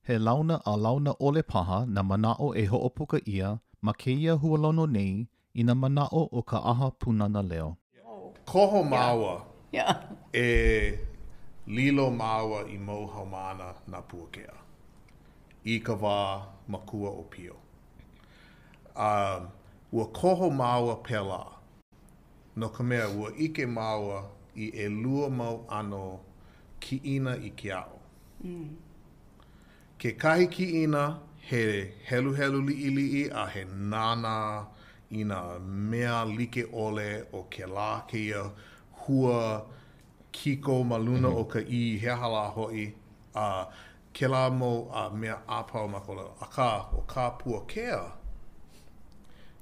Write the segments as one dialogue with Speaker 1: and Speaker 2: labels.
Speaker 1: He launa a launa ʻole paha nā manaʻo e hoʻopuka ʻia ma kēia hualono nei i nā manaʻo o ka ʻAha Pūnana Leo.
Speaker 2: Koho māua e lilo māua i mau haumāna na Puakea i ka wā makua ʻōpio. A ua koho māua pēlā no ka mea ua ʻike māua i ʻelua mau ʻano kiʻina i ke aʻo. Kekahi kiʻina he heluhelu liʻiliʻi a he nānā i nā mea like ʻole o kēlā kēia hua kiko ma luna o ka ʻī, he aha lā hoʻi, a kēlā mau a mea a pau ma ka ʻōlelo. Akā, ʻo kā Puakea,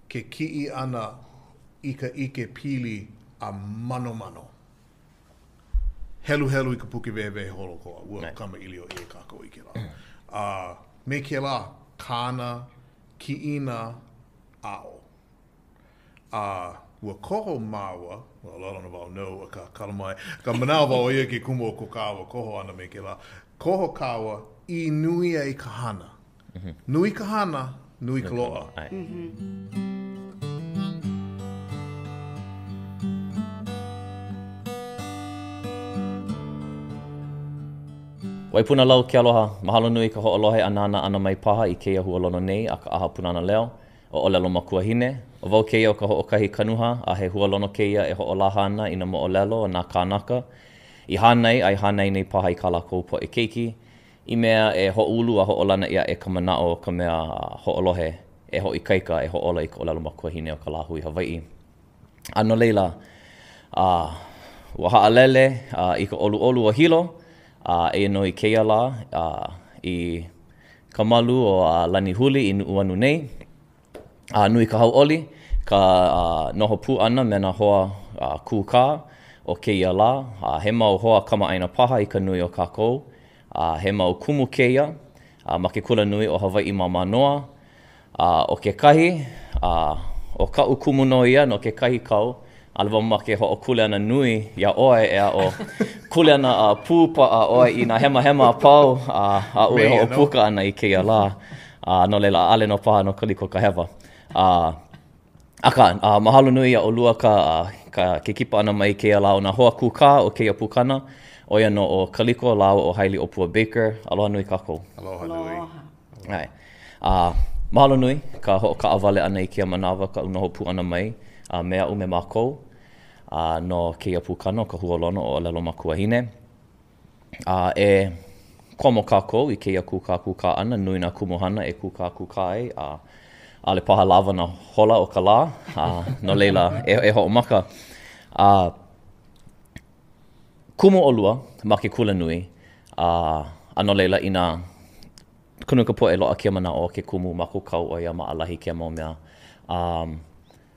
Speaker 2: ke kiʻi ʻana i ka ʻike pili a manomano. Heluhelu i ka puke wehewehe holoʻokoʻa, ua kamaʻilio ʻē kākou i kēlā. A me kēlā kāna kiʻina aʻo. A ua koho māua, well, I don't know about no, akā, kala mai, ka manawa ʻo ia ke kumu o ko kāua koho ʻana me kēlā. Koho kāua i nui ai ka hana. Nui ka hana, nui ka loaʻa.
Speaker 3: Waipunalau ke aloha, mahalo nui ka hoʻolohe a nānā ʻana mai paha i kēia hualono nei a ka ʻAha Pūnana Leo, ʻo ʻŌlelo Makuahine. ʻO wau kēia ʻo Kahoʻokahi Kanuha, a he hualono kēia e hoʻolaha ana i nā moʻolelo o nā kānaka i hānai a i hānai nei paha i kā lākou poʻe keiki. I mea e hoʻoulu a hoʻolana ʻia aʻe ka manaʻo o ka mea hoʻolohe e hoʻoikaika, e hoʻōla i ka ʻōlelo makuahine o ka lāhui Hawaiʻi. A no laila, a, ua haʻalele a, i ka ʻoluʻolu o Hilo, a eia nō i kēia lā, a, i ka malu o a, Lanihuli i Nuʻuanu nei. A nui ka hauʻoli ka noho pū ʻana me nā hoa kūkā o kēia lā, a he mau hoa kamaʻāina paha i ka nui o kākou, a he mau kumu kēia ma ke Kulanui o Hawaiʻi ma Mānoa, a ʻo kekahi, a ʻo kaʻu kumu nō ia no kekahi kau, ʻaʻole wau mamake e hoʻokuleana nui iā ʻoe e aʻo kuleana a pū paʻa ʻoe i nā hemahema a pau a aʻu e hoʻopuka ana i kēia lā. A no laila, ʻaʻole nō paha no Kaliko ka hewa. A, akā, a, mahalo nui iā ʻolua ka, ka, ke kipa ʻana mai i kēia lā o nā hoa kūkā o kēia pukana, ʻo ia nō ʻo Kaliko lāua ʻo Hailiʻōpua Baker. Aloha nui kākou.
Speaker 2: Aloha nui.
Speaker 3: ʻAe. A, mahalo nui ka hoʻokaʻawale ʻana i kēia manawa kaʻu noho pū ʻana mai a me aʻu me mākou a no kēia pukana o ka hualono o ʻŌlelo Makuahine. A e komo kākou i kēia kūkākūkā ʻana, nui nā kumuhana e kūkākūkā ai, a ʻaʻole paha lawa nā hola o ka lā, a no laila, e, e hoʻomaka. A kumu ʻolua ma ke kulanui, a, a no laila, inā ka nui o ka poʻe loaʻa kēia manaʻo o ke kumu mākaukau ʻo ia maʻalahi kēia mau mea. Um,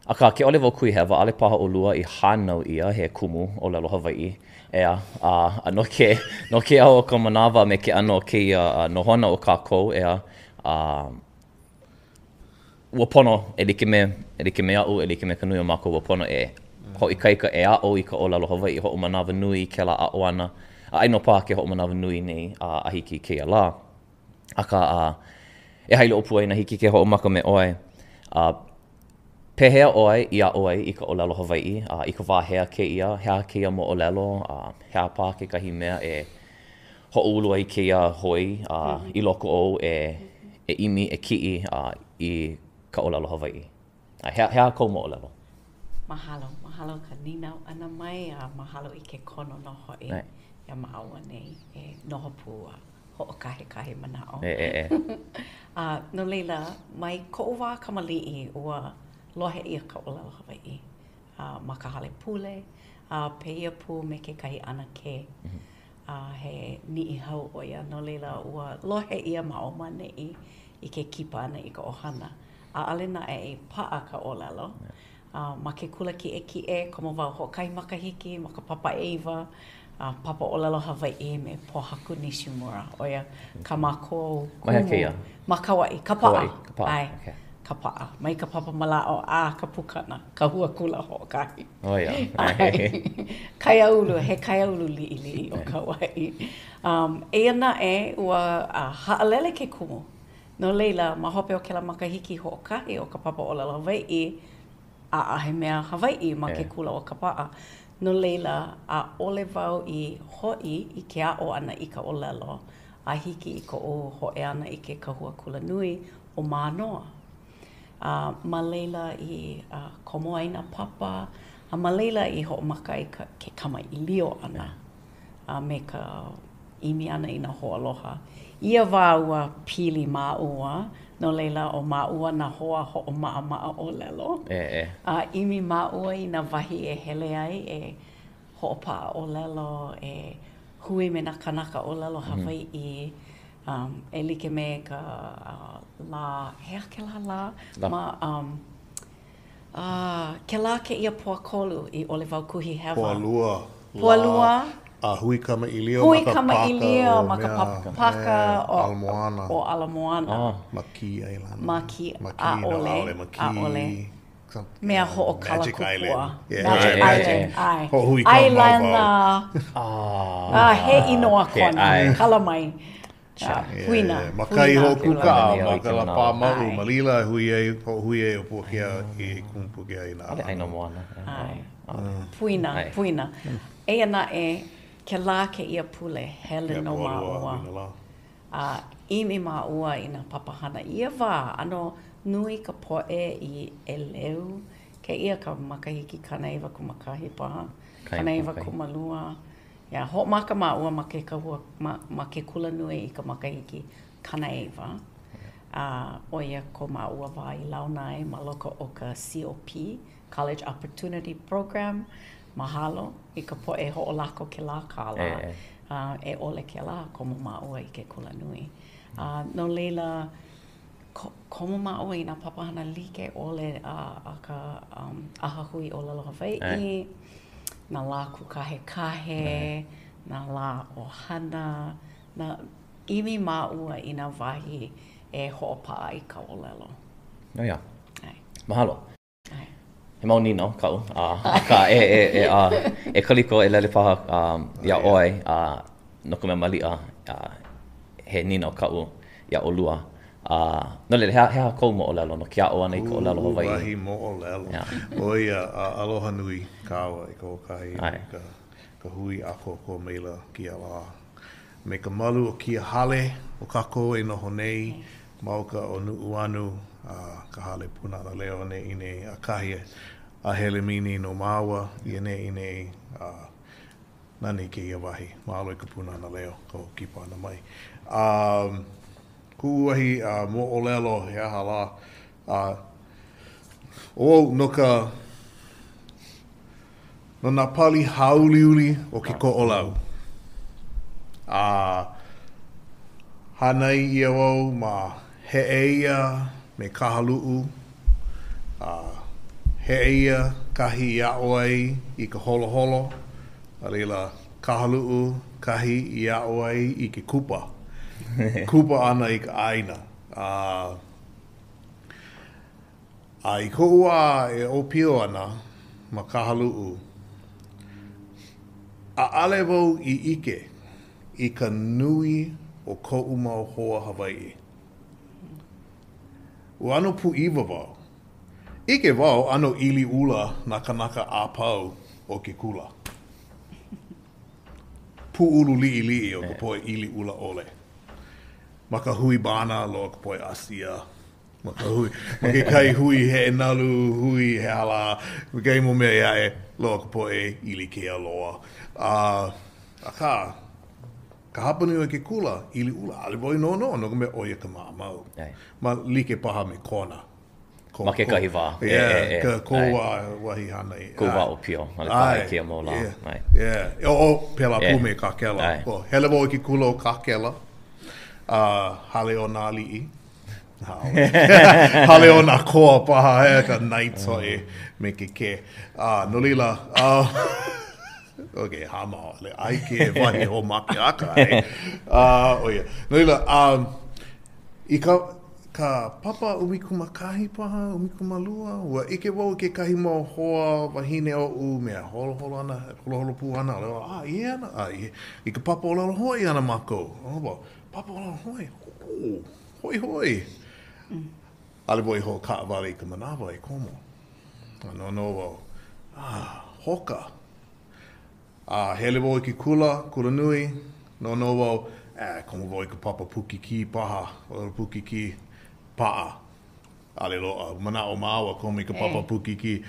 Speaker 3: akā, ke ʻole wau kuhi hewa, ʻaʻole paha ʻolua i hānau ʻia he kumu ʻōlelo Hawaiʻi, ʻeā, a, a no ke, no ke ao o ka manawa a me ke ʻano o kēia nohona o kākou, ʻeā, a, ua pono e like me, e like me aʻu, e like me ka nui o mākou, ua pono e hoʻoikaika, e aʻo i ka ʻōlelo Hawaiʻi, hoʻomanawanui i kēlā aʻo ʻana, a ʻae nō paha ke hoʻomanawanui nei a, a hiki i kēia lā. Akā, a, e Hailiʻōpua inā hiki ke hoʻomaka me ʻoe, a, pehea ʻoe i aʻo ai i ka ʻōlelo Hawaiʻi, a, i ka wā hea kēia, he aha kēia moʻolelo, a, he aha paha kekahi mea e hoʻoulu ai kēia hoi, a, i loko ou e, e ʻimi, e kiʻi, a, i ka ʻōlelo Hawaiʻi? A he, he aha kou moʻolelo?
Speaker 4: Mahalo. Mahalo ka nīnau ʻana mai a mahalo i ke kono nō hoʻi iā māua nei e noho pū a hoʻokahekahe manaʻo.
Speaker 3: E, e, e.
Speaker 4: A no laila, mai koʻu wā kamaliʻi, ua lohe ʻia ka ʻōlelo Hawaiʻi a ma ka hale pule, a pēia pū me kekahi ʻanakē. A he Niʻihau ʻo ia, no laila, ua lohe ʻia ma ʻō ma ʻaneʻi i ke kipa ʻana i ka ʻohana. ʻAʻole naʻe i paʻa ka ʻōlelo. A ma ke kula kiʻekiʻe, komo wau hoʻokahi makahiki ma ka papa ʻeiwa, a papa ʻōlelo Hawaiʻi me Pōhaku Nishimura. ʻO ia kā mākou
Speaker 3: kumu. Ma hea kēia?
Speaker 4: Ma Kauaʻi, Kapaʻa.
Speaker 3: Kauaʻi, Kapaʻa.
Speaker 4: ʻAe.
Speaker 3: Okay.
Speaker 4: Kapaʻa, mai ka papa mālaaʻo a ka pukana, kahua kula hoʻokahi.
Speaker 3: Oh ia.
Speaker 4: Kaiāulu, he kaiāulu liʻiliʻi ʻo Kauaʻi. Um, eia naʻe, ua uh, haʻalele ke kumu. No laila, ma hope o kēlā makahiki hoʻokahi o ka papa ʻōlelo Hawaiʻi, ʻaʻahe mea Hawaiʻi ma ke kula o Kapaʻa. No laila, ʻaʻole wau i hoʻi i ke aʻo ʻana i ka ʻōlelo a hiki i koʻu hōʻea ʻana i ke kahua kulanui o Mānoa. A ma laila i komo ai nā papa, a ma laila i hoʻomaka ai ke kamaʻilio ʻana a me ka ʻimi ʻana i nā hoaaloha. Ia wā ua pili māua, no laila ʻo māua nā hoa hoʻomaʻamaʻa ʻōlelo. A ʻimi māua i nā wahi e hele ai e hoʻopaʻa ʻōlelo, e hui me nā kānaka ʻōlelo Hawaiʻi, e like me ka lā, he aha kēlā lā? Ma, A, kēlā kēia Pōʻakolu i ʻole wau kuhi hewa.
Speaker 2: Pōʻalua.
Speaker 4: Pōʻalua.
Speaker 2: A hui kamaʻilio
Speaker 4: ma ka pāka o ma ka pāka o Ala Moana. O Ala Moana.
Speaker 2: Ma Kī ʻAilana.
Speaker 4: Ma Kī, ʻaʻole, ʻaʻole. Mea hoʻokalakupua.
Speaker 2: Magic Island.
Speaker 4: ʻAe.
Speaker 2: Hoʻohui kau mau wau.
Speaker 4: A, he inoa kona. Kala mai. Huina.
Speaker 2: Ma kahi hoʻokūkā, ma ka lā pāmau, ma laila e hui ai, hoʻohui ai ʻo Puakea i Kumu Puakea i nā.
Speaker 3: ʻAʻole ʻAina Moana.
Speaker 4: Puina, puina. Eia naʻe, kēlā kēia pule, hele nō māua. A ʻimi māua i nā papahana. I ia wā, ʻano nui ka poʻe i ʻeleu. Kēia ka makahiki 91 paha, 92. Ia, hoʻomaka māua ma ke kahua, ma, ma ke kulanui i ka makahiki 90, a ʻo ia ko māua wā i launa ai ma loko o ka COP, College Opportunity Program, mahalo i ka poʻe hoʻolako kēlā kālā, a e ʻole kēlā, komo māua i ke kulanui. A no laila, Komo māua i nā papahana like ʻole a, a ka um, ʻAhahui ʻŌlelo Hawaiʻi, nā lā kūkahekahe, nā lā ʻohana, nā ʻimi māua i nā wahi e hoʻopaʻa i ka ʻōlelo.
Speaker 3: Oh ia. Mahalo. He mau nīnau kaʻu, akā e, e, e, a, e Kaliko, e lele paha iā ʻoe, a, no ka mea maliʻa, a, he nīnau kaʻu iā ʻolua. A, no laila, he aha, he aha kou moʻolelo no ke aʻo ʻana i ka ʻōlelo Hawaiʻi?
Speaker 2: Kuʻu wahi moʻolelo.
Speaker 3: Yeah.
Speaker 2: ʻO ia, a, aloha nui kāua i ka hoʻokahi, ka, ka hui ʻākoakoa maila kēia lā. Me ka malu o kēia hale o kākou e noho nei, Ma uka o Nuʻuanu, a ka hale Pūnana Leo neʻi nei, a kahi a hele mini nō māua i ʻaneʻi nei, a nani kēia wahi, mahalo i ka Pūnana Leo ka hoʻokipa ʻana mai. A kuʻu wahi moʻolelo, he aha lā, a ʻo au no ka, no nā pali hāuliuli o ke Koʻolau. A hānai ʻia wau ma Heʻeia me Kahaluʻu, a Heʻeia kahi i aʻo ai i ka holoholo, a laila Kahaluʻu kahi i aʻo ai i ke kupa, kupa ʻana i ka ʻāina. A A i koʻu wā e ʻōpio ana ma Kahaluʻu, ʻaʻale wau i ʻike i ka nui o koʻu mau hoa Hawaiʻi. Ua ʻano pūʻiwa wau. ʻIke wau ʻano ʻili ʻula nā kānaka a pau o ke kula. Pūʻulu liʻiliʻi o ka poʻe ʻili ʻula ʻole. Ma ka hui bāna loa ka poʻe ʻĀsia. Ma ka hui, ma kekahi hui heʻe nalu, hui he aha lā, ma kekahi mau mea ʻē aʻe, loa ka poʻe ʻili kea loa. A, akā, ka hapanui o ke kula, ʻili ʻula, ʻaʻole wau i noʻonoʻo, no ka mea, ʻo ia ka maʻamau. Ma like paha me Kona.
Speaker 3: Ko, Ma kekahi wā.
Speaker 2: Yeah, e, e, e. Ka, kou wā, wahi hānai.
Speaker 3: Kou wā ʻōpio, ʻaʻole paha i kēia mau lā.
Speaker 2: Yeah, yeah. O, o, pēlā pū me Kākela. Oh, hele wau i ke kula o Kākela, a hale o nā aliʻi. Hale o nā koa paha, he ka knights hoʻi me ke K. A, no laila, uh, okay, hāmau, ʻaʻole ʻae ke wahi hoʻomākeʻaka, eh. Uh, ʻo ia. No laila, um, i ka, ka papa 11 paha, 12, ua ʻike wau i kekahi mau hoa wahine oʻu mea holoholo ana, holoholo pū ana, ʻōlelo, a, i hea ana, a, i, i ka papa ʻōlelo Hawaiʻi ana mākou. ʻO wau, papa ʻōlelo Hawaiʻi, oh, hoihoi. ʻAʻole wau i hoʻokaʻawale i ka manawa e komo. A noʻonoʻo wau, ah, hoka. A hele wau i ke kula, kula nui, noʻonoʻo wau, eh, komo wau i ka papa Pukikī paha, ʻōlelo Pukikī, paʻa. ʻAʻole loaʻa. Manaʻo māua komo i ka papa Pukikī.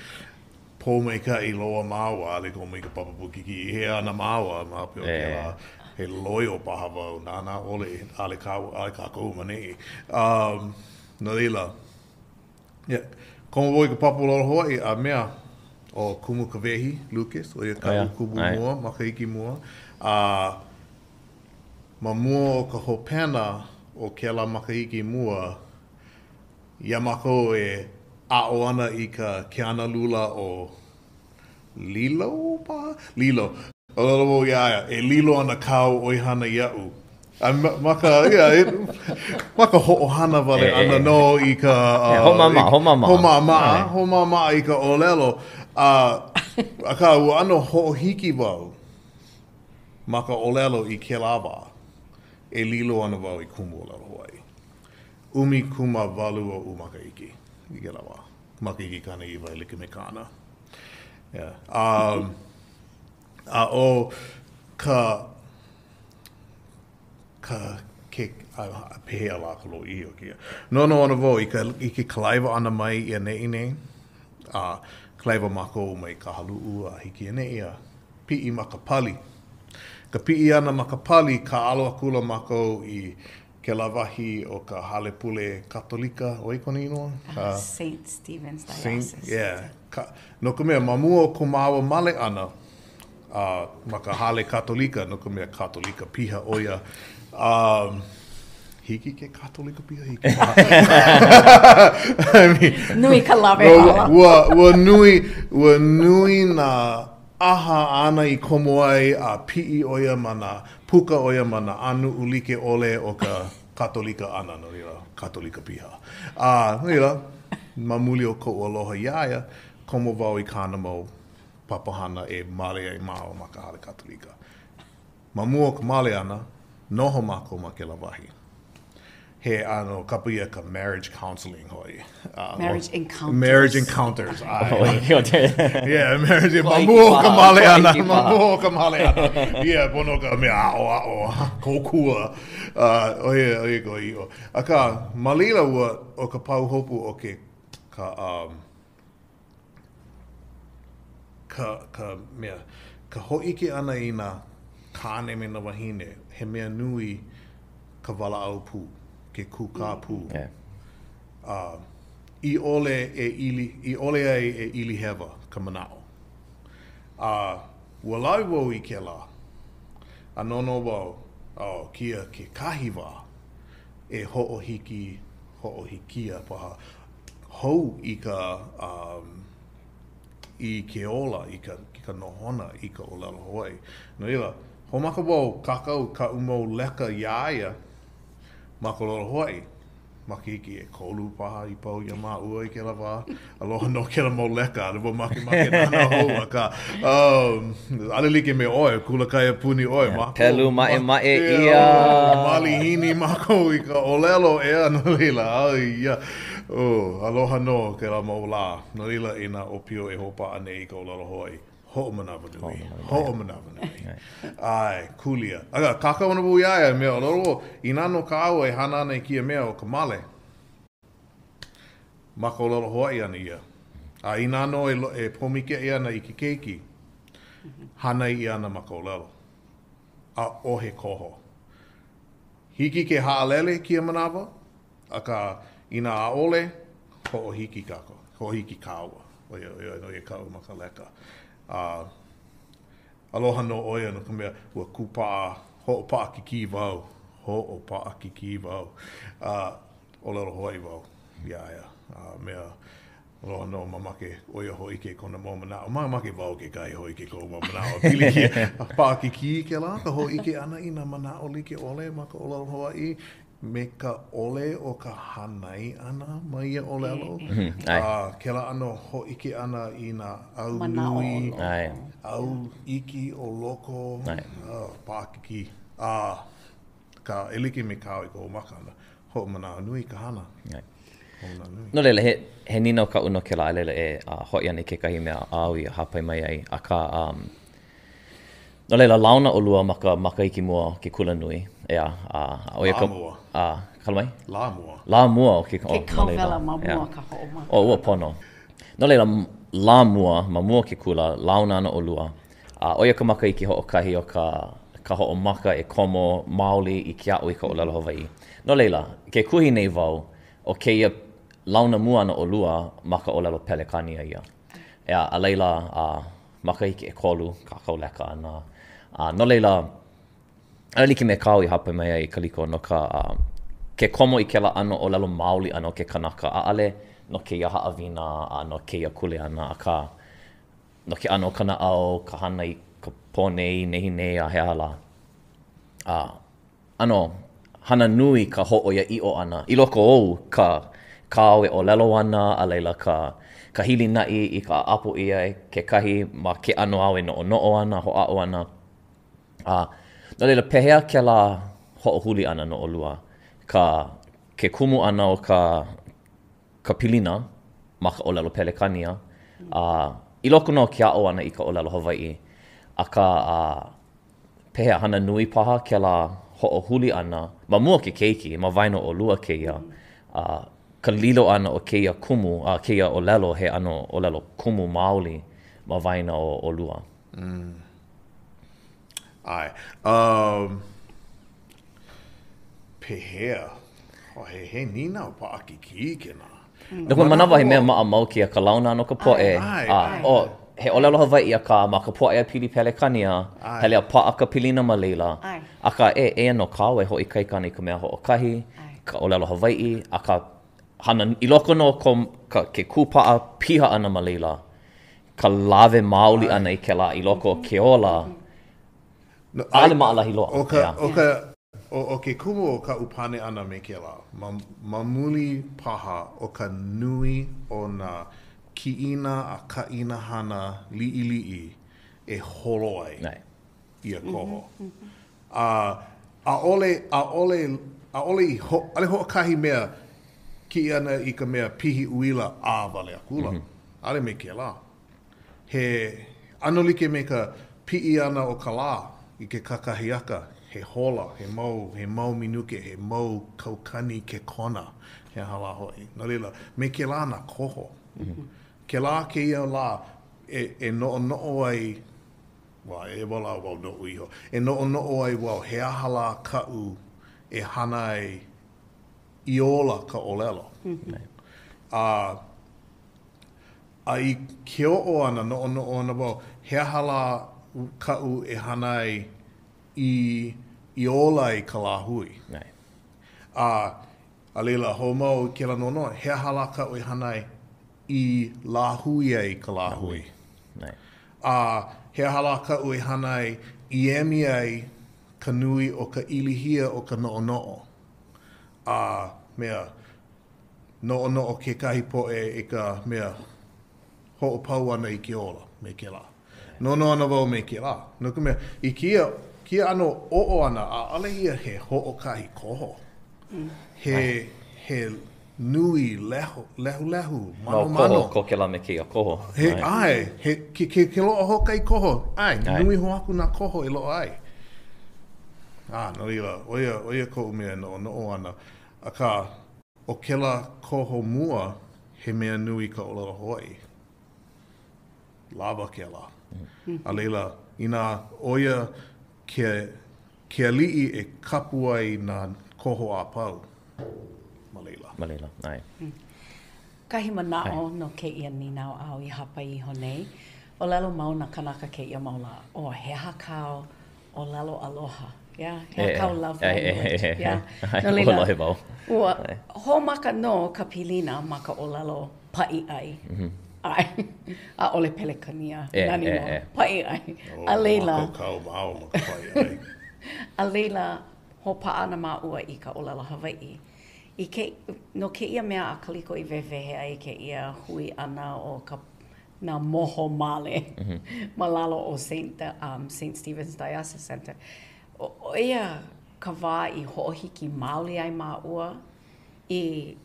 Speaker 2: Pōmaikaʻi loa māua, ʻaʻole komo i ka papa Pukikī. I hea ana māua ma hope o kēlā, he loio paha wau, nānā ʻole, ʻaʻole kāua, ʻaʻole kākou ma neʻi. Um, no laila, Yeah. Komo wau i ka papa ʻōlelo Hawaiʻi a mea ʻo Kumu Kawehi Lucas, ʻo ia kaʻu kumu mua, makahiki mua. A ma mua o ka hopena o kēlā makahiki mua, iā mākou e aʻo ana i ka ke analula ʻo Lilo paha? Lilo. ʻŌlelo wau iā ia, e lilo ana kāu ʻoihana iaʻu. A ma ka, yeah, ma ka hoʻohana wale ʻana nō i ka...
Speaker 3: Hoʻomāmaʻa, hoʻomāmaʻa.
Speaker 2: Hoʻomāmaʻa, hoʻomāmaʻa i ka ʻōlelo. A, akā, ua ʻano hoʻohiki wau ma ka ʻōlelo i kēlā wā e lilo ana wau i kumu ʻōlelo Hawaiʻi. 18 oʻu makahiki i kēlā wā. Makahiki 90 e like me kāna. Yeah. Um, a ʻo ka, ka, ke, a, pehea lā ka lōʻihi o kēia. Noʻonoʻo ana wau i ka, i ke kalaiwa ʻana mai i ʻaneʻi nei, a kalaiwa mākou mai Kahaluʻu a hiki i ʻaneʻi a piʻi ma ka pali. Ka piʻi ʻana ma ka pali, kāʻalo akula mākou i Kēlā wahi o ka hale pule Katolika, ʻo ai kona inoa?
Speaker 4: Ka Saint Stephen's Diocese.
Speaker 2: Saint, yeah. Ka, no ka mea, ma mua o ko māua male ʻana uh, ma ka hale Katolika, no ka mea Katolika piha ʻo ia, um, hiki ke Katolika piha, hiki paha.
Speaker 4: I mean, nui ka lawehala.
Speaker 2: Ua, ua nui, ua nui nā ʻaha āna i komo ai a piʻi ʻo ia ma nā puka ʻo ia ma nā ʻanuʻu like ʻole o ka Katolika ʻana, no laila, Katolika piha. A, no laila, ma muli o koʻu aloha iā ia, komo wau i kāna mau papahana e male ai māua ma ka hale Katolika. Ma mua o ka male ʻana, noho mākou ma kēlā wahi. He ʻano kapa ʻia ka marriage counseling hoʻi.
Speaker 4: Marriage encounters.
Speaker 2: Marriage encounters. ʻae. Yeah, marriage, ma mua o ka male ʻana, ma mua o ka male ʻana. Yeah, pono ka mea aʻoaʻo, kōkua. ʻO ia, ʻo ia ka ʻiʻo. Akā, ma laila ua, ʻo ka pahuhopu o ke, ka, um, ka, ka mea, ka hōʻike ʻana i nā kāne me nā wāhine, he mea nui ka walaʻau pū, ke kūkā pū.
Speaker 3: Yeah.
Speaker 2: Uh, i ʻole e ili, i ʻole ai e ili hewa ka manaʻo. A uh, ua lawe wau i kēlā, a noʻonoʻo wau, oh, kēia kekahi wā e hoʻohiki, hoʻohikia paha, hou i ka um, i ke ola, i ka, i ka nohona, i ka ʻōlelo Hawaiʻi. No laila, hoʻomaka wau kākau kaʻu mau leka iā ia ma ka ʻōlelo Hawaiʻi. Makahiki ʻekolu paha i pau iā māua i kēlā wā. Aloha nō kēlā mau leka, ʻaʻole wau makemake nānā hou, akā, um, ʻaʻole like me ʻoe, kula kaiapuni ʻoe.
Speaker 3: Mākou, Pelu maʻemaʻe ʻia.
Speaker 2: Malihini mākou i ka ʻōlelo, ʻeā, no laila, ai, ia. Oh, aloha nō kēlā mau lā. No laila, i nā ʻōpio e hoʻopaʻa nei i ka ʻōlelo Hawaiʻi, hoʻomanawanui, hoʻomanawanui. ʻAe, kūlia. Akā, kākau ana wau iā ia, mea, ʻōlelo, inā nō kāua e hana ana i kēia mea ʻo ka male, ma ka ʻōlelo Hawaiʻi ana ia. A inā nō e, e pōmaikaʻi ana i ke keiki, hānai ʻia ana ma ka ʻōlelo. ʻAʻohe koho. Hiki ke haʻalele kēia manawa, Akā, inā ʻaʻole, hoʻohiki kākou, hoʻohiki kāua, ʻo ia, ʻo ia, ʻo ia kaʻu ma ka leka. A aloha nō ʻo ia no ka mea, ua kūpaʻa, hoʻopaʻakikī wau, hoʻopaʻakikī wau, a ʻōlelo Hawaiʻi wau iā ia. A mea, aloha nō, mamake ʻo ia hōʻike i kona mau manaʻo. Mamake wau kekahi hōʻike i koʻu mau manaʻo. Pilikia, paʻakikī kēlā ka hōʻike ʻana i nā manaʻo like ʻole ma ka ʻōlelo Hawaiʻi. me ka ʻole o ka hānai ʻana ma ia ʻōlelo, a kēlā ʻano hōʻike ʻana i nā au nui, au iki o loko, paʻakikī, a ka e like me kāu i ka hoʻomaka ʻana, hoʻomanawanui ka hana.
Speaker 3: Hoʻomanawanui. No laila, he, he nīnau kaʻu no kēlā, a laila e uh, hoʻi ana i kekahi mea āu i hāpai mai ai, akā, um, No laila, launa ʻolua ma ka makahiki mua o ke kulanui, ʻeā, a ʻo ia ka...
Speaker 2: Lā mua.
Speaker 3: A, kala mai?
Speaker 2: Lā mua.
Speaker 3: Lā mua o ke...
Speaker 4: Ke kauwela ma mua ka hoʻomaka.
Speaker 3: Oh, ua pono. No laila, lā mua, ma mua o ke kula, launa ana ʻolua. A ʻo ia ka makahiki hoʻokahi o ka, ka hoʻomaka e komo maoli i ke aʻo i ka ʻōlelo Hawaiʻi. No laila, ke kuhi nei wau, ʻo kēia launa mua ʻana ʻolua ma ka ʻōlelo Pelekānia ia. ʻEā, a laila, a makahiki ʻekolu kākau leka ʻana. A no laila, e like me kāu i hāpai mai ai, Kaliko, no ka, ke komo i kēlā ʻano ʻōlelo maoli ʻana o ke kanaka, ʻaʻole no kēia haʻawina a no kēia kuleana, akā, no ke ʻano o ka naʻau, ka hana i ka pō nei, nehinei, a he aha lā. A ʻano hana nui ka hōʻoiaʻiʻo ʻana i loko ou ka kāu e ʻōlelo ana, a laila ka ka hilinaʻi i ka ʻapo ʻia e kekahi ma ke ʻano āu e noʻonoʻo ana, hoʻāʻo ana. A no laila, pehea kēlā hoʻohuli ʻana no ʻolua? Ka ke kumu ʻana o ka ka pilina ma ka ʻōlelo Pelekānia, a i loko nō o ke aʻo ʻana i ka ʻōlelo Hawaiʻi, akā, a pehea, hana nui paha kēlā hoʻohuli ʻana ma mua o ke keiki, ma waena o ʻolua kēia, a ka lilo ʻana o kēia kumu, a kēia ʻōlelo he ʻano ʻōlelo kumu maoli ma waena o ʻolua.
Speaker 2: Mm. ʻAe. Um, pehea? Oh, he, he nīnau paʻakikī kēnā.
Speaker 3: No ka manawa he mea maʻamau kēia ka launa ʻana o ka poʻe, a, oh, he ʻōlelo Hawaiʻi akā ma ka pōʻaiapili Pelekania, hele a paʻa ka pilina ma laila. Akā, e, eia nō kāua e hoʻoikaika ana i ka mea hoʻokahi, ka ʻōlelo Hawaiʻi, akā, hana, i loko nō o ko, ka, ke kūpaʻa piha ʻana ma laila, ka lawe maoli ʻana i kēlā i loko o ke ola, ʻaʻole maʻalahi loa.
Speaker 2: ʻO ka, ʻo ka, ʻO, ʻo ke kumu o kaʻu pane ʻana me kēlā, ma, ma muli paha o ka nui o nā kiʻina a kaʻina hana liʻiliʻi e holo ai ia koho. A ʻaʻole, ʻaʻole, ʻaʻole i ho, ʻaʻole hoʻokahi mea kiʻi ʻana i ka mea pihi uila a wale akula. ʻAʻole me kēlā. He ʻano like me ka piʻi ʻana o ka lā i ke kakahiaka, he hola, he mau, he mau minuke, he mau kaukani kekona, he aha lā hoʻi. No laila, me kēlā nā koho. Kēlā kēia lā e, e noʻonoʻo ai, well, e walaʻau wau noʻu iho, e noʻonoʻo ai wau he aha lā kaʻu e hana ai i ola ka ʻōlelo. A A i ke oʻo ʻana, noʻonoʻo ana wau, he aha lā kaʻu e hana ai i i ola ai ka lāhui? A a laila, hoʻomau i kēlā noʻonoʻo, he aha lā kaʻu e hana ai i lāhui ai ka lāhui? A he aha lā kaʻu e hana ai i emi ai ka nui o ka ilihia o ka noʻonoʻo? A mea, Noʻonoʻo kekahi poʻe i ka mea hoʻopau ʻana i ke ola me kēlā. Noʻonoʻo ana wau me kēlā. No ka mea, i kēia, kēia ʻano oʻo ʻana, ʻaʻole ia he hoʻokahi koho. He, he nui leho, lehulehu, manomano.
Speaker 3: Mau koho ko kēlā me kēia koho.
Speaker 2: He, ʻae, he, ke, ke, ke loaʻa hoʻokahi koho, ʻae, nui hou aku nā koho e loaʻa ai. A, no laila, ʻo ia, ʻo ia koʻu mea e noʻonoʻo ana. Akā, ʻo kēlā koho mua, he mea nui ka ʻōlelo Hawaiʻi. Lawa kēlā. A laila, inā ʻo ia ke, ke aliʻi e kapu ai nā koho a pau ma laila.
Speaker 3: Ma laila, ʻae.
Speaker 4: Kahi manaʻo no kēia nīnau āu i hāpai iho nei, ʻōlelo mau nā kanaka kēia mau lā, oh, he aha kāu ʻōlelo aloha, yeah? He aha kāu love language, yeah? No laila, ua hoʻomaka nō ka pilina ma ka ʻōlelo paʻiʻai. ʻAe, ʻaʻole Pelekania, nani nō, paʻiʻai. A laila,
Speaker 2: mākaukau mau ma ka paʻiʻai.
Speaker 4: A laila, Hoʻopaʻa ana māua i ka ʻōlelo Hawaiʻi. I ke, no kēia mea a Kaliko i wehewehe ai kēia hui ʻana o ka, nā moho male ma lalo o Saint, um, Saint Stephen's Diocesan Center. ʻO ia ka wā i hoʻohiki maoli ai māua i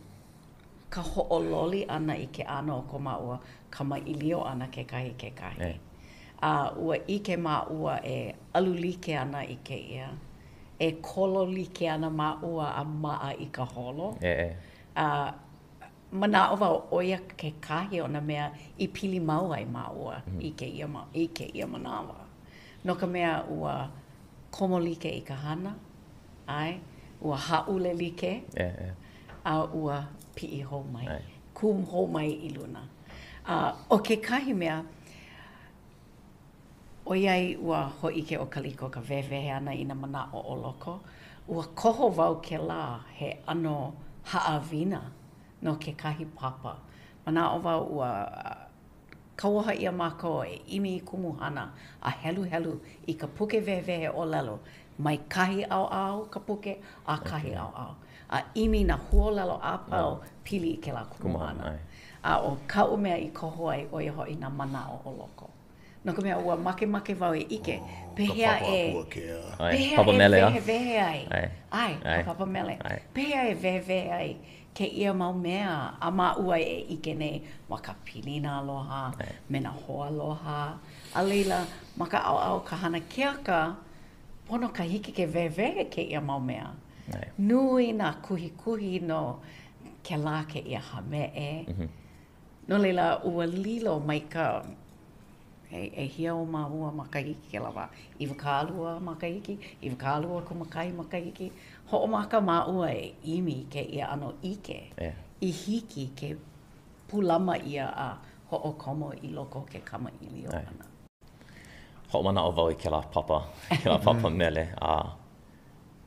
Speaker 4: ka hoʻololi ʻana i ke ʻano o ko māua kamaʻilio ʻana kekahi i kekahi. A ua ʻike māua e alu like ana i kēia, e kolo like ana māua a maʻa i ka holo. A manaʻo wau ʻo ia kekahi o nā mea i pili mau ai māua i kēia, i kēia manawa. No ka mea, ua komo like i ka hana, ʻae, ua hāʻule like, a ua piʻi hou mai, kū hou mai i luna. A ʻo kekahi mea, ʻoiai ua hōʻike ʻo Kaliko ka wehewehe ʻana i nā manaʻo o loko, ua koho wau kēlā he ʻano haʻawina no kekahi papa. Manaʻo wau ua Kauoha ʻia mākou e ʻimi i kumuhana a heluhelu i ka puke wehewehe ʻōlelo mai kahi ʻaoʻao o ka puke a kahi ʻaoʻao, a ʻimi nā huaʻōlelo a pau pili i kēlā kumuhana. A ʻo kaʻu mea i koho ai, ʻo ia hoʻi nā manaʻo o loko. No ka mea, ua makemake wau e ʻike pehea e, pehea e wehewehe ai, ʻae, ka papa mele, pehea e wehewehe ai kēia mau mea a māua e ʻike nei ma ka pilina aloha me nā hoaaloha. A laila, ma ka ʻaoʻao ka hana keaka, pono ka hiki ke wehewehe kēia mau mea. Nui nā kuhikuhi no kēlā kēia hāmeʻe. No laila, ua lilo mai ka, ʻehia o māua makahiki kēlā wā? 20 makahiki, 21 makahiki. Hoʻomaka māua e ʻimi i kēia ʻano ʻike i hiki ke pūlama ʻia a hoʻokomo i loko o ke kamaʻilio ʻana.
Speaker 3: Hoʻomanaʻo wau i kēlā papa, kēlā papa mele, a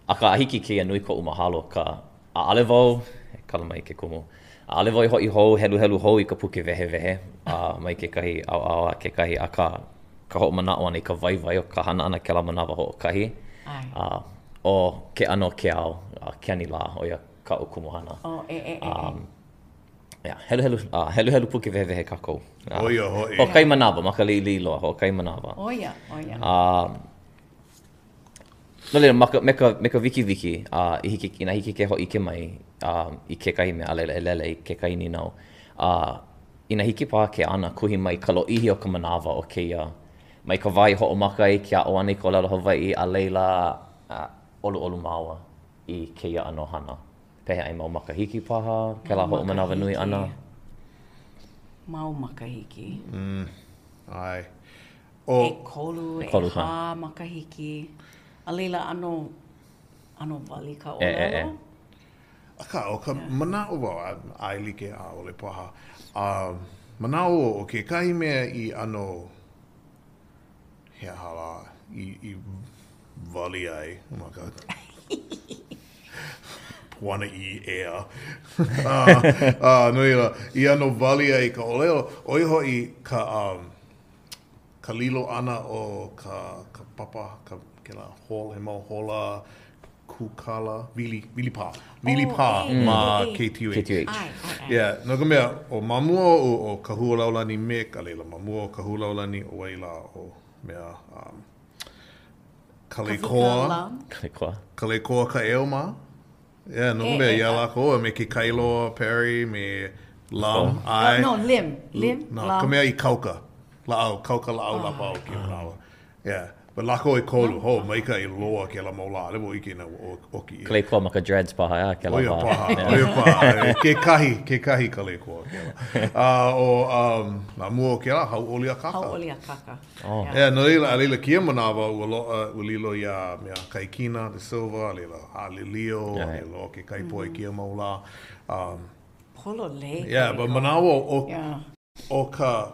Speaker 3: Akā, a hiki i kēia nui koʻu mahalo ka ʻaʻole wau, e kala mai ke kumu, ʻaʻole wau i hoʻi hou, heluhelu hou i ka puke wehewehe a mai kekahi ʻaoʻao a kekahi, akā, ka hoʻomanaʻo ʻana i ka waiwai o ka hana ʻana kēlā manawa hoʻokahi, a ʻo ke ʻano o ke ao, ke anilā, ʻo ia kaʻu kumuhana.
Speaker 4: Oh, e, e, e, e.
Speaker 3: Yeah, heluhelu, uh, heluhelu puke wehewehe kākou.
Speaker 2: ʻO ia hoʻi.
Speaker 3: Hoʻokahi manawa, ma ka liʻiliʻi loa, hoʻokahi manawa.
Speaker 4: ʻO ia, ʻo ia.
Speaker 3: Uh, No laila, ma ka, me ka, me ka wikiwiki, a i hiki, inā hiki ke hōʻike mai a, i kekahi mea, a laila e lele i kekahi nīnau, a, inā hiki paha ke ana kuhi mai ka lōʻihi o ka manawa o kēia, mai ka wā i hoʻomaka ai ke aʻo ʻana i ka ʻōlelo Hawaiʻi, a laila, a, ʻoluʻolu māua i kēia ʻano hana. Pehea, he mau makahiki paha kēlā hoʻomanawanui ʻana?
Speaker 4: Mau makahiki.
Speaker 2: Mm, ʻae.
Speaker 4: ʻEkolu, ʻehā makahiki. A laila, ʻano, ʻano wali ka ʻōlelo.
Speaker 2: Akā, ʻo ka manaʻo wau, ʻae like ʻaʻole paha, a manaʻo ʻo kekahi mea i ʻano, he aha lā, i, i wali ai ma ka puanaʻī ea. a, no laila, i ʻano wali ai ka ʻōlelo, ʻo ia hoʻi ka, um, ka lilo ʻana o ka, ka papa, ka, kēlā hol, he mau hola kūkala, wili, wili pā, wili pā
Speaker 4: oh,
Speaker 2: ma KTUH.
Speaker 3: KTUH.
Speaker 4: ʻAe, ʻae, ʻae.
Speaker 2: Yeah, no ka mea, ʻo ma mua oʻu ʻo Kahualaulani Mick, a laila ma mua o Kahualaulani, ʻo wai lā, ʻo mea, um, Kaleikoa.
Speaker 3: Kaleikoa.
Speaker 2: Kaleikoa Kaʻeo mā. Yeah, no ka mea, iā lākou, a me ke Kailoa Perry, me Lum, ʻae.
Speaker 4: No, Lim, Lim,
Speaker 2: No, ka mea i kauka, lāʻau, kauka lāʻau lapaʻau kēia manawa. Yeah, but lākou ʻekolu, ho, maikaʻi loa kēlā mau lā, ʻaʻole wau ʻike inā ua ʻoki ʻia.
Speaker 3: Kaleikoa ma ka dreads paha, ʻeā, kēlā
Speaker 2: wā. ʻO ia paha, ʻo ia paha, kekahi, kekahi Kaleikoa kēlā. A ʻo, um, ma mua o kēlā, Hauʻoli Akaka.
Speaker 4: Hauʻoli Akaka.
Speaker 3: Oh.
Speaker 2: Yeah, no laila, a laila kēia manawa ua loaʻa, ua lilo iā mea Kaikina de Silva, a laila Haalilio, a laila ʻo kekahi poʻe kēia mau lā. Um,
Speaker 4: Pololei.
Speaker 2: Yeah, but manawa o, yeah. o ka,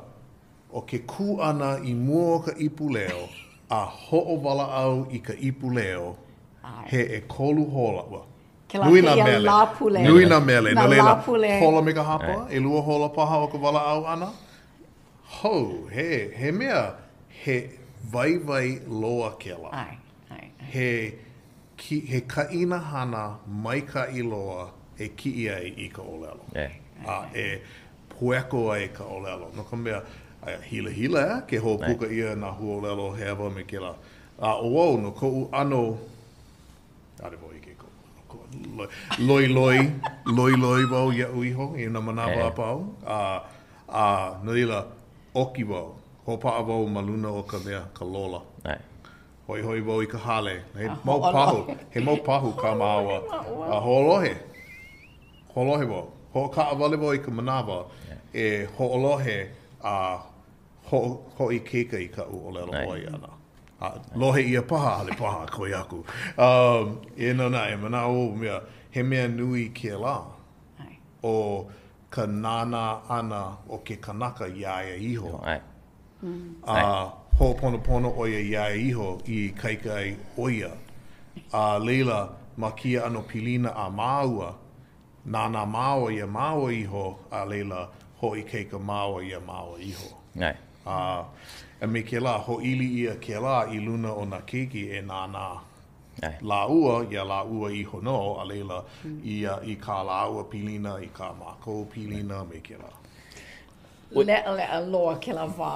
Speaker 2: o ke kū ʻana i mua o ka ipuleo a hoʻowalaʻau i ka ipuleo, he ʻekolu hola, well,
Speaker 4: Kēlā
Speaker 2: Nui nā
Speaker 4: kēia
Speaker 2: mele.
Speaker 4: Lāpule.
Speaker 2: Nui nā mele.
Speaker 4: Nā
Speaker 2: No laila,
Speaker 4: lāpule.
Speaker 2: hola me ka hapa, ʻelua hola paha o ka walaʻau ʻana. Ho, he, he mea, he waiwai loa kēlā.
Speaker 4: ʻAe, ʻae, ʻae.
Speaker 2: He. ki, he kaʻina hana maikaʻi loa e kiʻi ai i ka ʻōlelo. A e pueko ai ka ʻōlelo. No ka mea, aia hilahila ʻeā, ke hoʻopuka ʻia nā huaʻōlelo hewa me kēlā. A ʻo wau, no koʻu ʻano, ʻaʻole wau ʻike i koʻu ʻano, loiloi, loiloi wau iaʻu iho i nā manawa a pau. A, a no laila, ʻoki wau, hoʻopaʻa wau ma luna o ka mea, ka lola. Hoʻihoʻi wau i ka hale, he mau pahu, he mau pahu kā māua, a hoʻolohe, hoʻolohe wau. Hoʻokaʻawale wau i ka manawa e hoʻolohe a hoʻoikaika i kaʻu ʻōlelo Hawaiʻi ʻana. A lohe ʻia paha, ʻaʻole paha, koe aku. Um, e nō naʻe, manaʻo wau mea, he mea nui kēlā ʻo ka nānā ʻana o ke kanaka iā ia iho. A hoʻoponopono ʻo ia iā ia iho i ikaika ai ʻo ia. A laila, ma kēia ʻano pilina a māua, nānā māua iā māua iho, a laila, hoʻoikaika māua iā māua iho. A, a me kēlā, hoʻīli ʻia kēlā i luna o nā keiki e nānā lāua iā lāua iho nō, a laila, i, i kā lāua pilina, i kā mākou pilina me kēlā.
Speaker 4: Leʻaleʻa loa kēlā wā.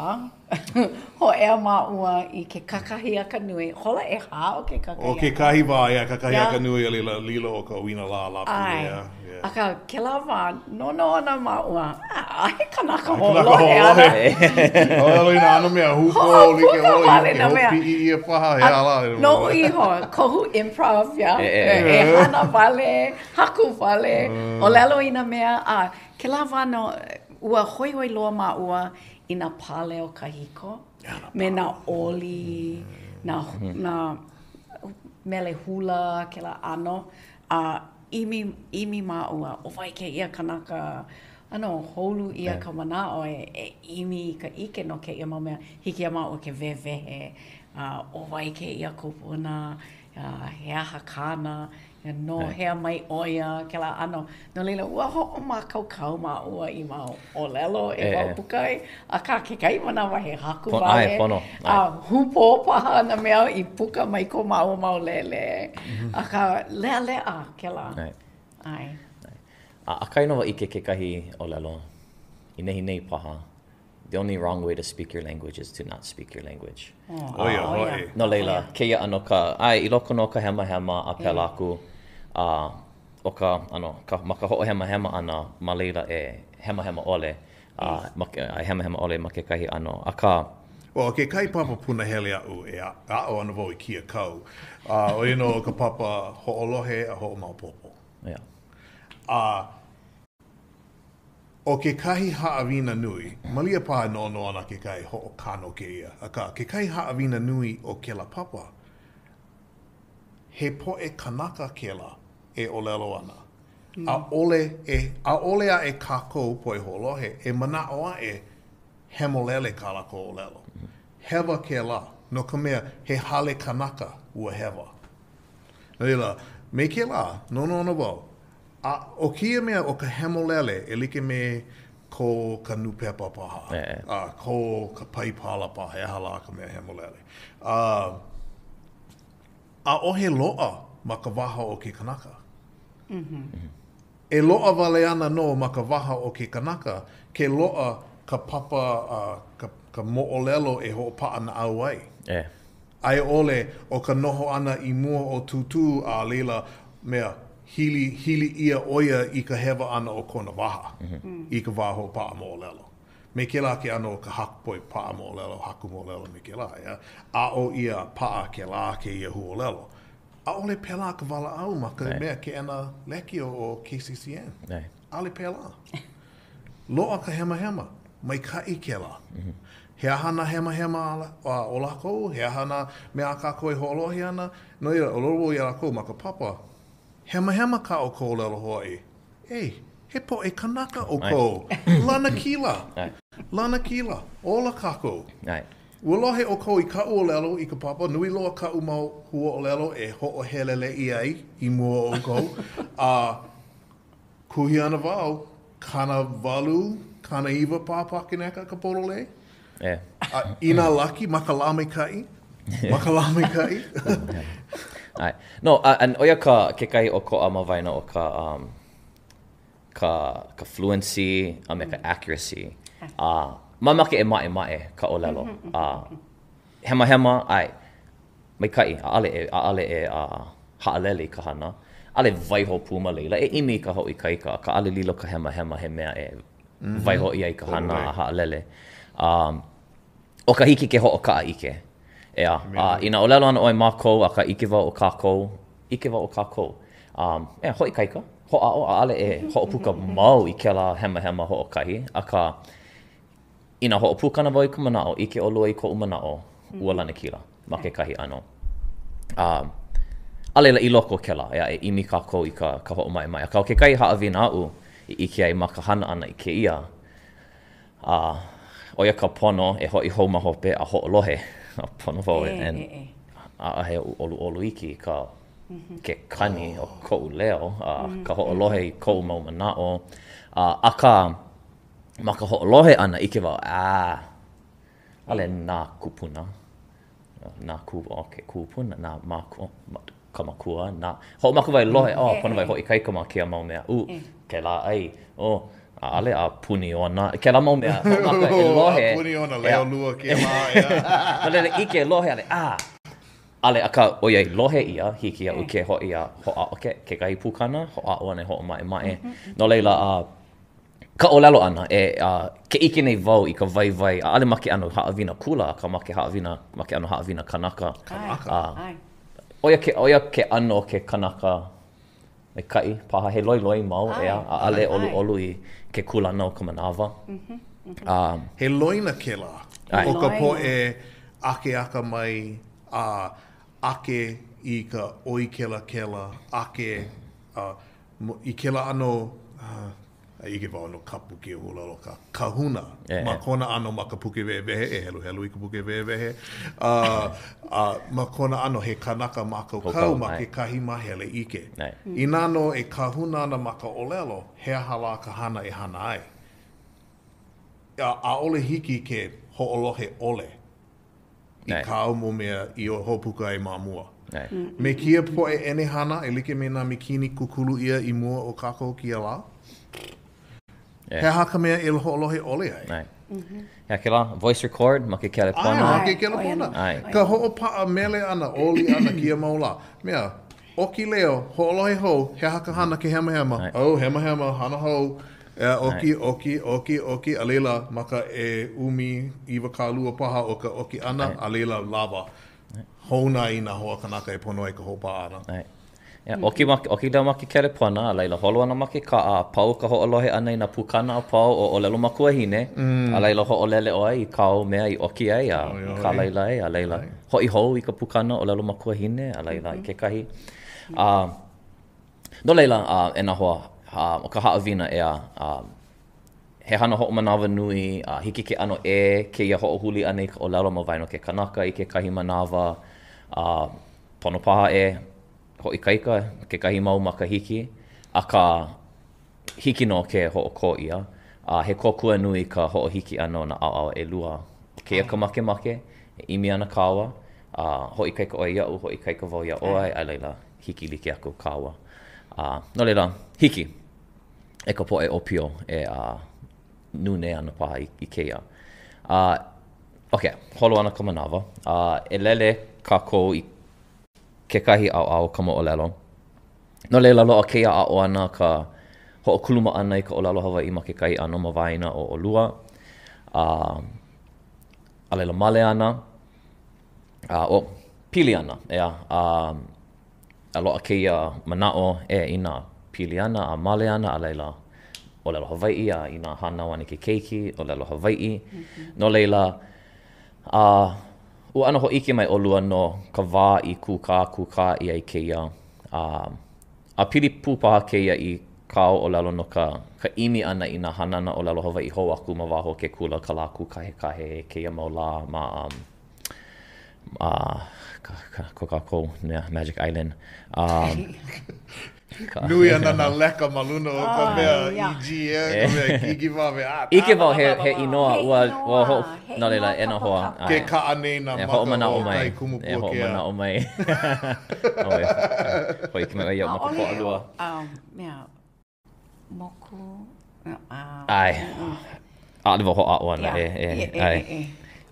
Speaker 4: Hōʻea māua i ke kakahiaka nui, hola ʻehā o ke kakahiaka.
Speaker 2: ʻO kekahi wā, yeah, kakahiaka nui a laila lilo ʻo ka ʻauinalā Lāpule, yeah,
Speaker 4: yeah. Akā, kēlā wā, noʻonoʻo ana māua, ʻaʻohe kanaka hoʻolohe ana.
Speaker 2: ʻOlelo i nā ʻano mea hūpō like ʻole, i hoʻopiʻi ʻia paha, he aha lā.
Speaker 4: Noʻu iho, kohu improv, yeah. E hana wale, haku wale, ʻōlelo i nā mea, a kēlā wā nō, Ua hoihoi loa māua i nā pāleo kahiko, me nā oli, nā, nā mele hula, kēlā ʻano, a ʻimi, ʻimi māua, ʻo wai kēia kanaka, ʻano hou ʻia ka manaʻo e, e ʻimi i ka ʻike no kēia mau mea, hiki iā māua ke wehewehe, a ʻo wai kēia kupuna, a he aha kāna, No hea mai ʻo ia kēlā ʻano. No laila, ua hoʻomākaukau māua i mau ʻōlelo e hoʻopuka ai, akā kekahi manawa he haku wale, a hūpō paha nā mea i puka mai ko māua mau lele. Akā, leʻaleʻa kēlā.
Speaker 3: ʻAe. A ʻakahi nō ua ʻike kekahi ʻōlelo i nehinei paha. The only wrong way to speak your language is to not speak your language.
Speaker 2: ʻO ia hoʻi.
Speaker 3: No laila, kēia ʻano ka, ʻae, i loko nō o ka hemahema a pēlā aku, a ʻo ka, ʻano, ka, ma ka hoʻohemahema ʻana ma laila e hemahema ʻole, a ma ke, a e hemahema ʻole ma kekahi ʻano. Akā.
Speaker 2: ʻO kekahi papa punahele aʻu e aʻo ana wau i kēia kau, a ʻo ia nō ka papa hoʻolohe a hoʻomaopopo.
Speaker 3: Yeah.
Speaker 2: A ʻO kekahi haʻawina nui, malia paha e noʻonoʻo ana kekahi hoʻokano kēia, akā, kekahi haʻawina nui o kēlā papa, he poʻe kanaka kēlā e ʻōlelo ana. ʻAʻole e, ʻaʻole aʻe kākou poʻe hoʻolohe e manaʻo aʻe hemolele kā lākou ʻōlelo. Hewa kēlā, no ka mea, he hale kanaka ua hewa. No laila, me kēlā, noʻonoʻo ana wau, A ʻo kēia mea ʻo ka hemolele, e like me ko ka nūpepa paha, a ko ka Paipala paha, he aha lā ka mea hemolele. A ʻaʻohe loaʻa ma ka waha o ke kanaka. E loaʻa wale ana nō ma ka waha o ke kanaka ke loaʻa ka papa, ka, ka moʻolelo e hoʻopaʻa naʻau ai. A i ʻole, ʻo ka noho ʻana i mua o Tūtū a laila, mea, hili, hili ʻia ʻo ia i ka hewa ʻana o kona waha i ka wā hoʻopaʻa moʻolelo. Me kēlā ke ʻano o ka haku poʻe paʻa moʻolelo, haku moʻolelo me kēlā, ʻeā. Aʻo ʻia a paʻa kēlā kēia huaʻōlelo. ʻAʻole pēlā ka walaʻau ma ka mea keʻena lekiō o KCCN. ʻAʻole pēlā. Loaʻa ka hemahema, maikaʻi kēlā. He aha nā hemahema o lākou? He aha nā mea a kākou e hoʻolohe ana? No laila, ʻōlelo wau iā lākou ma ka papa, hemahema kā ʻoukou ʻōlelo Hawaiʻi. Ei, he poʻe kanaka ʻoukou. Lanakila. Lanakila. Ola kākou. Ua lohe ʻoukou i kaʻu ʻōlelo i ka papa, nui loa kaʻu mau huaʻōlelo e hoʻoheleleʻi ai i mua o ʻoukou, a Kuhi ana wau, 80, 90 paha pakeneka ka pololei.
Speaker 3: Yeah.
Speaker 2: A inā laki ma ka lā maikaʻi, ma ka lā maikaʻi.
Speaker 3: ʻAe. No, a, and ʻo ia ka kekahi ʻokoʻa ma waena o ka, um, ka, ka fluency a me ka accuracy. A mamake e maʻemaʻe ka ʻōlelo. A hemahema, ʻae, maikaʻi, ʻaʻole e, ʻaʻole e uh, haʻalele i ka hana. ʻAʻole waiho pū ma laila, e ʻimi i ka hoʻoikaika, akā ʻaʻole lilo ka hemahema he mea e waiho ʻia i ka hana a haʻalele. Um, ʻo ka hiki ke hoʻokaʻaʻike. ʻEā, a inā ʻōlelo ana ʻoe mākou, akā ʻike wau ʻo kākou, ʻike wau ʻo kākou. Um, ʻeā, hoʻoikaika, hoʻāʻo, ʻaʻole e hoʻopuka mau i kēlā hemahema hoʻokahi, akā, inā hoʻopuka ana wau i ka manaʻo, ʻike ʻolua i koʻu manaʻo, ua lanakila ma kekahi ʻano. Um, a laila, i loko o kēlā, ʻeā, e ʻimi kākou i ka, ka hoʻomaʻemaʻe. Akā, ʻo kekahi haʻawina aʻu i ʻike ai ma ka hana ʻana i kēia, A ʻo ia ka pono e hoʻi hou ma hope a hoʻolohe. A pono wau e, ʻaʻohe oʻu ʻoluʻolu iki i ka ke kani o koʻu leo a ka hoʻolohe i koʻu mau manaʻo. A akā, ma ka hoʻolohe ʻana, ʻike wau, ah, ʻaʻole nā kūpuna. Nā kū, o ke kūpuna, nā mākua, ka makua, nā, hoʻomaka wau e lohe, oh, pono wau e hoʻoikaika ma kēia mau mea, uh, kēlā ʻai, oh, ʻaʻole a puni ona, kēlā mau mea, hoʻomaka e lohe.
Speaker 2: A puni ona, leo lua kēlā, ʻeā.
Speaker 3: No laila, ʻike, lohe, ʻale, ah, ʻale, akā, ʻoiai lohe ʻia, hiki iaʻu ke hoʻi a hoʻāʻo ke, kekahi pukana, hoʻāʻo ana e hoʻomaʻemaʻe. No laila, uh, ka ʻōlelo ʻana, e, a, ke ʻike nei wau i ka waiwai, ʻaʻole ma ke ʻano haʻawina kula, akā ma ke haʻawina, ma ke ʻano haʻawina kanaka.
Speaker 2: Kanaka.
Speaker 3: A, ʻo ia ke, ʻo ia ke ʻano o ke kanaka maikaʻi paha, he loiloi mau, ʻeā, ʻaʻole ʻoluʻolu i ke kūlana o ka manawa.
Speaker 2: A. He loina kēlā o ka poʻe akeakamai a ake i ka ʻoi kelakela, ake a I kēlā ʻano, a ʻike wau ʻano kapu kēia huaʻōlelo ka kahuna ma kona ʻano ma ka puke wehewehe, e heluhelu i ka puke wehewehe, a, a ma kona ʻano he kanaka mākaukau ma kekahi māhele ʻike. Inā nō e kahuna ana ma ka ʻōlelo, he aha lā ka hana e hana ai? A, ʻaʻole hiki ke hoʻolohe ʻole. i kāu mau mea i hoʻopuka ai ma mua. Me kēia poʻe ʻenehana e like me nā mīkini kūkulu ʻia i mua o kākou kēia lā, he aha ka mea e hoʻolohe ʻole ai?
Speaker 3: Ea kēlā, voice record ma ke kelepona.
Speaker 2: ʻAe, ma ke kelepona. Ka hoʻopaʻa mele ʻana, oli ʻana kēia mau lā. Mea, ʻoki leo, hoʻolohe hou, he aha ka hana ke hemahema? Oh, hemahema, hana hou. ʻEā, ʻoki, ʻoki, ʻoki, ʻoki, a laila, ma ka e ʻumi 20 paha o ka ʻoki ʻana, a laila, lawa. Houna i nā hoa kanaka e pono ai ka hoʻopaʻa ʻana.
Speaker 3: ʻAe. ʻEā, ʻoki ma, ʻoki leo ma ke kelepona, a laila, holo ana ma ke kaʻa, a pau ka hoʻolohe ʻana i nā pukana a pau o ʻōlelo makuahine, a laila, hoʻolele ʻoe i kāu mea i ʻoki ai, a kālailai, a laila, hoʻi hou i ka pukana ʻōlelo makuahine, a laila, i kekahi. A, No laila, e nā hoa, ʻo ka haʻawina, ʻeā, he hana hoʻomanawanui, a hiki ke ʻano ʻē kēia hoʻohuli ʻana i ka ʻōlelo ma waena o ke kanaka i kekahi manawa, a pono paha e hoʻoikaika kekahi mau makahiki, akā, hiki nō ke hoʻokō ʻia, a he kōkua nui ka hoʻohiki ʻana o nā ʻaoʻao ʻelua. ʻO kēia ka makemake, e ʻimi ana kāua, a hoʻoikaika ʻoe iaʻu, hoʻoikaika wau iā ʻoe, a laila, hiki like aku kāua. A no laila, hiki e ka poʻe ʻōpio e a, nūnē ana paha i, i kēia. A, okay, holo ana ka manawa. A, e lele kākou i kekahi ʻaoʻao o ka moʻolelo. No laila, loaʻa kēia aʻo ʻana ka hoʻokuluma ʻana i ka ʻōlelo Hawaiʻi ma kekahi ʻano ma waena o ʻolua. A, a laila male ana, a ʻo, pili ana, ʻeā, a, a loaʻa kēia manaʻo, e, inā pili ana a male ana, a laila, ʻōlelo Hawaiʻi, a inā hānau ana ke keiki, ʻōlelo Hawaiʻi. No laila, a ua ʻano hōʻike mai ʻolua no ka wā i kūkākūkā ʻia ai kēia, a, a pili pū paha kēia i kāu ʻōlelo no ka, ka ʻimi ʻana i nā hanana ʻōlelo Hawaiʻi hou aku ma waho o ke kula, ka lā kūkahekahe, kēia mau lā ma, um, ma ka, ka, ko kākou mea, Magic Island. Um,
Speaker 2: Nui ana nā leka ma luna o ka mea EG, ka mea gigiwawe.
Speaker 3: ʻIke wau he, he inoa, ua, ua ho, no laila, e nā hoa.
Speaker 2: Ke kaʻa nei nā maka o kahi kumu
Speaker 3: puakea. E hoʻomanaʻo mai. Hōʻike mai ʻoe iaʻu ma ka Pōʻalua.
Speaker 4: Mea, moku,
Speaker 3: ʻAe. ʻAʻole wau hoʻāʻo ana e, e, ʻae.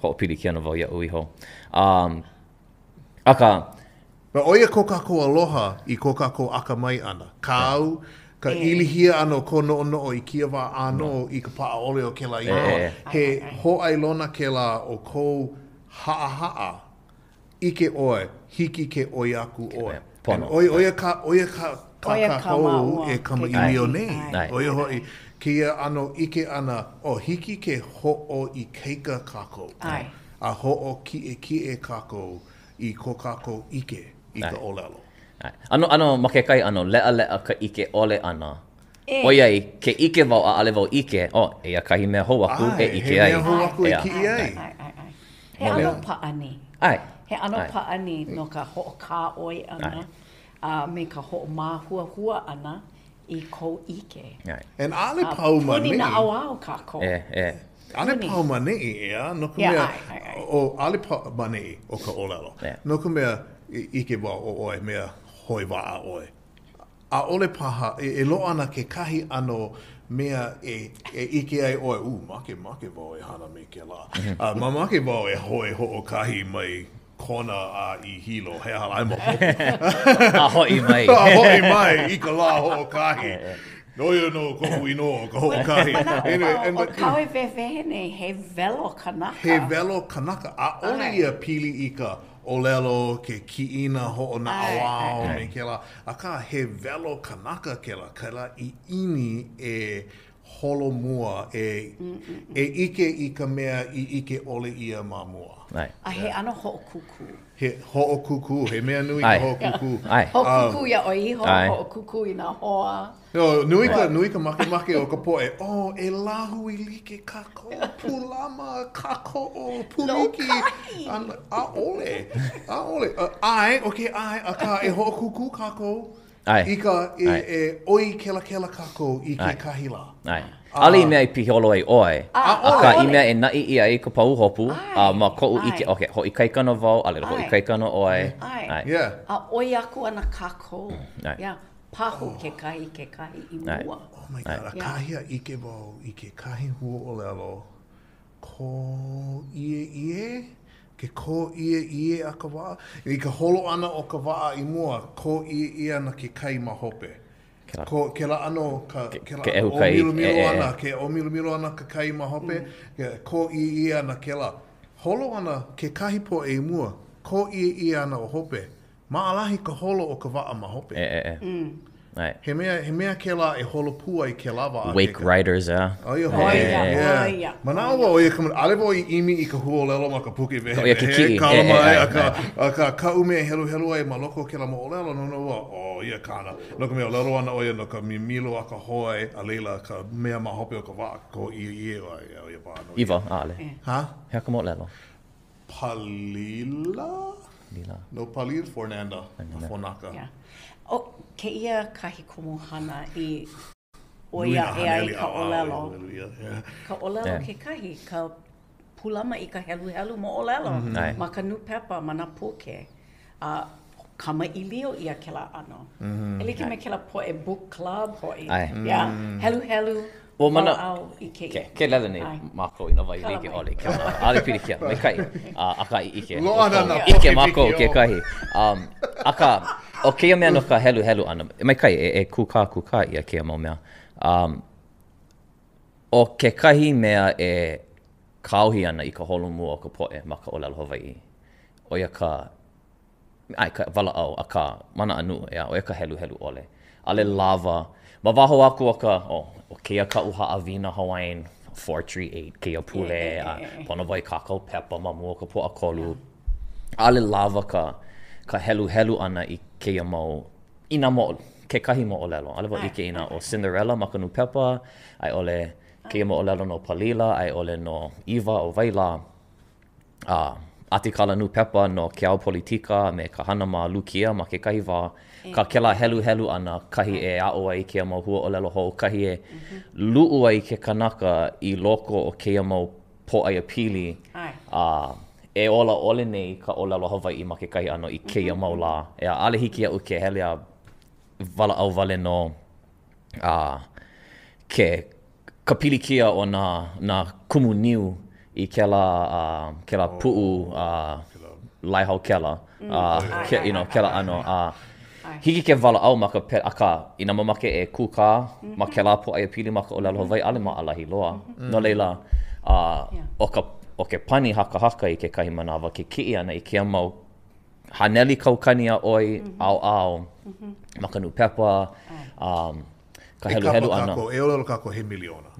Speaker 3: Hoʻopilikia nō wau iaʻu iho. Um, akā.
Speaker 2: But ʻo ia ko kākou aloha i ko kākou akamai ʻana. Kāu, ka ilihia ʻana o kou noʻonoʻo i kēia wā ʻānō i ka paʻa ʻole o kēlā inoa. He hōʻailona kēlā o kou haʻahaʻa ʻike ʻoe, hiki ke ʻoi aku ʻoe.
Speaker 3: Pono.
Speaker 2: ʻO ia ka, ʻo ia ka, kā kākou e kamaʻilio nei. ʻO ia hoʻi, kēia ʻano ʻike ʻana, oh, hiki ke hoʻoikaika kākou. A hoʻokiʻekiʻe kākou i ko kākou ʻike i ka ʻōlelo.
Speaker 3: ʻAno, ʻano, ma kekahi ʻano, leʻaleʻa ka ʻike ʻole ʻana. ʻOiai, ke ʻike wau ʻaʻole wau ʻike, oh, eia kahi mea hou aku e ʻike ai.
Speaker 2: He mea hou aku e kiʻi ai.
Speaker 4: He ʻano pāʻani.
Speaker 3: ʻAe.
Speaker 4: He ʻano pāʻani no ka hoʻokāʻoi ʻana a me ka hoʻomāhuahua ʻana i kou ʻike.
Speaker 3: ʻAe.
Speaker 2: And ʻaʻole pau ma
Speaker 4: neʻi. Puni naʻauao kākou.
Speaker 3: E, e.
Speaker 2: ʻAʻole pau ma neʻi, ʻeā, no ka mea, ʻo, ʻaʻole pau ma neʻi o ka ʻōlelo. No ka mea, ʻike wau ʻo ʻoe mea hoe waʻa ʻoe. ʻAʻole paha e loaʻa ana kekahi ʻano mea e ʻike ai ʻoe, ʻū, makemake wau e hana me kēlā. A mamake wau e hoe hoʻokahi mai Kona a i Hilo, he aha lā, e maopopo.
Speaker 3: A hoʻi mai.
Speaker 2: A hoʻi mai i ka lā hoʻokahi. ʻO ia nō koʻu inoa ʻo ka hoʻokahi.
Speaker 4: Anyway, and but. ʻO kāu e wehewehe nei, he welo kanaka.
Speaker 2: He welo kanaka. ʻAʻole ia pili i ka ʻōlelo, ke kiʻina hoʻonaʻauao me kēlā, akā he welo kanaka kēlā, kēlā ʻiʻini e holomua, e e ʻike i ka mea i ʻike ʻole ʻia ma mua.
Speaker 4: A he ʻano hoʻokūkū.
Speaker 2: He hoʻokūkū, he mea nui ka hoʻokūkū.
Speaker 4: Hoʻokūkū iā ʻoe iho, hoʻokūkū i nā hoa.
Speaker 2: No, nui ka, nui ka makemake o ka poʻe, oh, e lāhui like kākou, pūlama, kākoʻo, pūmiki.
Speaker 4: Lōkahi!
Speaker 2: ʻAʻole, ʻaʻole. ʻAe, okay, ʻae, akā e hoʻokūkū kākou
Speaker 3: ʻAe.
Speaker 2: i ka, e, e ʻoi kelakela kākou i kekahi lā.
Speaker 3: ʻAe. ʻAʻole i mea i piholo ai ʻoe,
Speaker 4: ʻAʻole.
Speaker 3: akā i mea e naʻi ʻia ai ka pahuhopu, a ma koʻu ʻike, okay, hoʻoikaika nō wau, a laila hoʻoikaika nō ʻoe.
Speaker 4: ʻAe.
Speaker 2: Yeah.
Speaker 4: A ʻoi aku ana kākou.
Speaker 3: ʻAe.
Speaker 4: Yeah. Pahu kekahi i kekahi i mua.
Speaker 2: Oh my God, ʻakahi a ʻike wau i kekahi huaʻōlelo kōʻieʻie, ke kōʻieʻie a ka waʻa. I ka holo ʻana o ka waʻa i mua, kōʻieʻie ana ke kai ma hope. Ko, kēlā ʻano, ka, kēlā
Speaker 3: ʻano
Speaker 2: ʻōmilomilo ana, ke ʻōmilomilo ana ka kai ma hope, kōʻieʻie ana kēlā. Holo ana kekahi poʻe i mua, kōʻieʻie ana ʻo hope. Maʻalahi ka holo o ka waʻa ma hope.
Speaker 3: E, e, e. ʻAe.
Speaker 2: He mea, he mea kēlā e holo pū ai kēlā waʻa.
Speaker 3: Wake riders, ʻeā.
Speaker 2: ʻO ia hoʻi.
Speaker 4: ʻO ia, ʻo ia.
Speaker 2: Manaʻo wau, ʻo ia ka manaʻo, ʻaʻole wau i ʻimi i ka huaʻōlelo ma ka puke wehewehe.
Speaker 3: ʻO ia ke kiʻi.
Speaker 2: Kala mai, akā, akā, kaʻu mea e heluhelu ai ma loko o kēlā moʻolelo, noʻonoʻo wau, ʻo ia kāna. No ka mea, ʻōlelo ana ʻo ia no ka mimilo a ka hoe, a laila, ka mea ma hope o ka waʻa, kōʻieʻie, ʻo ia paha nō ia.
Speaker 3: ʻIwa, ʻaʻole.
Speaker 2: Hā?
Speaker 3: He aha ka moʻolelo?
Speaker 2: Palila?
Speaker 3: Lila.
Speaker 2: No Palila Fornanda, Fonaka.
Speaker 4: Yeah. ʻO kēia kahi kumuhana i ʻoi aʻe ai ka ʻōlelo. Ka ʻōlelo kekahi, ka pūlama i ka heluhelu moʻolelo ma ka nūpepa, ma nā puke. A kamaʻilio ʻia kēlā ʻano. E like me kēlā poʻe book club hoʻi. Yeah. Heluhelu.
Speaker 3: Ua mana,
Speaker 4: walaʻau i kēia.
Speaker 3: Ke, ke lele nei mākou i nā wahi like ʻole, ke mana, ʻaʻole pilikia, maikaʻi, a, akā i ʻike.
Speaker 2: Loaʻa ana nā
Speaker 3: ʻIke mākou kekahi. Um, akā, ʻo kēia mea no ka heluhelu ʻana, maikaʻi e, e kūkākūkā ʻia kēia mau mea. Um, ʻo kekahi mea e kāohi ana i ka holomua o ka poʻe ma ka ʻōlelo Hawaiʻi, ʻo ia ka ʻae, ka walaʻau, akā, ma nā ʻanuʻu, ʻeā, ʻo ia ka heluhelu ʻole. ʻAʻole lawa. Ma waho aku o ka, oh, ʻo kēia kaʻu haʻawina Hawaiian 438, kēia pule, a pono wau e kākau pepa ma mua o ka Pōʻakolu. ʻAʻole lawa ka, ka heluhelu ʻana i kēia mau, i nā moʻo, kekahi moʻolelo. ʻAʻole wau ʻike inā ʻo Cinderella ma ka nūpepa, a i ʻole kēia moʻolelo no Palila, a i ʻole no ʻIwa, ʻo wai lā. A. ʻatikala nūpepa no ke ao politika a me ka hana ma Lukia ma kekahi wā, ka kēlā heluhelu ʻana, kahi e aʻo ai kēia mau huaʻōlelo hou, kahi e luʻu ai ke kanaka i loko o kēia mau pōʻaiapili a e ola ʻole nei ka ʻōlelo Hawaiʻi ma kekahi ʻano i kēia mau lā. ʻEā, ʻaʻole hiki iaʻu ke hele a walaʻau wale nō a ke ka pilikia o nā, nā kumu niu i kēlā, uh, kēlā puʻu uh, Laehaokela, uh, ke, you know, kēlā ʻano. A hiki ke walaʻau ma ka pe, akā, inā mamake e kūkā ma kēlā pōʻaiapili ma ka ʻōlelo Hawaiʻi, ʻaʻole maʻalahi loa. No laila, uh, ʻo ka, ʻo ke pani hakahaka i kekahi manawa, ke kiʻi ʻana i kēia mau haneli kaukani a ʻoi ʻaoʻao ma ka nūpepa, um, ka heluhelu ʻana.
Speaker 2: E kapa kākou, e ʻōlelo kākou he miliona.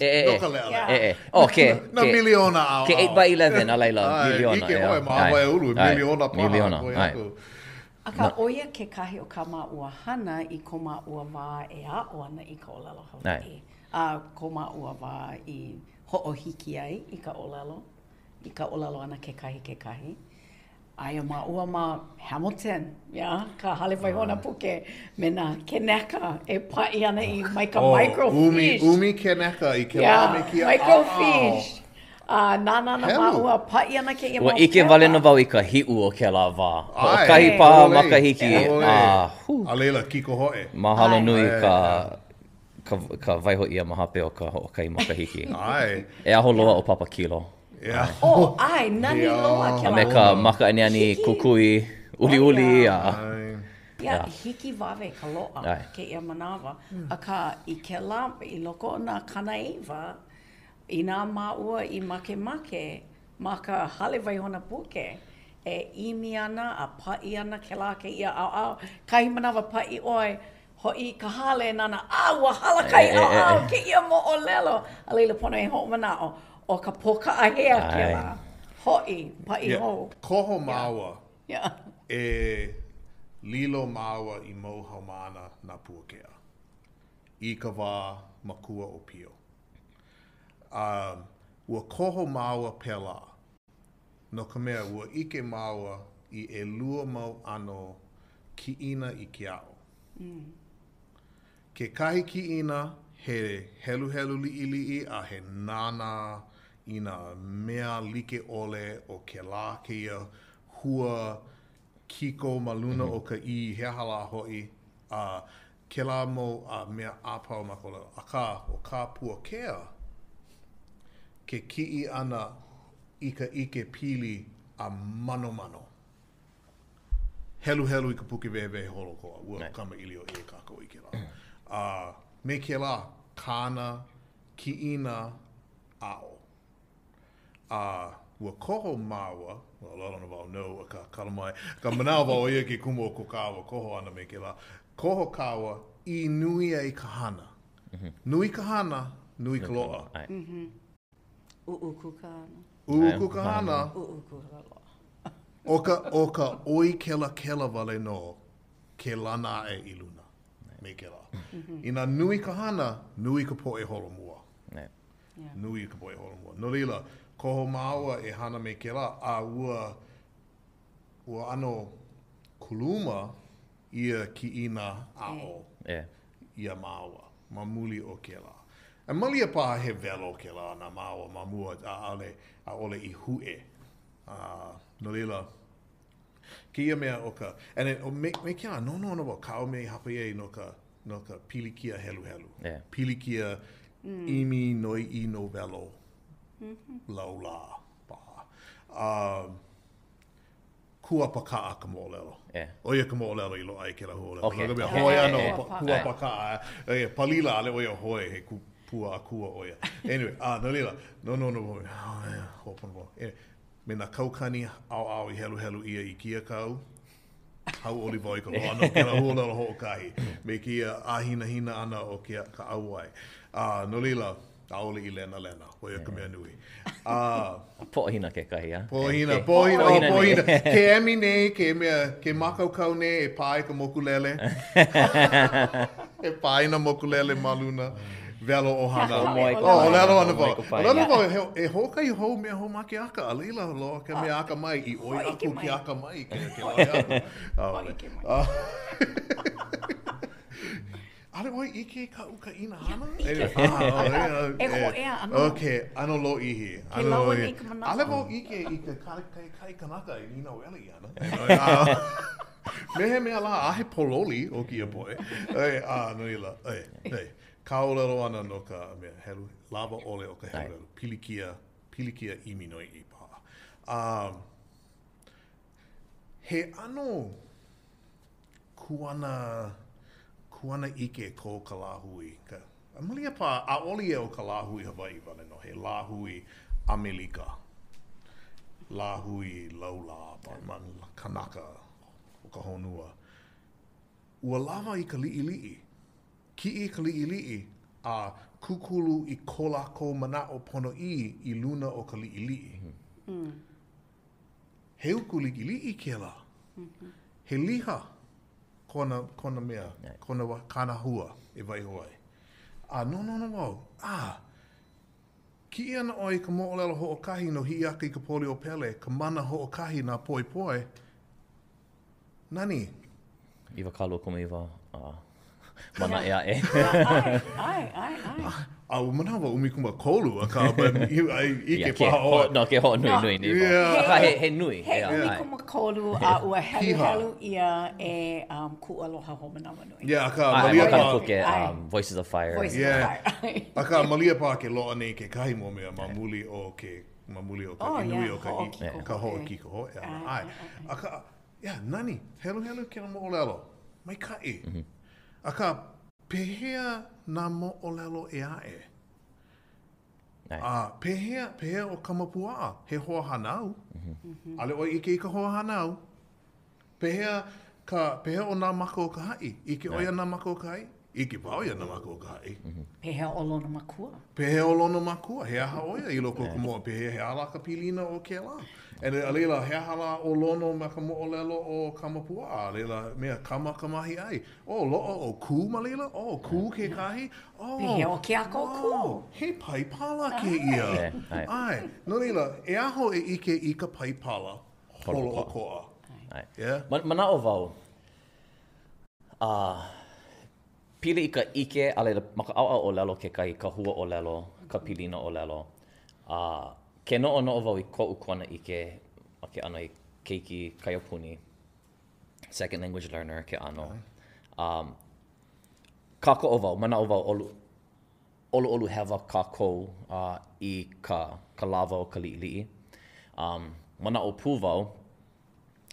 Speaker 3: E, e, e.
Speaker 2: No ka leʻaleʻa.
Speaker 3: E, e. Oh, ke,
Speaker 2: Na
Speaker 3: ke,
Speaker 2: miliona ʻaoʻao.
Speaker 3: Ke 8 by 11, a laila, miliona.
Speaker 2: ʻIke ʻoe ma Awaiaulu, miliona paha.
Speaker 3: Miliona, ʻae.
Speaker 4: Akā, ʻo ia kekahi o kā māua hana i ko māua wā e aʻo ana i ka ʻōlelo Hawaiʻi. A ko māua wā i hoʻohiki ai i ka ʻōlelo, i ka ʻōlelo ʻana kekahi kekahi. Aia māua ma Hamilton, yeah, ka hale waihona puke me nā keneka e paʻi ana i mai ka
Speaker 2: oh,
Speaker 4: microfiche.
Speaker 2: ʻUmi, ʻumi keneka i kēlā
Speaker 4: yeah,
Speaker 2: me kēia
Speaker 4: microfiche. A nānā ana māua, paʻi ana kēia
Speaker 3: Ua
Speaker 4: mau
Speaker 3: ʻike wale nō wau i ka hiʻu o kēlā wā. Hoʻokahi paha makahiki, a hū.
Speaker 2: A laila, kikohoʻe.
Speaker 3: Mahalo nui ka, ka, ka waiho ʻia ma hope o ka hoʻokahi makahiki.
Speaker 2: ʻAe.
Speaker 3: E aho loa ʻo Papakilo.
Speaker 4: Oh, ʻae, nani loa kēlā.
Speaker 3: A me ka maka aniani kukui, uliuli a.
Speaker 4: Yeah, hikiwawe ka loaʻa kēia manawa. Akā, i kēlā, i loko o nā 90, inā māua i makemake ma ka hale waihona puke e ʻimi ana a paʻi ana kēlā kēia ʻaoʻao, kahi manawa paʻi ʻoe, Hoʻi i ka hale nānā, a ua hala kahi ʻaoʻao o kēia moʻolelo. A laila pono e hoʻomanaʻo, ʻo ka pōkaʻa hea kēlā? Hoʻi, paʻi hou.
Speaker 2: Koho māua e lilo māua i mau haumāna na Puakea i ka wā makua ʻōpio. A ua koho māua pēlā no ka mea ua ʻike māua i ʻelua mau ʻano kiʻina i ke aʻo. Kekahi kiʻina he heluhelu liʻiliʻi a he nānā i nā mea like ʻole o kēlā kēia hua kiko ma luna o ka ʻī, he aha lā hoʻi, a kēlā mau a mea a pau ma ka ʻōlelo. Akā, ʻo kā Puakea, ke kiʻi ʻana i ka ʻike pili a manomano. Heluhelu i ka puke wehewehe holokoʻa, ua kamaʻilio ʻē kākou i kēlā. A me kēlā kāna kiʻina aʻo. A ua koho māua, well, I don't know about no, akā, kala mai, ka manawa ʻo ia ke kumu o ko kāua koho ʻana me kēlā. Koho kāua i nui ai ka hana. Nui ka hana, nui ka loaʻa.
Speaker 4: ʻUʻuku ka hana.
Speaker 2: ʻUʻuku ka hana.
Speaker 4: ʻUʻuku ka loaʻa.
Speaker 2: ʻO ka, ʻo ka ʻoi kelakela wale nō ke lana aʻe i luna me kēlā. Inā nui ka hana, nui ka poʻe holomua. Nui ka poʻe holomua. No laila, koho māua e hana me kēlā, a ua, ua ʻano kuluma ia kiʻina aʻo iā māua ma muli o kēlā. A malia paha he welo kēlā na māua ma mua, ʻaʻole, ʻaʻole i huʻe. A no laila, kēia mea o ka, and then, me, me kēlā, noʻonoʻo nō wau, kāu mea i hāpai ai no ka, no ka pilikia heluhelu.
Speaker 3: Yeah.
Speaker 2: Pilikia mm. ʻimi noiʻi nowelo mm -hmm. laulā paha. Uh, Kuapakaʻa ka moʻolelo.
Speaker 3: Yeah.
Speaker 2: ʻO ia ka moʻolelo i loaʻa ai kēlā huaʻōlelo.
Speaker 3: Okay.
Speaker 2: No ka mea, hoe ana o Kuapakaʻa. E, palila, ʻaʻole ʻo ia hoe, he ku, pua akua ʻo ia. Anyway, a no laila, no, no, no, hoʻoponopono. Anyway, me nā kaukani ʻaoʻao i heluhelu ʻia i kēia kau, hauʻoli wau i ka loaʻa o kēlā huaʻōlelo hoʻokahi me kēia ʻāhinahina ʻana o ke, ka ʻauwae. A no laila, ʻaʻole i lenalena, ʻo ia ka mea nui.
Speaker 3: A Poʻohina kekahi, a?
Speaker 2: Poʻohina, poʻohina, oh, poʻohina. Ke emi nei, ke mea, ke mākaukau nei e pā i ka mokulele. E pā i nā mokulele ma luna. Welo ʻohana.
Speaker 3: Hoʻomoe ka
Speaker 2: Oh, ʻōlelo ana
Speaker 3: Hoʻomoe
Speaker 2: wau.
Speaker 3: ka pae.
Speaker 2: ʻŌlelo wau, he, e hoʻokahi hou mea hoʻomakeʻaka, a laila loaʻa ka mea akamai i ʻoi
Speaker 4: Hōʻike
Speaker 2: aku
Speaker 4: mai.
Speaker 2: ke akamai ke, ke lawe aku. ʻAʻole.
Speaker 4: Hōʻike mai.
Speaker 2: ʻAʻole ʻoe ʻike i kaʻu kaʻina hana?
Speaker 4: ʻike.
Speaker 2: ʻAʻole.
Speaker 4: E hōʻea ʻano.
Speaker 2: Okay, ʻano lōʻihi.
Speaker 4: Ke lawa nei ka manawa.
Speaker 2: ʻAʻole wau ʻike i ke kai kanaka i nīnauele ʻia ana. Me he mea lā, ʻaʻahe pōloli o kēia poʻe. A, no laila, ʻae, ka ʻōlelo ʻana no ka mea helu, lawa ʻole o ka heluhelu, pilikia, pilikia ʻimi noiʻi paha. A, he ʻano kuana, kuanaʻike ko ka lāhui. Ka, malia paha, ʻaʻole ia ʻo ka lāhui Hawaiʻi wale nō, he lāhui ʻAmelika, lāhui laulā, kanaka o ka honua. Ua lawa i ka liʻiliʻi. Kiʻi i ka liʻiliʻi a kūkulu i ko lākou manaʻo ponoʻī i luna o ka liʻiliʻi. He uku liʻiliʻi kēlā. He liha kona, kona mea, kona, kāna hua e waiho ai. A noʻonoʻo wau, ah, kiʻi ana ʻoe i ka moʻolelo hoʻokahi no Hiʻiakaikapoliopele, ka mana hoʻokahi na Poepoe, Nani.
Speaker 3: 29 a mana ʻē aʻe.
Speaker 4: ʻAe, ʻae, ʻae, ʻae.
Speaker 2: A ua manawa 13, akā, but i ʻike paha ʻoe.
Speaker 3: No, ke hoʻonuinui nei wau. Akā, he, he nui.
Speaker 4: He 13 a ua heluhelu ʻia e um, Kuʻualoha Hoomanawanui.
Speaker 2: Yeah, akā, malia
Speaker 3: paha. Puke, um, Voices of Fire.
Speaker 4: Voices of Fire.
Speaker 2: Akā, malia paha ke loaʻa nei kekahi mau mea ma muli o ke, ma muli o ka oh, nui o ka, ka hoʻokikohoʻe ʻana. ʻAe. Akā, Yeah, nani, heluhelu kēlā moʻolelo, maikaʻi. Mm -hmm. Akā, pehea nā moʻolelo ʻē aʻe? A pehea, pehea ʻo Kamapuaʻa, he hoa hānau? Mm -hmm. ʻAʻole ʻoe ʻike i ka hoa hānau. Pehea ka, pehea ʻo Nā Maka o ka Haʻi? ʻIke ʻoe iā Nā Maka o ka Haʻi? ʻIke wau iā Nā Maka o ka Haʻi. Mm
Speaker 4: -hmm. Pehea ʻo Lonomakua?
Speaker 2: Pehea ʻo Lonomakua? He aha ʻo ia i loko o ka moʻo? Pehea, he aha lā ka pilina o kēlā? And a laila, he aha lā ʻo Lono ma ka moʻolelo o Kamapuaʻa? A laila, mea, Kama ka mahiʻai. Oh, loaʻa ʻo Kū ma laila? Oh, Kū kekahi? Oh.
Speaker 4: Pehea ʻo Keakaokū?
Speaker 2: He Paipala kēia. ʻAe. No laila, e aho e ʻike i ka Paipala holoʻokoʻa.
Speaker 3: ʻAe.
Speaker 2: Yeah?
Speaker 3: Manaʻo wau, a pili i ka ʻike, a laila, ma ka ʻaoʻao ʻōlelo kekahi, ka hua ʻōlelo, ka pilina ʻōlelo. A ke noʻonoʻo wau i koʻu kuanaʻike ma ke ʻano he keiki kaiapuni, second language learner ke ʻano. Um, kākoʻo wau, manaʻo wau, ʻolu, ʻoluʻolu hewa kākou uh, i ka, ka lawa o ka liʻiliʻi. Um, manaʻo pū wau,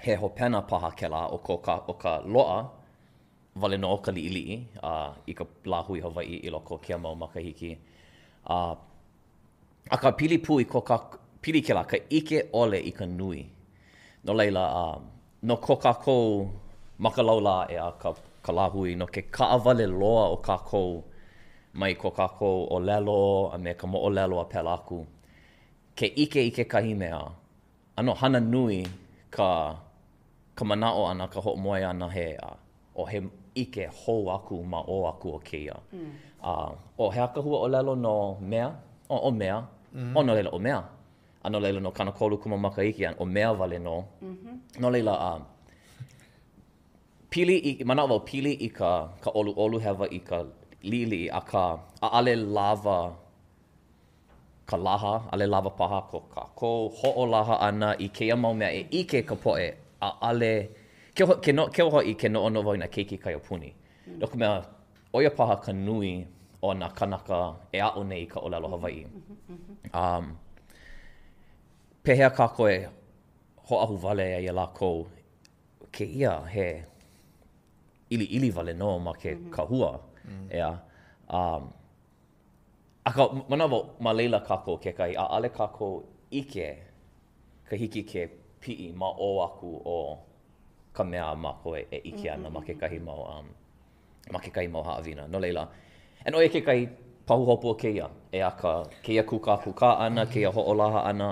Speaker 3: he hopena paha kēlā o ko ka, o ka loaʻa wale nō o ka liʻiliʻi a i ka lāhui Hawaiʻi i loko o kēia mau makahiki. A, akā pili pū i ko ka, pili kēlā, ka ʻike ʻole i ka nui. No laila, a, no ko kākou makalaulā ʻeā, ka, ka lāhui, no ke kaʻawale loa o kākou mai ko kākou ʻōlelo a me ka moʻolelo a pēlā aku, ke ʻike i kekahi mea, ʻano hana nui ka ka manaʻo ʻana, ka hoʻomoe ʻana he, ʻo he ʻike hou aku ma ʻō aku o kēia. A ʻo he aha ka hua ʻōlelo no mea? ʻO, ʻo mea. ʻO no laila, ʻo mea. A no laila, no 30 kumamākahiki, ʻo mea wale nō. No laila, a pili i, manaʻo wau, pili i ka, ka ʻoluʻolu hewa i ka liʻiliʻi, akā, ʻaʻole lawa ka laha, ʻaʻole lawa paha ko kākou hoʻolaha ʻana i kēia mau mea e ʻike ka poʻe, ʻaʻole, ke, ke, no, keu hoʻi ke noʻonoʻo wau i nā keiki kaiapuni. No ka mea, ʻo ia paha ka nui o nā kānaka e aʻo nei i ka ʻōlelo Hawaiʻi. Um, pehea kākou e hoʻāhuwale ai iā lākou kēia he ʻiliʻili wale nō ma ke kahua, ʻeā. Um, Akā, manaʻo wau, ma laila kākou kekahi, ʻaʻole kākou ʻike ka hiki ke piʻi ma ʻō aku o ka mea a mākou e ʻike ana ma kekahi mau, um, ma kekahi mau haʻawina. No laila, and ʻo ia kekahi pahuhopu o kēia, ʻeā, ka, kēia kūkākūkā ʻana, kēia hoʻolaha ʻana,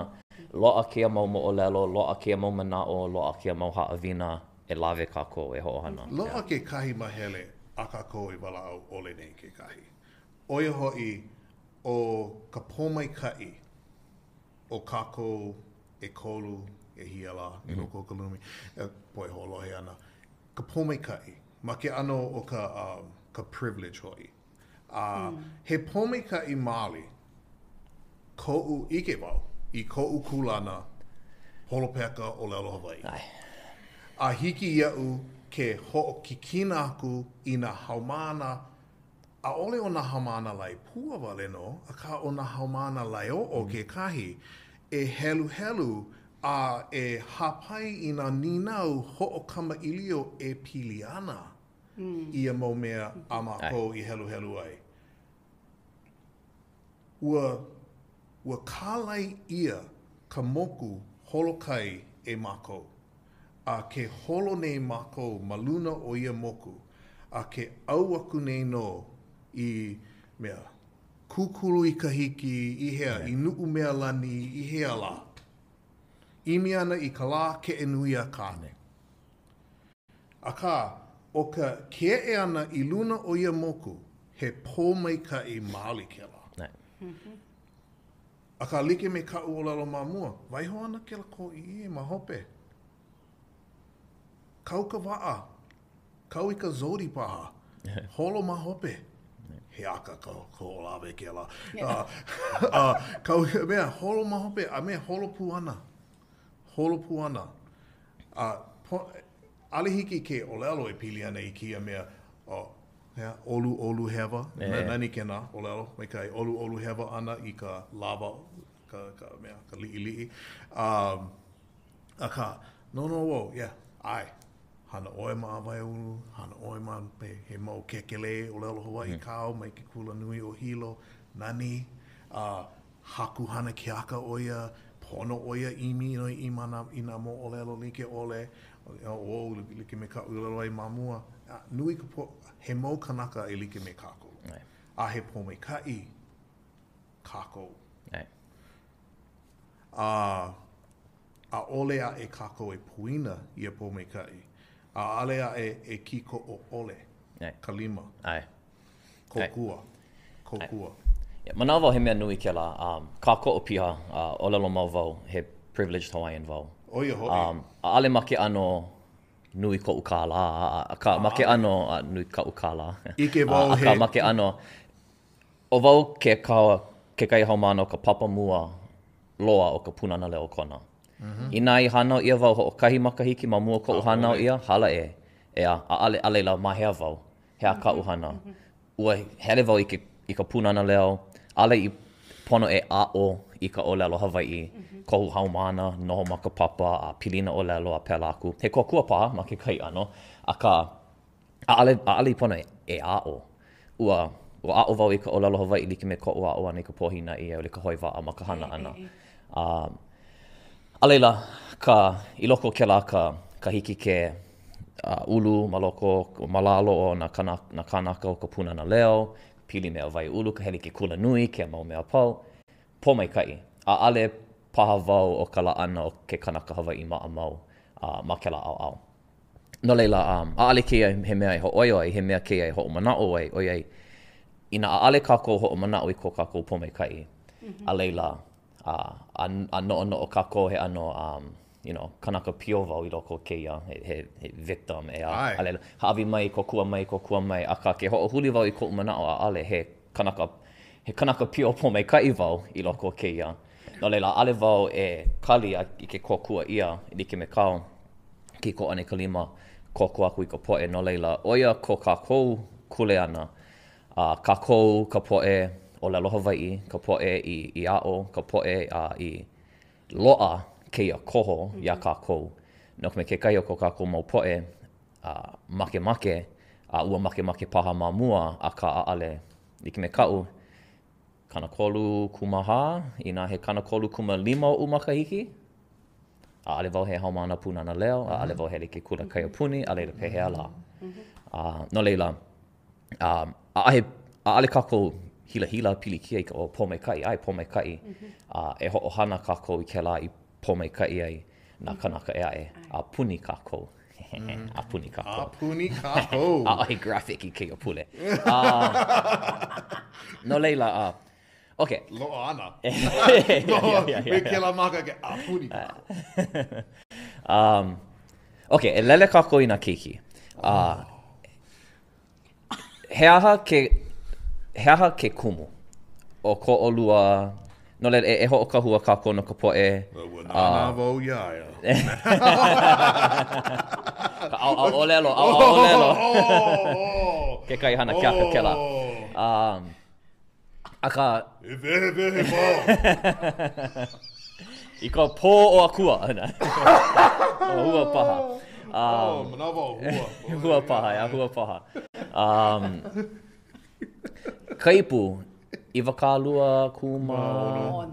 Speaker 3: loaʻa kēia mau moʻolelo, loaʻa kēia mau manaʻo, loaʻa kēia mau haʻawina e lawe kākou e hoʻohana.
Speaker 2: Loaʻa kekahi mahele a kākou e walaʻau ʻole nei kekahi. ʻO ia hoʻi, ʻo ka pōmaikaʻi o kākou ʻekolu ʻehia lā i loko o ka lumi, poʻe hoʻolohe ana, ka pōmaikaʻi ma ke ʻano o ka, um, ka privilege hoʻi. A he pōmaikaʻi maoli koʻu ʻike wau i koʻu kūlana polopeka ʻōlelo Hawaiʻi. A hiki iaʻu ke hoʻokikina aku i nā haumāna ʻaʻole ʻo nā haumāna laepua wale nō, akā ʻo nā haumāna laeoʻo kekahi, e heluhelu a e hāpai i nā nīnau hoʻokamaʻilio e pili ana i ia mau mea a mākou i heluhelu ai. Ua, ua kālai ʻia ka moku holokai e mākou. A ke holo nei mākou ma luna o ia moku, a ke ʻau aku nei nō i mea, kūkulu i Kahiki, i hea, i Nuʻumealani, i hea lā. ʻImi ana i ka lā Keʻenuiakāne. Akā, ʻo ka ke eʻe ʻana i luna o ia moku, he pōmaikaʻi maoli kēlā. Akā, like me kaʻu ʻōlelo ma mua, waiho ana kēlā kōʻiʻī ma hope. Kau ka waʻa, kau i ka zodi paha, holo ma hope. He aka ka Kahoʻolawe kēlā. Uh, kau mea, holo ma hope, a me holo pū ana. Holo pū ana. A po, ʻaʻole hiki ke ʻōlelo e pili ana i kēia mea, oh, hea, ʻoluʻolu hewa, yeah. nani kēnā ʻōlelo, maikaʻi, ʻoluʻolu hewa ʻana i ka lawa, ka, ka mea, ka liʻiliʻi. Um, akā, noʻonoʻo wau, yeah, ʻae, hana ʻoe ma Awaiaulu, hana ʻoe ma he, he mau kēkelē ʻōlelo Hawaiʻi mm. kāu mai ke kula nui o Hilo, nani, uh, haku hana keaka ʻo ia, pono ʻo ia ʻimi noiʻi ma nā, i nā moʻolelo like ʻole, ʻo like me kaʻu i ʻōlelo ai ma mua, nui ka po, he mau kanaka e like me kākou. A he pōmaikaʻi kākou. A ʻaʻole aʻe kākou e poina ia pōmaikaʻi, a ʻaʻole aʻe e kīkoʻo ʻole ka lima. Kōkua. Kōkua.
Speaker 3: Yeah, manaʻo wau he mea nui kēlā. Um, kākoʻo piha, uh, ʻōlelo mau wau, he privileged Hawaiian wau.
Speaker 2: ʻO ia hoʻi.
Speaker 3: Um, ʻaʻole ma ke ʻano nui koʻu kālā, akā ma ke ʻano uh, nui kaʻu kālā.
Speaker 2: ʻIke wau
Speaker 3: he... Akā ma ke ʻano, ʻo wau ke ka, kekahi haumāna o ka papa mua loa o ka Pūnana Leo o Kona. Mm -hmm. Inā i hānau ʻia wau hoʻokahi makahiki ma mua o koʻu hānau ʻia, hala ʻē. ʻEā, ʻaʻole, a laila, ma hea wau? He aha kaʻu hana? Ua hele wau i ke i ka Pūnana Leo, ʻaʻole i pono e aʻo i ka ʻōlelo Hawaiʻi, kohu haumāna, noho ma ka papa, a pilina ʻōlelo a pēlā aku. He kōkua paha ma kekahi ʻano, akā, ʻaʻole, ʻaʻole i pono e aʻo. Ua, ua aʻo wau i ka ʻōlelo Hawaiʻi like me koʻu aʻo ʻana i ka pōhinaʻi a i ʻole ka hoe waʻa ma ka hana ʻana. A, a laila, ka, i loko o kēlā ka, ka hiki ke uh, ulu ma loko, ma lalo o nā, kana, nā kānaka o ka Pūnana Leo, pili me Awaiaulu, ka hele i ke kula nui, kēia mau mea a pau, pōmaikaʻi. ʻAʻole paha wau ʻo ka laʻana o ke kanaka Hawaiʻi maʻamau uh, ma kēlā ʻaoʻao. No laila, um, ʻaʻole kēia he mea e hōʻoio ai, he mea kēia e hoʻomanaʻo ai, ʻoiai, inā ʻaʻole kākou hoʻomanaʻo i ko kākou pōmaikaʻi, mm -hmm. a laila, a, a, a noʻonoʻo kākou he ʻano, um, you know, kanaka pio wau i loko o kēia, he, he, he victim, ʻeā, a laila, hāʻawi mai, kōkua mai, kōkua mai, akā ke hoʻohuli wau i koʻu manaʻo, ʻaʻole, he kanaka, he kanaka pio pōmaikaʻi wau i loko o kēia. No laila, ʻaʻole wau e kali a i ke kōkua ʻia, e like me kāu kīkoʻo ʻana i ka lima, kōkua aku i ka poʻe. No laila, ʻo ia ko kākou kuleana, a kākou ka poʻe ʻōlelo Hawaiʻi, ka poʻe i, i aʻo, ka poʻe a i loaʻa kēia koho iā kākou. No ka mea, kekahi o ko kākou mau poʻe a makemake, a ua makemake paha ma mua, akā ʻaʻole like me kaʻu, 34, inā he 35 oʻu makahiki, ʻaʻole wau he haumāna Pūnana Leo, ʻaʻole wau hele i ke kula kaiapuni, a laila pehea lā. A no laila, um, ʻaʻahe, ʻaʻole kākou hilahila pilikia i ka oh, pōmaikaʻi, ʻae, pōmaikaʻi. A e hoʻohana kākou i kēlā i pōmaikaʻi ai nā kānaka ʻē aʻe a puni kākou. A puni kākou.
Speaker 2: A puni kākou.
Speaker 3: ʻAʻohe graphic i kēia pule. Uh, no laila, uh, okay.
Speaker 2: Loaʻa ana. yeah, yeah, yeah, Me kēlā maka ke a puni kākou.
Speaker 3: um, okay, e lele kākou i nā keiki. Uh, He aha ke, he aha ke kumu o ko ʻolua, no laila, e, e hoʻokahua kākou no ka poʻe.
Speaker 2: Ua nānā wau iā ia.
Speaker 3: Ka ʻaoʻao ʻōlelo, ʻaoʻao ʻōlelo. Kekahi hana keaka kēlā. Um, akā.
Speaker 2: E wehewehe wau.
Speaker 3: I ka pō o Akua. O hua paha.
Speaker 2: Um, oh, manawa o hua.
Speaker 3: hua paha, ʻeā, hua paha. Um, Kaipu, 20 kūmā,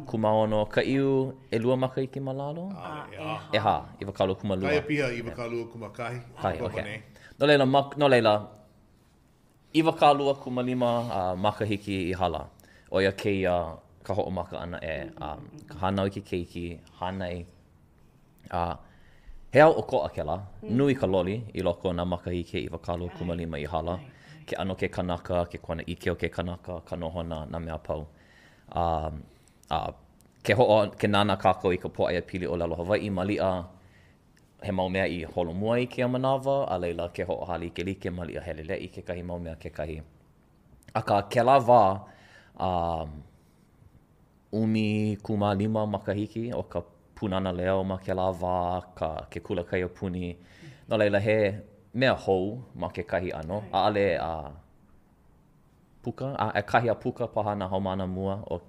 Speaker 3: kūmāono, Kaʻiu, ʻelua makahiki ma lalo?
Speaker 2: ʻEhā.
Speaker 3: ʻEhā, 22.
Speaker 2: Aia piha 21.
Speaker 3: Kahi, okay. No laila, ma, no laila, 25 makahiki i hala, ʻo ia kēia ka hoʻomaka ʻana e ka hānau i ke keiki, hānai, a he au ʻokoʻa kēlā, nui ka loli i loko o nā makahiki 25 i hala, ke ʻano ke kanaka, ke kuanaʻike o ke kanaka, ka nohona, nā mea a pau. A, a ke hoʻo, ke nānā kākou i ka pōʻaiapili ʻōlelo Hawaiʻi, maliʻa, he mau mea i holomua i kēia manawa, a laila ke hoʻohālikelike maliʻa heleleʻi kekahi mau mea kekahi. Akā, kēlā wā, um, 15 makahiki o ka Pūnana Leo ma kēlā wā, ka, ke kula kaiapuni. No laila, he mea hou ma kekahi ʻano. ʻAʻole a puka, a ʻekahi a puka paha nā haumāna mua o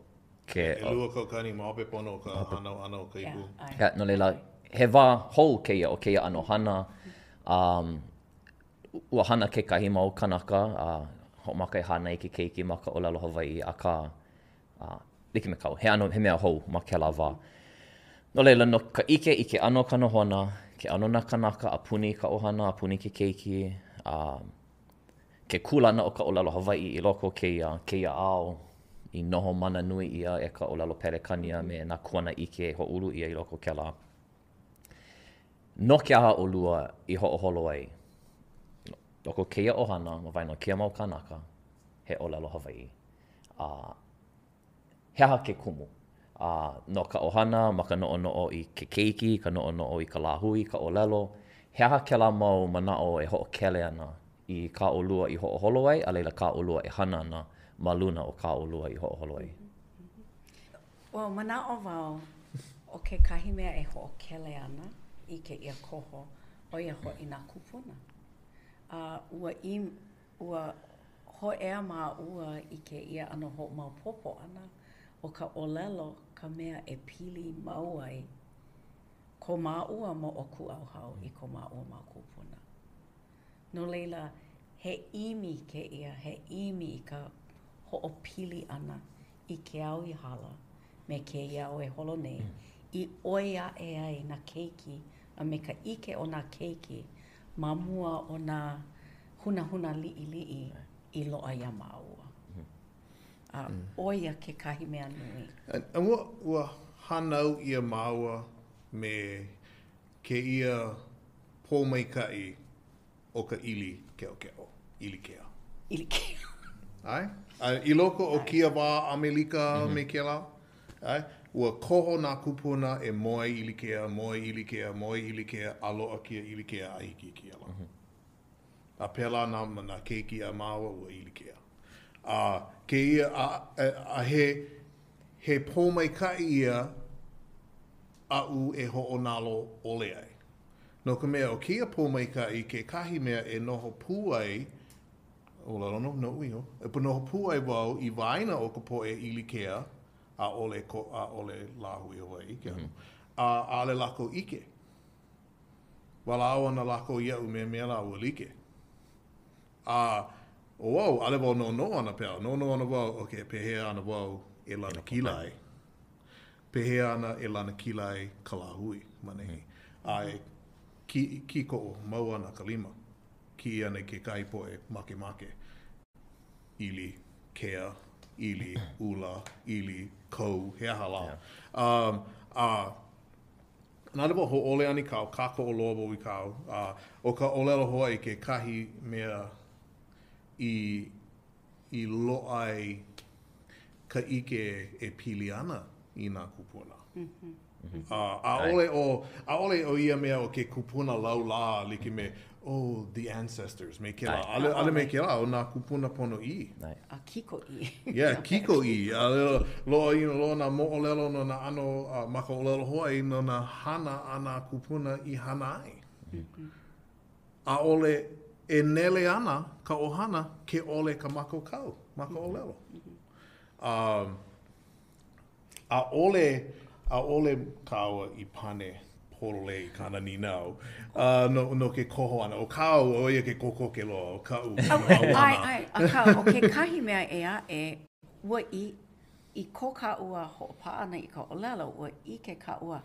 Speaker 3: ke...
Speaker 2: 2 kaukani ma hope pono o ka hānau ʻana o Kaipu.
Speaker 3: Yeah, no laila, he wā hou kēia o kēia ʻano hana. Um, ua hana kekahi mau kanaka a hoʻomaka e hānai i ke keiki ma ka ʻōlelo Hawaiʻi, akā, uh, like me kaʻu, he ʻano, he mea hou ma kēlā wā. No laila, no ka ʻike i ke ʻano o ka nohona, ke ʻano nā kanaka a puni ka ʻohana, a puni ke keiki, a ke kūlana o ka ʻōlelo Hawaiʻi i loko o kēia, kēia ao i noho mana nui ʻia e ka ʻōlelo Pelekania a me nā kuanaʻike e hoʻoulu ʻia i loko o kēlā. No ke aha ʻolua i hoʻoholo ai loko o kēia ʻohana ma waena o kēia mau kānaka he ʻōlelo Hawaiʻi? A he aha ke kumu? A no ka ʻohana, ma ka noʻonoʻo i ke keiki, ka noʻonoʻo i ka lāhui, ka ʻōlelo, he aha kēlā mau manaʻo e hoʻokele ana i kā ʻolua i hoʻoholo ai, a laila kā ʻolua e hana ana ma luna o kā ʻolua i hoʻoholo ai?
Speaker 4: Ua manaʻo wau, ʻo kekahi mea e hoʻokele ana i kēia koho, ʻo ia hoʻi nā kūpuna. A ua Ua hōʻea māua i kēia ʻano hoʻomaopopo ʻana, ʻo ka ʻōlelo ka mea e pili mau ai ko māua moʻokūʻauhau i ko māua mau kūpuna. No laila, he ʻimi kēia, he ʻimi i ka hoʻopili ʻana i ke au i hala me kēia au e holo nei, i ʻoi aʻe ai nā keiki a me ka ʻike o nā keiki ma mua o nā hunahuna liʻiliʻi i loaʻa iā māua. A ʻo ia kekahi mea nui.
Speaker 2: A ua, ua hānau ʻia māua me kēia pōmaikaʻi o ka ʻili keʻokeʻo, ʻilikea.
Speaker 4: ʻIlikea.
Speaker 2: ʻAe? A i loko o kēia wā ʻAmelika me kēlā, ʻae, ua koho nā kūpuna e moe ʻilikea, moe ʻilikea, moe ʻilikea, a loaʻa kēia ʻilikea a hiki i kēia lā. A pēlā nā, nā keiki a māua ua ʻilikea. A kēia, a, a he, he pōmaikaʻi ia aʻu e hoʻonalo ʻole ai. No ka mea, ʻo kēia pōmaikaʻi kekahi mea e noho pū ai, ʻōlelo nō noʻu iho, e noho pū ai wau i waena o ka poʻe ʻilikea, ʻaʻole ko, ʻaʻole lāhui Hawaiʻi ke ʻano, a ʻaʻole lākou ʻike. Walaʻau ana lākou iaʻu me mea lā ua like. A ʻo wau, ʻaʻole wau noʻonoʻo ana pēlā, noʻonoʻo ana wau, okay, pehea ana wau e lanakila ai? Pehea ana e lanakila ai ka lāhui ma nei? A e kī, kīkoʻo mau ana ka lima. Kiʻi ana i kekahi poʻe makemake. ʻili kea, ʻili ʻula, ʻili kou, he aha lā. Um, a. ʻAʻole wau hōʻole ana i kāu, kākoʻo loa wau i kāu. A ʻo ka ʻōlelo Hawaiʻi kekahi mea i i loaʻa ai ka ʻike e pili ana i nā kūpuna. A ʻaʻole ʻo, ʻaʻole ʻo ia mea o ke kupuna laulā like me, oh, the ancestors, me kēlā. ʻAʻole, ʻaʻole me kēlā, ʻo nā kūpuna ponoʻī.
Speaker 4: A kikoʻī.
Speaker 2: Yeah, kikoʻī. A loaʻa, you know, loaʻa nā moʻolelo no nā ʻano uh, ma ka ʻōlelo Hawaiʻi no nā hana a nā kūpuna i hana ai. ʻAʻole e nele ana ka ʻohana ke ʻole ka mākaukau ma ka ʻōlelo. Um, ʻAʻole, ʻaʻole kāua i pane pololei i kāna nīnau uh, no, no ke koho ʻana. ʻO kāu, ʻo ia ke kokoke loa, ʻo kaʻu
Speaker 4: ʻauana. ʻAe, ʻae, akā, ʻo kekahi mea ʻē aʻe, ua i, i ko kāua hoʻopaʻa ʻana i ka ʻōlelo, ua ʻike kāua,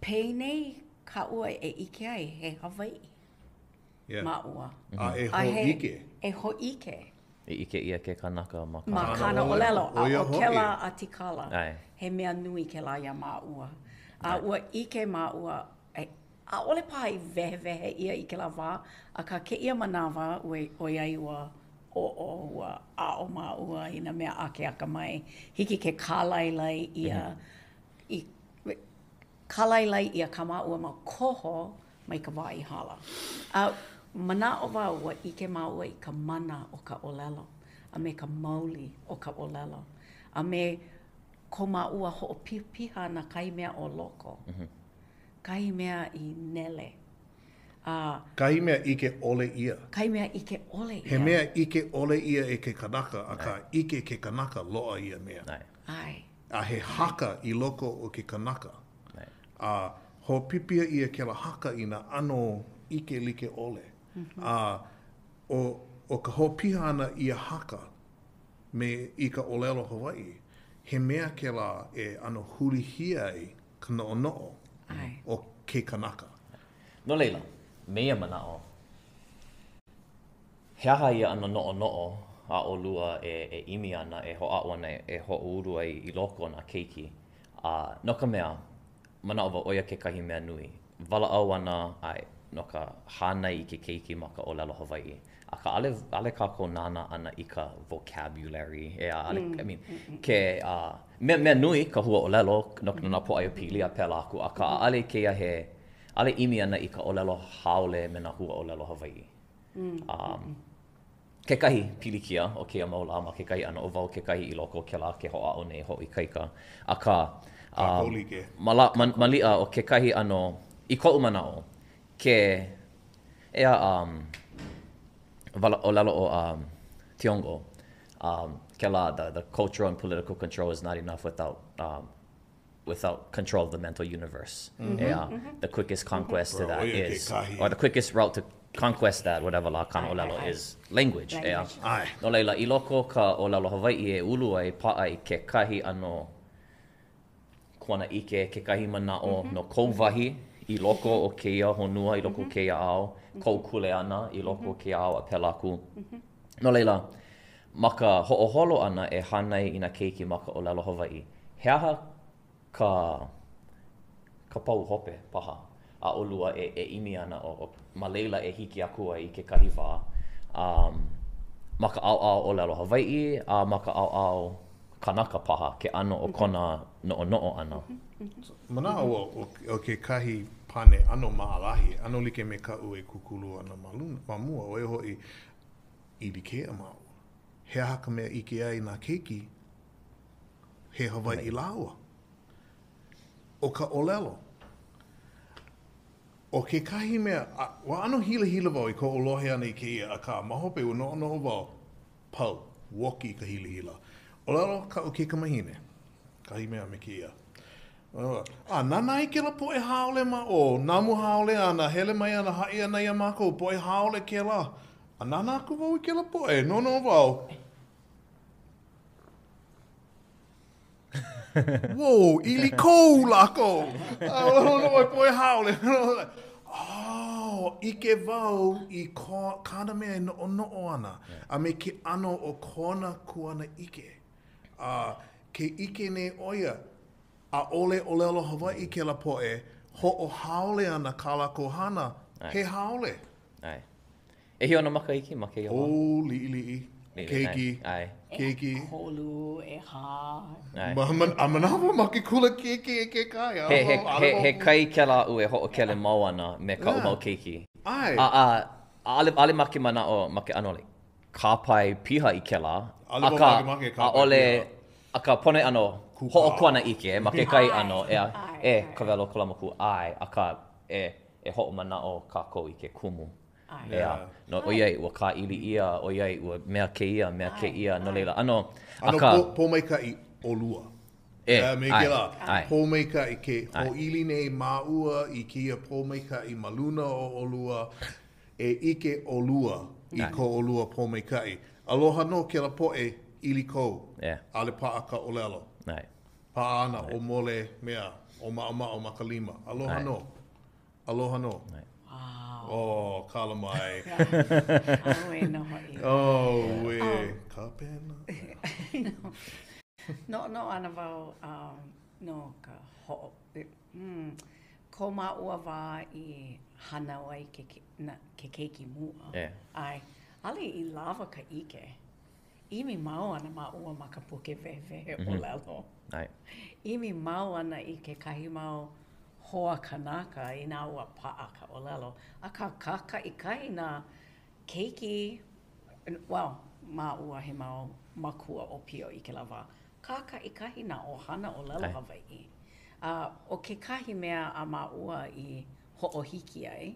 Speaker 4: penei kāua e ʻike ai he Hawaiʻi
Speaker 2: yeah.
Speaker 4: māua.
Speaker 2: A e hōʻike.
Speaker 4: E hōʻike.
Speaker 3: E ʻike ʻia ke kanaka ma
Speaker 4: kāna. Ma kāna ʻōlelo. A ʻo kēlā ʻatikala, he mea nui kēlā iā māua. A ua ʻike māua, ʻaʻole paha i wehewehe ʻia i kēlā wā, akā kēia manawa, ʻoiai ua oʻo, ua aʻo māua i nā mea akeakamai, hiki ke kālailai ʻia i kālailai ʻia kā māua mau koho mai ka wā i hala. A manaʻo wau ua ʻike māua i ka mana o ka ʻōlelo a me ka mauli o ka ʻōlelo a me ko māua hoʻopihapiha ʻana kahi mea o loko, kahi mea i nele.
Speaker 2: A. Kahi mea ʻike ʻole ʻia.
Speaker 4: Kahi mea ʻike ʻole
Speaker 2: ʻia. He mea ʻike ʻole ʻia e ke kanaka, akā ʻike ke kanaka loaʻa ia mea.
Speaker 4: ʻAe.
Speaker 2: A he haka i loko o ke kanaka. A hoʻopihapiha ʻia kēlā haka i nā ʻano ʻike like ʻole. A ʻo, ʻo ka hoʻopiha ʻana ia haka me i ka ʻōlelo Hawaiʻi, he mea kēlā e ʻano hulihia ai ka noʻonoʻo o ke kanaka.
Speaker 3: No laila, me ia manaʻo, he aha ia ʻano noʻonoʻo a ʻolua e, e ʻimi ana, e hoʻāʻo ana e hoʻoulu ai i loko o nā keiki? A no ka mea, manaʻo wau ʻo ia kekahi mea nui. Walaʻau ana ʻae no ka hānai i ke keiki ma ka ʻōlelo Hawaiʻi. Akā, ʻaʻole, ʻaʻole kākou nānā ana i ka vocabulary, ʻeā, ʻaʻole, I mean, ke, uh, mea, mea nui ka huaʻōlelo no, no nā pōʻaiapili a pēlā aku, akā, ʻaʻole kēia he, ʻaʻole ʻimi ana i ka ʻōlelo haole me nā huaʻōlelo Hawaiʻi. Um, kekahi pilikia o kēia mau lā ma kekahi ʻano, ʻo wau kekahi i loko o kēlā ke hoʻāʻo nei e hoʻoikaika. Akā,
Speaker 2: um,
Speaker 3: ma, ma, maliʻa o kekahi ʻano, i koʻu manaʻo, ke, ʻeā, um, wala, ʻōlelo ʻo um, Tiongo, um, kēlā, the, the cultural and political control is not enough without um, without control of the mental universe. Mm -hmm. Yeah. Mm -hmm. The quickest conquest to that is, or the quickest route to conquest that, whatever lā kāna ʻōlelo, is language.
Speaker 4: Language.
Speaker 3: ʻEā. No laila, i loko o ka ʻōlelo Hawaiʻi e ulu ai paʻa i kekahi ʻano kuanaʻike, kekahi manaʻo mm -hmm. no kou wahi i loko o kēia honua, i loko o kēia ao, kou kuleana i loko o kēia ao a pēlā aku. No laila, ma ka hoʻoholo ʻana e hānai i nā keiki ma ka ʻōlelo Hawaiʻi, he aha ka ka pahu hope paha a ʻolua e e ʻimi ana o, o, ma laila e hiki aku ai i kekahi wā um, ma ka ʻaoʻao ʻōlelo Hawaiʻi a ma ka ʻaoʻao kanaka paha ke ʻano o kona noʻonoʻo ʻana?
Speaker 2: Manaʻo wau, ʻo kekahi pane ʻano maʻalahi, ʻano like me kaʻu e kūkulu ana ma luna, ma mua, ʻo ia hoʻi, ʻilikea māua. He aha ka mea ʻike ai nā keiki he Hawaiʻi lāua? ʻO ka ʻōlelo. ʻO kekahi mea, a, ua ʻano hilahila wau i koʻu lohe ʻana i kēia, akā, ma hope ua noʻonoʻo wau, pau, uoki ka hilahila. ʻŌlelo kaʻu kaikamahine, kahi mea me kēia. A nānā i kēlā poʻe haole ma ʻō, namu haole ana, hele mai ana, haʻi ana iā mākou, poʻe haole kēlā. A nānā aku wau i kēlā poʻe, noʻonoʻo wau. Whoa, ʻili kou lākou. A noʻonoʻo wau, poʻe haole. Oh, ʻike wau i ko, kāna mea e noʻonoʻo ana, a me ke ʻano o kona kuanaʻike. A ke ʻike nei ʻo ia, ʻaʻole ʻōlelo Hawaiʻi kēlā poʻe. Hoʻohaole ana kā lākou hana, he haole.
Speaker 3: ʻAe. ʻEhia ona makahiki ma kēia wā?
Speaker 2: Oh, liʻiliʻi. Keiki.
Speaker 3: ʻAe.
Speaker 2: Keiki.
Speaker 4: ʻEkolu, ʻehā.
Speaker 3: ʻAe.
Speaker 2: Ma, ma, a manawa ma ke kula kiʻekiʻe kekahi.
Speaker 3: He, he, he, he kai kēlā aʻu e hoʻokele mau ana me kaʻu mau keiki.
Speaker 2: ʻAe.
Speaker 3: A, a, ʻaʻole, ʻaʻole ma ke manaʻo, ma ke ʻano like, kāpae piha i kēlā.
Speaker 2: ʻAʻole wau
Speaker 3: Akā,
Speaker 2: makemake e kāpae
Speaker 3: ʻaʻole,
Speaker 2: piha.
Speaker 3: akā pono e ʻano hoʻokuanaʻike ma kekahi ʻano, ʻeā,
Speaker 4: ʻAe,
Speaker 3: e Kawelo Kalaimoku, ʻae, akā, e, e hoʻomanaʻo kākou i ke kumu. ʻEā, no, ʻoiai ua kāʻili ʻia, ʻoiai ua mea kēia, mea kēia, no laila, ʻano,
Speaker 2: ʻAno
Speaker 3: akā.
Speaker 2: pō, pōmaikaʻi ʻolua.
Speaker 3: E,
Speaker 2: ʻEā, me
Speaker 3: ʻae,
Speaker 2: kēlā.
Speaker 3: ʻae.
Speaker 2: Pōmaikaʻi ke hōʻili nei māua i kēia pōmaikaʻi ma luna o ʻolua, e ʻike ʻolua i ko ʻolua pōmaikaʻi. Aloha nō kēlā poʻe ʻili kou, ʻaʻole paʻa ka ʻōlelo. Paʻa ana ʻo mole mea, ʻo maʻomaʻo ma ka lima. Aloha nō. Aloha nō. Oh, kala mai.
Speaker 4: Auē nō hoʻi.
Speaker 2: Auē, ka pena.
Speaker 4: Noʻonoʻo ana wau no ka hoʻo... Ko māua wā i hānau ai ke, ke keiki mua. ʻAe, ʻaʻole i lawa ka ʻike. ʻImi mau ana māua ma ka puke wehewehe ʻōlelo. ʻImi mau ana i kekahi mau hoa kanaka inā ua paʻa ka ʻōlelo. Akā, kākaʻikahi nā keiki, well, māua he mau makua ʻōpio i kēlā wā. Kākaʻikahi nā ʻohana ʻōlelo Hawaiʻi. A ʻo kekahi mea a māua i hoʻohiki ai,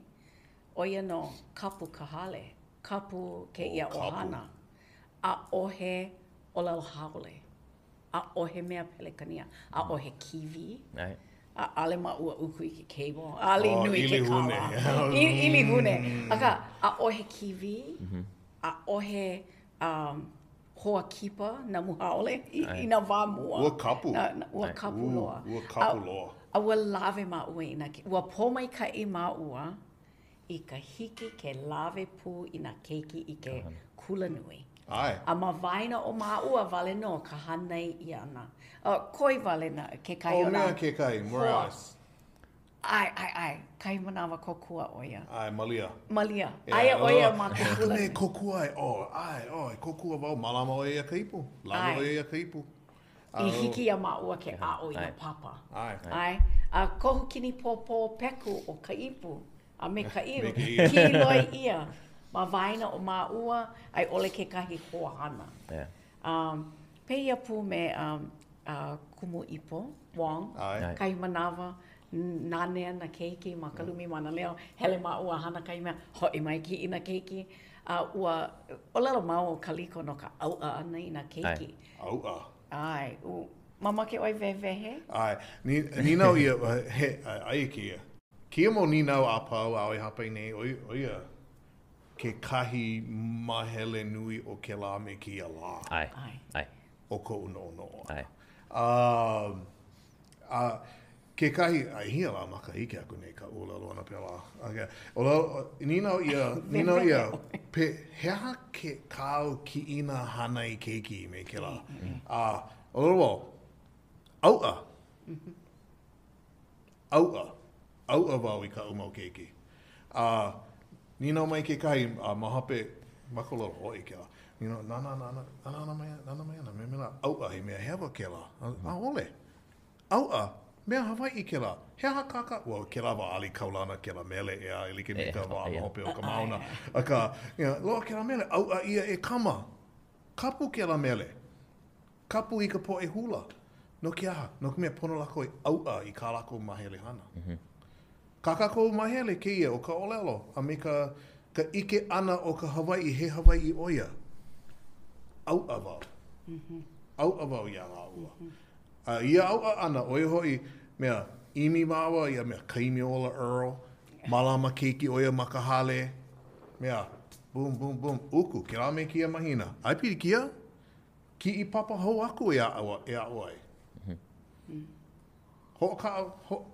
Speaker 4: ʻo ia nō, kapu ka hale, kapu kēia ʻohana. ʻAʻohe ʻōlelo haole, ʻaʻohe mea Pelekania, ʻaʻohe kīwī, ʻaʻole māua uku i ke cable, ʻaʻole i nui ke kālā. ʻIlihune. Akā, ʻaʻohe kīwī, ʻaʻohe hoa kipa namu haole i nā wā mua.
Speaker 2: Ua kapu.
Speaker 4: Ua kapu loa.
Speaker 2: Ua kapu loa.
Speaker 4: A ua lawe māua i nā, ua pōmaikaʻi māua i ka hiki ke lawe pū i nā keiki i ke kulanui.
Speaker 2: ʻAe.
Speaker 4: A ma waena o māua wale nō ka hānai ʻia ʻana. Koi wale nā kekahi o nā.
Speaker 2: ʻO mea kekahi, Morales.
Speaker 4: ʻAe, ʻae, ʻae. Kahi manawa kōkua ʻo ia.
Speaker 2: ʻAe, malia.
Speaker 4: Malia. Aia ʻo ia ma ke kula.
Speaker 2: He aha ka mea e kōkua ai? Oh, ʻae, oh, e kōkua wau, mālama ʻoe iā Ka Ipu. Lawe ʻoe iā Ka Ipu.
Speaker 4: I hiki iā māua ke aʻo i nā papa.
Speaker 2: ʻAe.
Speaker 4: ʻAe. A kohu kinipōpō peku ʻo Ka Ipu a me Kaʻiu, kīloi ʻia ma waena o māua a i ʻole kekahi hoa hana. Um, pēia pū me um, uh, Kumu Ipo Wong,
Speaker 2: ʻAe.
Speaker 4: kahi manawa, nanea nā keiki ma ka lumi mānaleo, hele māua hana kahi mea, hoʻi mai kiʻi nā keiki. A ua ʻōlelo mau ʻo Kaliko no ka ʻauʻa ʻana i nā keiki.
Speaker 2: ʻAuʻa.
Speaker 4: ʻAe. U, mamake ʻoe wehewehe?
Speaker 2: ʻAe. Nīnau ʻia, he, aia kēia. Kēia mau nīnau a pau ʻaʻole hāpai nei, ʻo ia kekahi mahele nui o kēlā me kēia lā.
Speaker 3: ʻAe. ʻAe.
Speaker 2: O koʻu noʻonoʻo.
Speaker 3: ʻAe.
Speaker 2: A, a kekahi, a ʻehia lā makahiki aku nei ka ʻōlelo ʻana pēlā. Okay. ʻŌlelo, nīnau ʻia, nīnau ʻia, pe, he aha ke kāu kiʻina hānai keiki me kēlā? A, ʻōlelo wau, ʻauʻa. ʻAuʻa. ʻAuʻa wau i kaʻu mau keiki. A nīnau mai kekahi a ma hope, ma ka ʻōlelo Hawaiʻi kēlā, nīnau, nānā, nānā, nānā mai, nānā mai ana, me mea lā, ʻauʻa, he mea hewa kēlā. ʻAʻole. ʻAuʻa, mea Hawaiʻi kēlā. He aha kā kā, well, kēlā wā ʻaʻole i kaulana kēlā mele, ʻeā, e like me ka wā ma hope o ka mauna. Akā, you know, loaʻa kēlā mele, ʻauʻa ʻia e kama. Kapu kēlā mele. Kapu i ka poʻe hula. No ke aha? No ka mea, pono lākou e ʻauʻa i kā lākou māhele hana. Kā kākou māhele kēia ʻo ka ʻōlelo a me ka ka ʻike ʻana o ka Hawaiʻi, he Hawaiʻi ʻo ia. ʻAuʻa wau. ʻAuʻa wau iā lāua. A ia ʻauʻa ʻana, ʻo ia hoʻi, mea, ʻimi māua ia mea, Kaimiola Earl, mālama keiki ʻo ia ma ka hale, mea, boom, boom, boom, uku, kēlā me kēia mahina. ʻAe pilikia? Kiʻi papa hou aku e aʻo, e aʻo ai. Hoʻokaʻa, ho,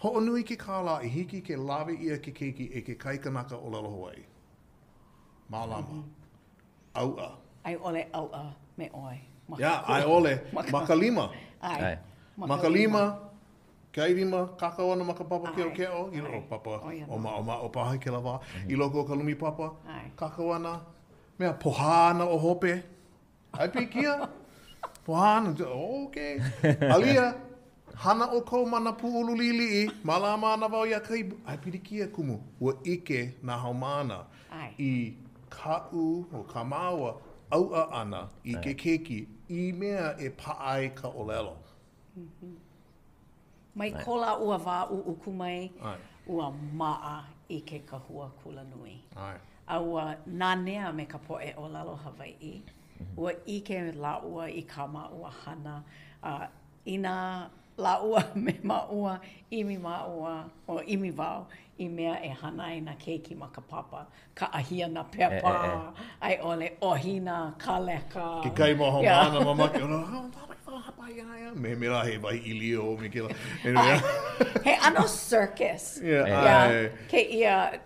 Speaker 2: hoʻonui ke kālā i hiki ke lawe ʻia ke keiki e ke kaikanaka ʻōlelo Hawaiʻi. Mālama. ʻAuʻa.
Speaker 4: A i ʻole ʻauʻa me ʻoe.
Speaker 2: Ma yeah, a i ʻole, ma ka lima.
Speaker 4: ʻAe.
Speaker 2: Ma ka lima. Kahi lima kākau ana ma ka papa keʻokeʻo, you know, papa ʻōmaʻomaʻo paha i kēlā wā, i loko o ka lumi papa, kākau ana, mea, pohā ana ʻo hope. ʻAe pilikia, pohā ana, okay. Alia, hana ʻoukou ma nā pūʻulu liʻiliʻi, mālama ana wau iā Kaipu. ʻAe pilikia, kumu, ua ʻike nā haumāna i kaʻu, o kā māua, ʻauʻa ʻana i ke keiki i mea e paʻa ai ka ʻōlelo.
Speaker 4: Mai ko lāua wā ʻuʻuku mai, ua maʻa i ke kahua kulanui. A ua nanea me ka poʻe ʻōlelo Hawaiʻi. Ua ʻike lāua i kā māua hana. A inā lāua me māua, ʻimi māua, o ʻimi wau i mea e hana ai nā keiki ma ka papa. Kaʻahia nā pepa, a i ʻole ʻohi nā kāleka.
Speaker 2: Kekahi mau haumāna mamake, me he mea lā he wahi ʻīlio me kēlā.
Speaker 4: He ʻano circus. Yeah, kēia,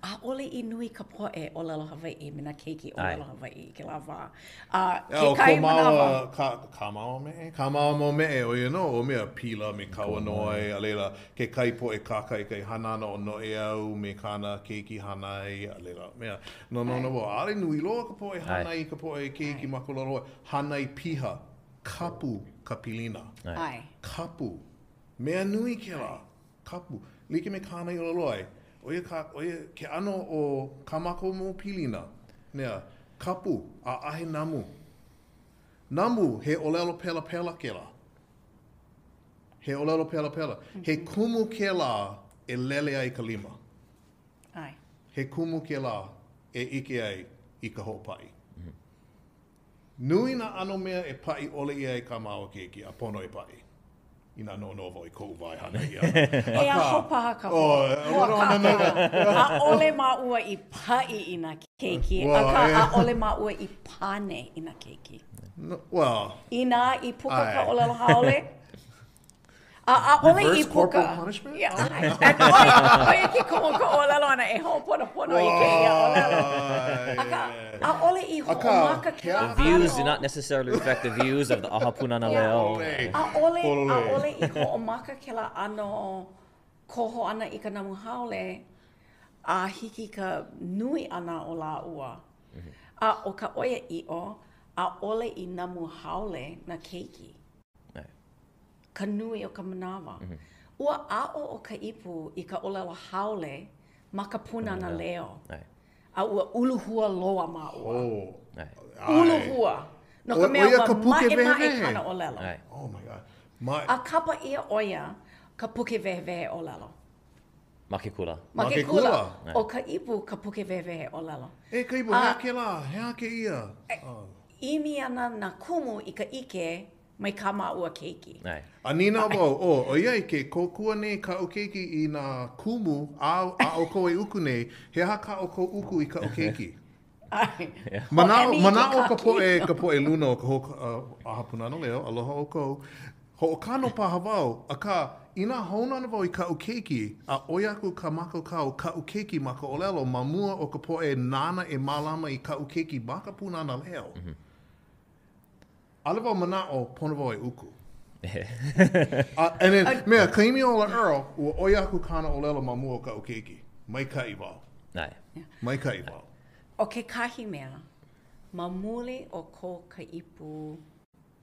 Speaker 4: ʻaʻole i nui ka poʻe ʻōlelo Hawaiʻi me nā keiki ʻōlelo Hawaiʻi i kēlā wā.
Speaker 2: A kekahi manawa. Kā, kā māua meʻe? Kā māua mau meʻe, ʻo ia nō, ʻo mea, Pila me Kauanoe, a laila, kekahi poʻe kākaʻikahi hana ana ʻo Noʻeau me kāna keiki hānai, a laila, mea, no, no, no, ʻaʻole nui loa ka poʻe hānai i ka poʻe keiki ma ka ʻōlelo Hawaiʻi. Hānai piha, kapu ka pilina. Kapu. Mea nui kēlā. Kapu. Like me kāna i ʻōlelo ai, ʻo ia ka, ʻo ia ke ʻano o kā mākou mau pilina, mea, kapu, ʻaʻahe namu. Namu, he ʻōlelo pelapela kēlā. He ʻōlelo pelapela. He kumu kēlā e lele ai ka lima.
Speaker 4: ʻAe.
Speaker 2: He kumu kēlā e ʻike ai i ka hoʻopaʻi. Nui nā ʻano mea e paʻi ʻole ʻia ai kā māua keiki a pono e paʻi. Inā noʻonoʻo wau i koʻu wā e hānai ʻia ana.
Speaker 4: E aho paha ka hoʻākāka. ʻAʻole māua i paʻi i nā keiki, akā ʻaʻole māua i pane i nā keiki.
Speaker 2: Well.
Speaker 4: Inā i puka ka ʻōlelo haole, A ʻaʻole i puka.
Speaker 2: Reverse corporal punishment?
Speaker 4: Yeah. ʻO ia ke kumu o ka ʻōlelo ʻana e hoʻoponopono i kēia ʻōlelo. Akā, ʻaʻole i hoʻomaka kēlā
Speaker 3: The views do not necessarily reflect the views of the ʻAha Pūnana Leo.
Speaker 4: ʻAʻole, ʻaʻole i hoʻomaka kēlā ʻano koho ʻana i ka namu haole a hiki ka nui ʻana o lāua. A ʻo ka ʻoiaʻiʻo, ʻaʻole i namu haole nā keiki. Ka nui o ka manawa. Ua aʻo ʻo Kaʻipu i ka ʻōlelo haole ma ka Pūnana Leo. A ua uluhua loa māua. Uluhua. No ka mea, ua maʻemaʻe kāna ʻōlelo.
Speaker 2: Oh my God.
Speaker 4: A kapa ʻia ʻo ia ka puke wehewehe ʻōlelo.
Speaker 3: Ma ke kula.
Speaker 4: Ma ke kula. ʻO Kaʻipu ka puke wehewehe ʻōlelo.
Speaker 2: E Kaʻipu, he aha kēlā? He aha kēia?
Speaker 4: ʻImi ana nā kumu i ka ʻike mai kā māua keiki.
Speaker 2: A nīnau wau, ʻo, ʻoiai ke kōkua nei kaʻu keiki i nā kumu a a ʻoukou e uku nei, he aha kā ʻoukou uku i kaʻu keiki? Manaʻo, manaʻo ka poʻe, ka poʻe luna o ka ʻAha Pūnana Leo, aloha ʻoukou, hoʻokano paha wau, akā, inā hoʻouna ana wau i kaʻu keiki, a ʻoi aku ka mākaukau o kaʻu keiki ma ka ʻōlelo ma mua o ka poʻe nāna e mālama i kaʻu keiki ma ka Pūnana Leo, ʻAʻole wau manaʻo, pono wau e uku. A, and then, mea, Kaimiʻola Earl, ua ʻoi aku kāna ʻōlelo ma mua o kaʻu keiki. Maikaʻi wau.
Speaker 3: ʻAe.
Speaker 2: Maikaʻi wau.
Speaker 4: ʻO kekahi mea, ma muli o ko Kaʻipu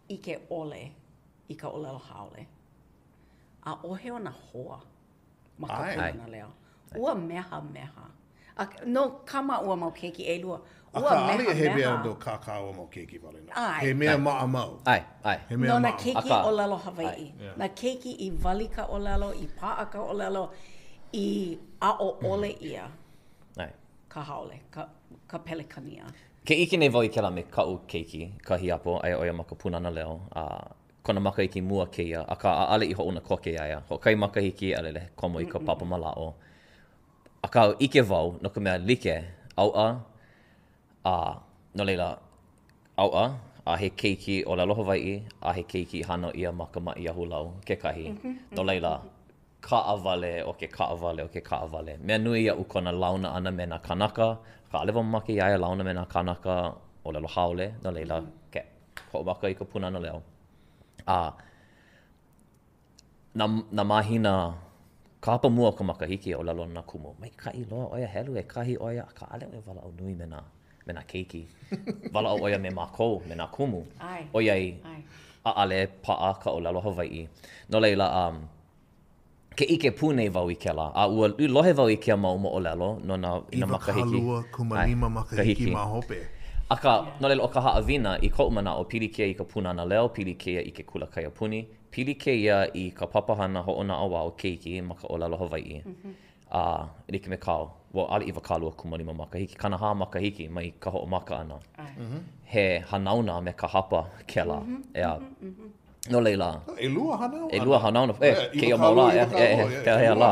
Speaker 4: ʻike ʻole i ka ʻōlelo haole, ʻaʻohe ona hoa ma ka Pūnana Leo. Ua mehameha. A, no kā māua mau keiki ʻelua, ua
Speaker 2: Akā, ʻaʻole
Speaker 4: mehameha.
Speaker 2: he mea no kā kāua mau keiki wale nō.
Speaker 4: ʻAe.
Speaker 2: He mea maʻamau.
Speaker 3: ʻAe, ʻae.
Speaker 2: He mea
Speaker 4: No nā
Speaker 2: maʻamau.
Speaker 4: keiki
Speaker 3: Akā.
Speaker 4: ʻōlelo Hawaiʻi. Nā keiki i wali ka ʻōlelo, i paʻa ka ʻōlelo, i aʻo ʻole ʻia
Speaker 3: ʻAe.
Speaker 4: ka haole, ka, ka Pelekania.
Speaker 3: Ke ʻike nei wau i kēlā me kaʻu keiki, ka hiapo, aia ʻo ia ma ka Pūnana Leo, a kona makahiki mua kēia, akā ʻaʻole i hoʻouna koke iā ia. Hoʻokahi makahiki a laila komo i ka papa mālaaʻo. Akā, ʻike wau no ka mea like, ʻauʻa, a no laila, ʻauʻa, a he keiki ʻōlelo Hawaiʻi, a he keiki i hānau ʻia ma ka maʻi ahulau kekahi. No laila, kaʻawale o ke kaʻawale o ke kaʻawale. Mea nui iaʻu kona launa ʻana me nā kānaka, akā ʻaʻole wau mamake iā ia launa me nā kānaka ʻōlelo haole, no laila, ke hoʻomaka i ka Pūnana Leo. A. Nā, nā mahina, ka hapa mua o ka makahiki e ʻōlelo ana nā kumu, maikaʻi loa ʻo ia, helu ʻekahi ʻo ia, akā ʻaʻole ʻo ia walaʻau nui me nā, me nā keiki. Walaʻau ʻo ia me mākou, me nā kumu.
Speaker 4: ʻAe.
Speaker 3: ʻOiai,
Speaker 4: ʻAe.
Speaker 3: ʻaʻole paʻa ka ʻōlelo Hawaiʻi. No laila, um, ke ʻike pū nei wau i kēlā, a ua lohe wau i kēia mau moʻolelo no nā, i nā makahiki.
Speaker 2: 25 makahiki ma hope.
Speaker 3: Akā, no laila, ʻo ka haʻawina, i koʻu manaʻo, pili kēia i ka Pūnana Leo, pili kēia i ke kula kaiapuni, Pili kēia i ka papahana hoʻonaʻauao keiki ma ka ʻōlelo Hawaiʻi. A e like me kāu, ua ʻaʻole 25 makahiki, 40 makahiki mai ka hoʻomaka ʻana. He hanauna me ka hapa kēlā, ʻeā. No laila.
Speaker 2: ʻElua hanauna.
Speaker 3: ʻElua hanauna, e, kēia mau lā, e, e, pehea lā.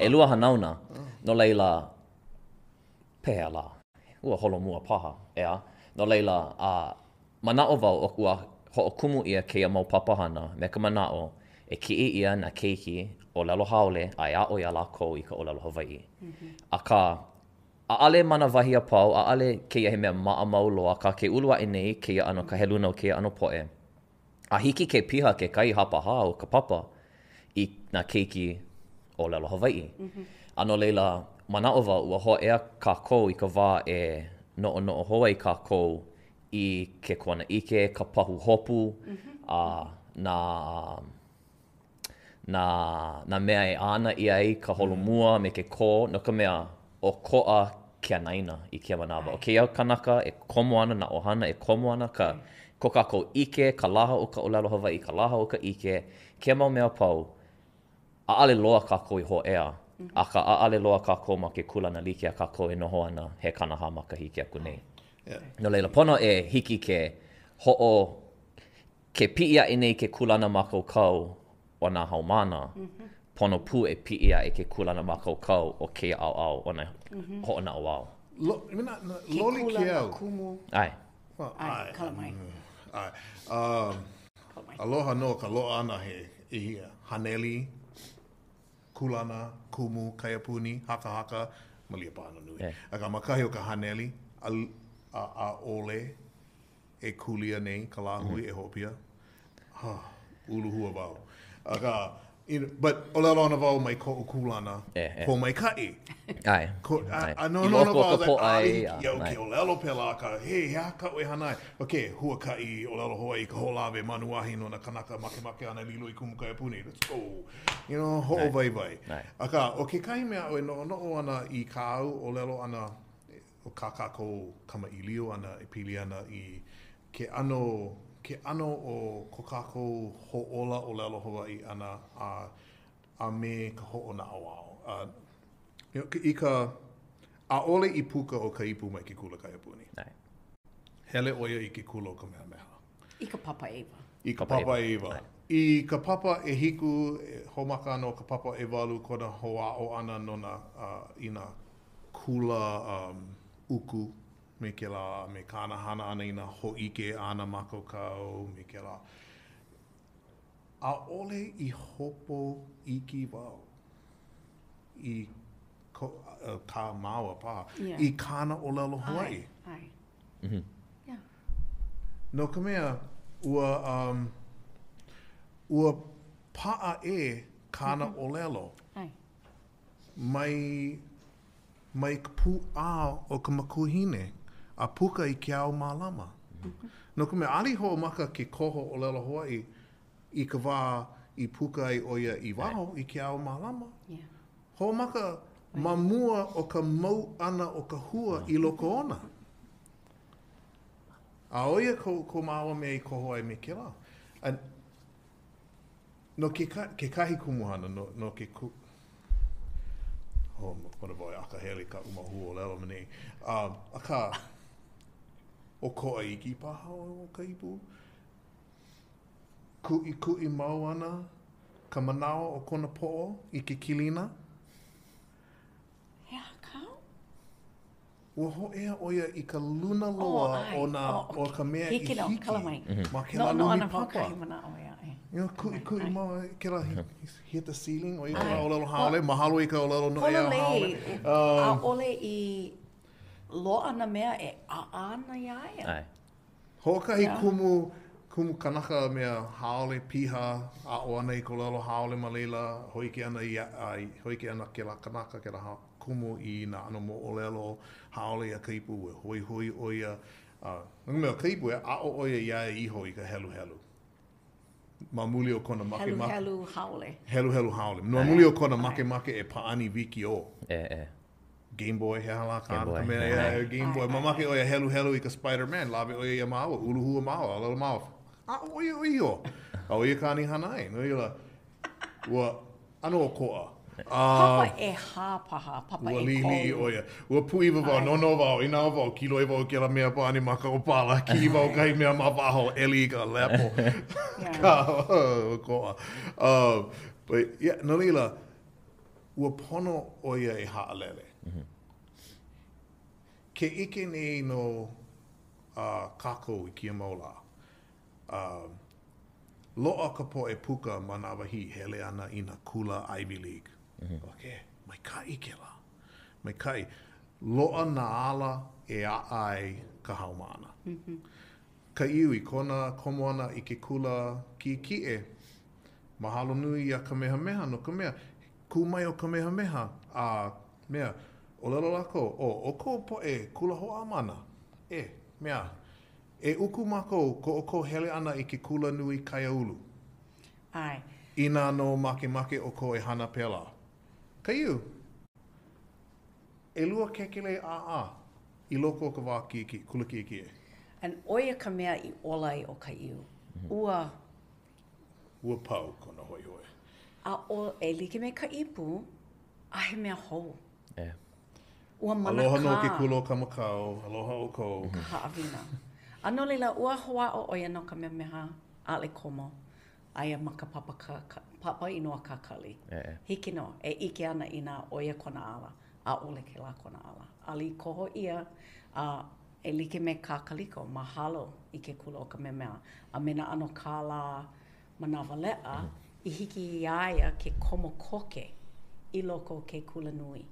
Speaker 3: ʻElua hanauna. No laila, pehea lā? Ua holomua paha, ʻeā. No laila, a manaʻo wau ʻo ua hoʻokumu ʻia kēia mau papahana me ka manaʻo e kiʻi ʻia nā keiki ʻōlelo haole a e aʻo iā lākou i ka ʻōlelo Hawaiʻi. Akā, ʻaʻole ma nā wahi a pau, ʻaʻole kēia he mea maʻamau loa, akā ke ulu aʻe nei kēia ʻano ka heluna o kēia ʻano poʻe. A hiki ke piha kekahi hapahā o ka papa i nā keiki ʻōlelo Hawaiʻi. A no laila, manaʻo wau ua hōʻea kākou i ka wā e noʻonoʻo hou ai kākou i ke kuanaʻike, ka pahuhopu, a nā, nā, nā mea e ana ʻia ai ka holomua me ke kō, no ka mea, ʻokoʻa ke anaina i kēia manawa. ʻO kēia kanaka e komo ana, nā ʻohana e komo ana, ka, ko kākou ʻike, ka laha o ka ʻōlelo Hawaiʻi, ka laha o ka ʻike, kēia mau mea a pau, ʻaʻole loa kākou i hōʻea, akā ʻaʻole loa kākou ma ke kūlana like a kākou e noho ana he 40 makahiki aku nei. No laila, pono e hiki ke hoʻo, ke piʻi aʻe nei ke kūlana mākaukau o nā haumāna, pono pū e piʻi aʻe ke kūlana mākaukau o kēia ʻaoʻao o nā hoʻonaʻauao.
Speaker 2: Lo, I mean, na,
Speaker 4: Ke
Speaker 2: loli ke
Speaker 4: kūlana
Speaker 2: au.
Speaker 4: kumu.
Speaker 3: ʻAe.
Speaker 2: Well,
Speaker 4: ʻAe,
Speaker 2: ʻae.
Speaker 4: kala mai.
Speaker 2: ʻAe. Um,
Speaker 4: Kala mai.
Speaker 2: aloha nō ka loaʻa ʻana he, he haneli, kūlana, kumu, kaiapuni, hakahaka, malia paha no nui.
Speaker 3: Yeah.
Speaker 2: Akā, ma kahi o ka haneli, a, a, ʻaʻole e kūlia nei ka lāhui e hoʻopiʻi. Huh, uluhua wau. Akā, you know, but ʻōlelo ana wau mai koʻu kūlana
Speaker 3: E, e.
Speaker 2: pōmaikaʻi.
Speaker 3: ʻAe.
Speaker 2: Ko, a, a no,
Speaker 3: I
Speaker 2: no, no,
Speaker 3: loko o
Speaker 2: I
Speaker 3: ka
Speaker 2: was like,
Speaker 3: pōʻai,
Speaker 2: ʻaʻole hiki iaʻu
Speaker 3: ʻae.
Speaker 2: ke ʻōlelo pēlā, akā, hey, he aha kaʻu e hana ai? Okay, huakaʻi ʻōlelo Hawaiʻi ka hoʻolawe manuahi no nā kanaka makemake ana e lilo i kumu kaiapuni. Let's go. You know, hoʻowaiwai.
Speaker 3: ʻAe.
Speaker 2: Akā, ʻo kekahi mea aʻu e noʻonoʻo ana i kāu ʻōlelo ʻana, o kā kākou kamaʻilio ʻana e pili ana i ke ʻano, ke ʻano o ko kākou hōʻola ʻōlelo Hawaiʻi ʻana a, a me ka hoʻonaʻauao. A, you know, i ka, ʻaʻole i puka ʻo Kaipu mai ke kula kaiapuni.
Speaker 3: ʻAe.
Speaker 2: Hele ʻo ia i ke kula o Kamehameha.
Speaker 4: I ka papa ʻeiwa.
Speaker 2: I ka papa ʻeiwa. I ka papa ʻehiku, e hoʻomaka ana ʻo ka papa ʻewalu kona hoʻāʻo ʻana no nā, uh, i nā kula um, uku me kēlā, me kāna hana ʻana i nā hōʻike ana mākaukau me kēlā. ʻAʻole i hopo iki wau i ko, uh, kā māua paha,
Speaker 4: Yeah.
Speaker 2: i kāna ʻōlelo Hawaiʻi.
Speaker 4: ʻAe.
Speaker 3: Mm -hmm.
Speaker 4: Yeah.
Speaker 2: No ka mea, ua, um, ua paʻa ʻē kāna mm -hmm. ʻōlelo.
Speaker 4: ʻAe.
Speaker 2: Mai, mai ka pūʻā o ka makuahine a puka i ke ao mālama. No ka mea, ʻaʻole i hoʻomaka ke koho ʻōlelo Hawaiʻi i ka wā i puka ai ʻo ia i waho i ke ao mālama.
Speaker 4: Yeah.
Speaker 2: Hoʻomaka ma mua o ka mau ʻana o ka hua i loko ona. A ʻo ia ko, ko māua mea i koho ai me kēlā. A, no keka, kekahi kumuhana, no, no ke ku... Oh, pono wau e akahele i kaʻu mau huaʻōlelo ma nei. Um, akā, ʻokoʻa iki paha o ka ipu. Kuʻikuʻi mau ana ka manawa o kona poʻo i ke kilina.
Speaker 4: He aha kāu?
Speaker 2: Ua hōʻea ʻo ia i ka luna loa o nā, o ka mea i
Speaker 4: Hiki nō,
Speaker 2: hiki
Speaker 4: kala mai.
Speaker 2: ma kēlā
Speaker 4: Noʻonoʻo
Speaker 2: lumi
Speaker 4: ana wau
Speaker 2: papa.
Speaker 4: kahi manaʻo ʻē aʻe.
Speaker 2: You know, kuʻikuʻi mau kēlā, he, he hit the ceiling, ʻo ia kēlā
Speaker 4: ʻAe.
Speaker 2: ʻōlelo haole, mahalo i ka ʻōlelo noʻeau haole.
Speaker 4: Pololei, ʻaʻole i loaʻa nā mea e ʻaʻa ana iā ia.
Speaker 3: ʻAe.
Speaker 2: Hoʻokahi kumu. Kumu kanaka mea haole piha aʻo ana i ka ʻōlelo haole ma laila, hōʻike ana i, a, hōʻike ana kēlā kanaka, kēlā kumu i nā ʻano moʻolelo haole iā Kaipu, ua hoihoi ʻo ia. A, no ka mea, ʻo Kaipu, e aʻo ʻo ia iā ia iho i ka heluhelu. Ma muli o kona makemake.
Speaker 4: Heluhelu haole.
Speaker 2: Heluhelu haole. Ma muli o kona makemake e pāʻani wikiō.
Speaker 3: ʻE, ʻe.
Speaker 2: Game Boy, he aha lā kāna ka mea, yeah, Game Boy. Mamake ʻo ia heluhelu i ka Spider-Man, lawe ʻo ia iā māua, uluhua māua, ʻōlelo māua, aʻo ʻo ia iho. A ʻo ia kāna i hana ai. No laila, ua ʻano ʻokoʻa.
Speaker 4: Papa ʻehā paha, papa ʻekolu.
Speaker 2: Ua liʻiliʻi ʻo ia. Ua pūʻiwa wau, nohonoho wau, inā ʻo wau, kiloi wau i kēlā mea pāʻani ma ka ʻōpala, kiʻi wau kahi mea ma waho, ʻeli i ka lepo. Akā, ʻokoʻa. But, yeah, no laila, ua pono ʻo ia e haʻalele. Ke ʻike nei nō kākou i kēia mau lā, loaʻa ka poʻe puka ma Nāwahī hele ana i nā kula Ivy League. Okay, maikaʻi kēlā. Maikaʻi. Loaʻa nā ala e aʻa ai ka haumāna. Kaʻiu i kona komo ʻana i ke kula kiʻekiʻe, Mahalo nui iā Kamehameha no ka mea, kū mai ʻo Kamehameha a mea, ʻōlelo lākou, ʻo ʻoukou poʻe kula hoʻāmana, e, mea, e uku mākou ko ʻoukou hele ʻana i ke kula nui kaiāulu.
Speaker 4: ʻAe.
Speaker 2: Inā nō makemake ʻoukou e hana pēlā. Kaʻiu, ʻelua kekelē ʻāʻā i loko o ka wā kiʻekiʻe, kula kiʻekiʻe.
Speaker 4: And ʻo ia ka mea i ola ai ʻo Kaʻiu. Ua
Speaker 2: Ua pau kona hoihoi.
Speaker 4: A ʻo, e like me ka ipu, ʻaʻohe mea hou.
Speaker 3: Yeah.
Speaker 4: Ua manakā.
Speaker 2: Aloha nō ke kula o Kamakau, aloha ʻoukou.
Speaker 4: Ka haʻawina. A no laila, ua hoʻāʻo ʻo ia no Kamehameha, ʻaʻole komo. Aia ma ka papa, ka, ka, papa inoa kakali.
Speaker 3: Yeah.
Speaker 4: Hiki nō, e ʻike ana inā ʻo ia kona ala, ʻaʻole kēlā kona ala. ʻAʻole i koho ʻia, a E like me kā Kaliko, mahalo i ke kula o Kamehameha a me nā ʻano kālā manawaleʻa i hiki iā ia ke komo koke i loko o ke kula nui.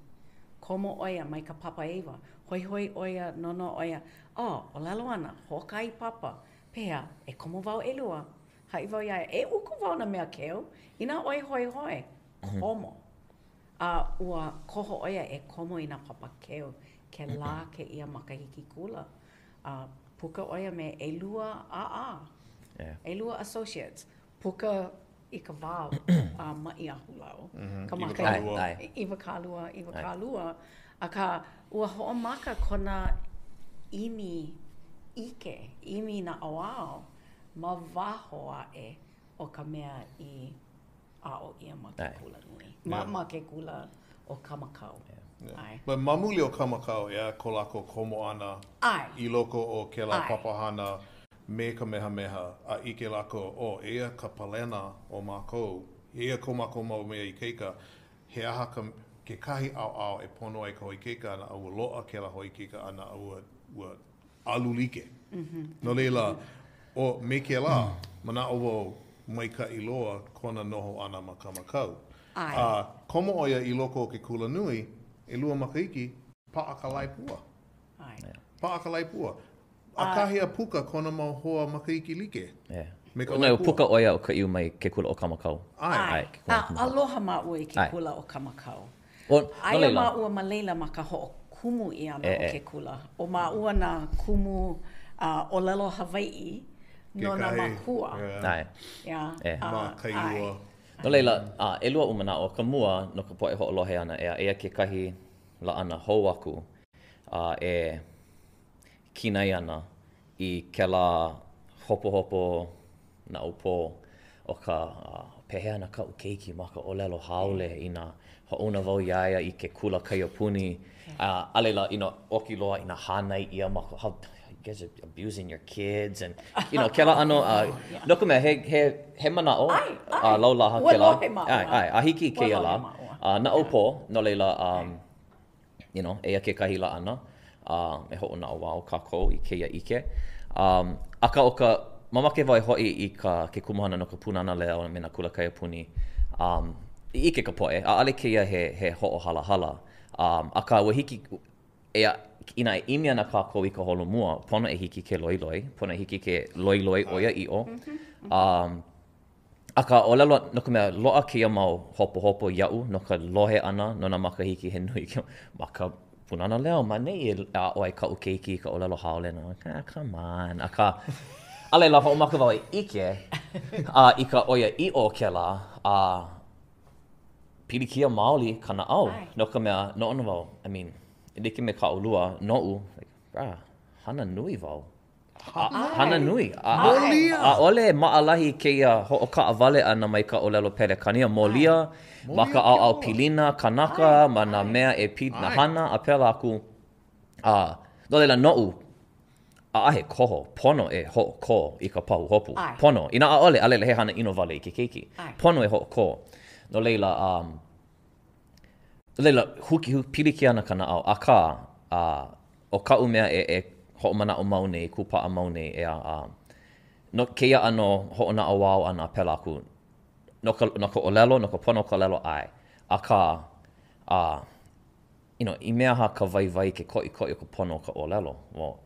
Speaker 4: Komo ʻo ia mai ka papa ʻeiwa, hoihoi ʻo ia, nonoʻo ʻo ia, oh, ʻōlelo ana, hoʻokahi papa, pehea, e komo wau ʻelua, haʻi wau iā ia, e uku wau nā mea keu, inā ʻoe hoihoi, komo. A ua koho ʻo ia e komo i nā papa keu kēlā kēia makahiki kula. A puka ʻo ia me ʻelua ʻāʻā, ʻelua associates. Puka i ka wā a maʻi ahulau, ka makahiki 20, 22, akā ua hoʻomaka kona ʻimi ʻike, ʻimi naʻauao ma waho aʻe o ka mea i aʻo ʻia ma ke kula nui, ma, ma ke kula ʻo Kamakau.
Speaker 2: ʻAe. But ma muli o Kamakau, ʻeā, ko lākou komo ʻana i loko o kēlā papahana me Kamehameha, a ʻike lākou, oh, eia ka palena o mākou, eia ko mākou mau mea ikaika, he aha ka, kekahi ʻaoʻao e pono ai ka hoʻoikaika ʻana, a ua loaʻa kēlā hoʻoikaika ʻana, a ua, ua alu like. No laila, ʻo me kēlā, manaʻo wau, maikaʻi loa kona noho ʻana ma Kamakau. A komo ʻo ia i loko o ke kulanui, ʻelua makahiki, paʻa ka lae pua. Paʻa ka lae pua. ʻAkahi a puka kona mau hoa makahiki like
Speaker 3: me ka lae pua. Puka ʻo ia ʻo Kaʻiu mai ke kula ʻo Kamakau.
Speaker 4: ʻAe. A aloha māua i ke kula ʻo Kamakau. Aia māua ma laila ma ka hoʻokumu ʻia ʻana o ke kula. ʻO māua nā kumu ʻōlelo Hawaiʻi no nā mākua.
Speaker 3: ʻAe.
Speaker 2: Ma Kailua.
Speaker 3: No laila, ʻelua oʻu manaʻo. Ka mua, no ka poʻe hoʻolohe ʻana, ʻeā, eia kekahi laʻana hou aku e kinai ana i kēlā hopohopo naʻaupō o ka pehea ana kaʻu keiki ma ka ʻōlelo haole inā hoʻouna wau iā ia i ke kula kaiapuni a a laila you know oki loa inā hānai ʻia ma how you guys are abusing your kids and you know kēlā ʻano a no ka mea he he he manaʻo a laulaha kēlā ʻae ʻae a hiki i kēia lā a naʻaupō no laila um you know, eia kekahi laʻana, a e hoʻonaʻauao kākou i kēia ʻike. Um, akā ʻo ka, mamake wau e hoʻi i ka, ke kumuhana no ka Pūnana Leo a me nā kula kaiapuni, um, i ʻike ka poʻe, ʻaʻole kēia he, he hoʻohalahala. Um, akā, ua hiki, ʻeā, inā e ʻimi ana kākou i ka holomua, pono e hiki ke loiloi, pono e hiki ke loiloi ʻoiaʻiʻo. A, akā, ʻōlelo, no ka mea, loaʻa kēia mau hopohopo iaʻu no ka lohe ʻana no nā makahiki he nui ma ka Pūnana Leo, ma ʻaneʻi e aʻo ai kaʻu keiki i ka ʻōlelo haole. And I'm like, ah, come on. Akā, a laila, hoʻomaka wau e ʻike a i ka ʻoiaʻiʻo o kēlā, a pilikia maoli ka naʻau, no ka mea, noʻonoʻo wau, I mean, e like me kā ʻolua, noʻu, like, bruh, hana nui wau. Hana nui.
Speaker 2: Mōlia!
Speaker 3: ʻAʻole maʻalahi kēia hoʻokaʻawale ʻana mai ka ʻōlelo Pelekania. Mōlia ma ka ʻaoʻao pilina kanaka, ma nā mea e pili, nā hana a pēlā aku. A no laila noʻu, ʻaʻahe koho, pono e hoʻokō i ka pahuhopu. Pono. Inā ʻaʻole, a laila he hana ʻino wale i ke keiki. Pono e hoʻokō. No laila, No laila, huki, pilikia ana ka naʻau, akā, a, ʻo kaʻu mea e, e hoʻomanaʻo mau nei, kūpaʻa mau nei, ʻeā, a, no kēia ʻano hoʻonaʻauao ʻana a pēlā aku, no ka, no ka ʻōlelo, no ka pono o ka ʻōlelo, ʻae. Akā, a, you know, i mea aha ka waiwai, ke koʻikoʻi o ka pono o ka ʻōlelo? Well,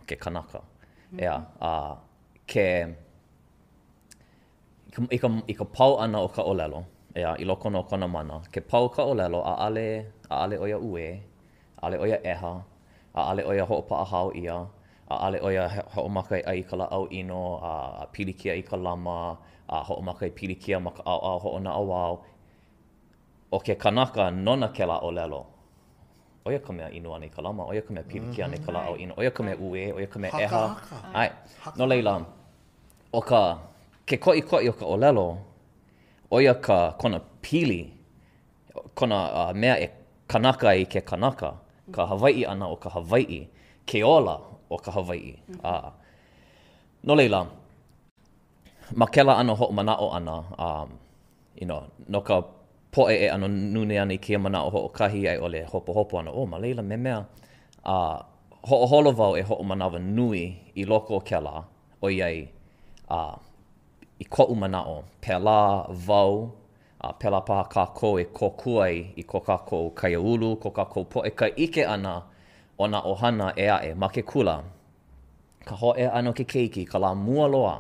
Speaker 3: ʻo ke kanaka, ʻeā, a, ke. I ka, i ka pau ʻana o ka ʻōlelo, ʻeā, i loko nō o kona mana, ke pau ka ʻōlelo, ʻaʻale, ʻaʻale ʻo ia uē, ʻaʻale ʻo ia ʻeha, ʻaʻale ʻo ia hoʻopaʻahao ʻia, ʻaʻale ʻo ia hoʻomaka e ʻai i ka lāʻau ʻino, a, a pilikia i ka lama, a hoʻomaka e pilikia ma ka ʻaoʻao hoʻonaʻauao. ʻO ke kanaka nona kēlā ʻōlelo, ʻo ia ka mea inu ana i ka lama, ʻo ia ka mea pilikia ana i ka lāʻau ʻino, ʻo ia ka mea uē, ʻo ia ka mea ʻeha. ʻAe. No laila, ʻo ka, ke koʻikoʻi o ka ʻōlelo, ʻo ia ka, kona pili, kona mea e kanaka ai ke kanaka, ka Hawaiʻi ʻana o ka Hawaiʻi, ke ola o ka Hawaiʻi. A, no laila, ma kēlā ʻano hoʻomanaʻo ʻana, um, you know, no ka poʻe e ʻano nūnē ana i kēia manaʻo hoʻokahi a i ʻole hopohopo ana, oh, ma laila memea, a hoʻoholo wau e hoʻomanawanui i loko o kēlā, ʻoiai, a i koʻu manaʻo, pēlā wau, a pēlā paha kākou e kōkua ai i ko kākou kaiāulu, ko kākou poʻe, ka ʻike ʻana o nā ʻohana ʻē aʻe ma ke kula, ka hōʻea ʻana o ke keiki, ka lā mua loa,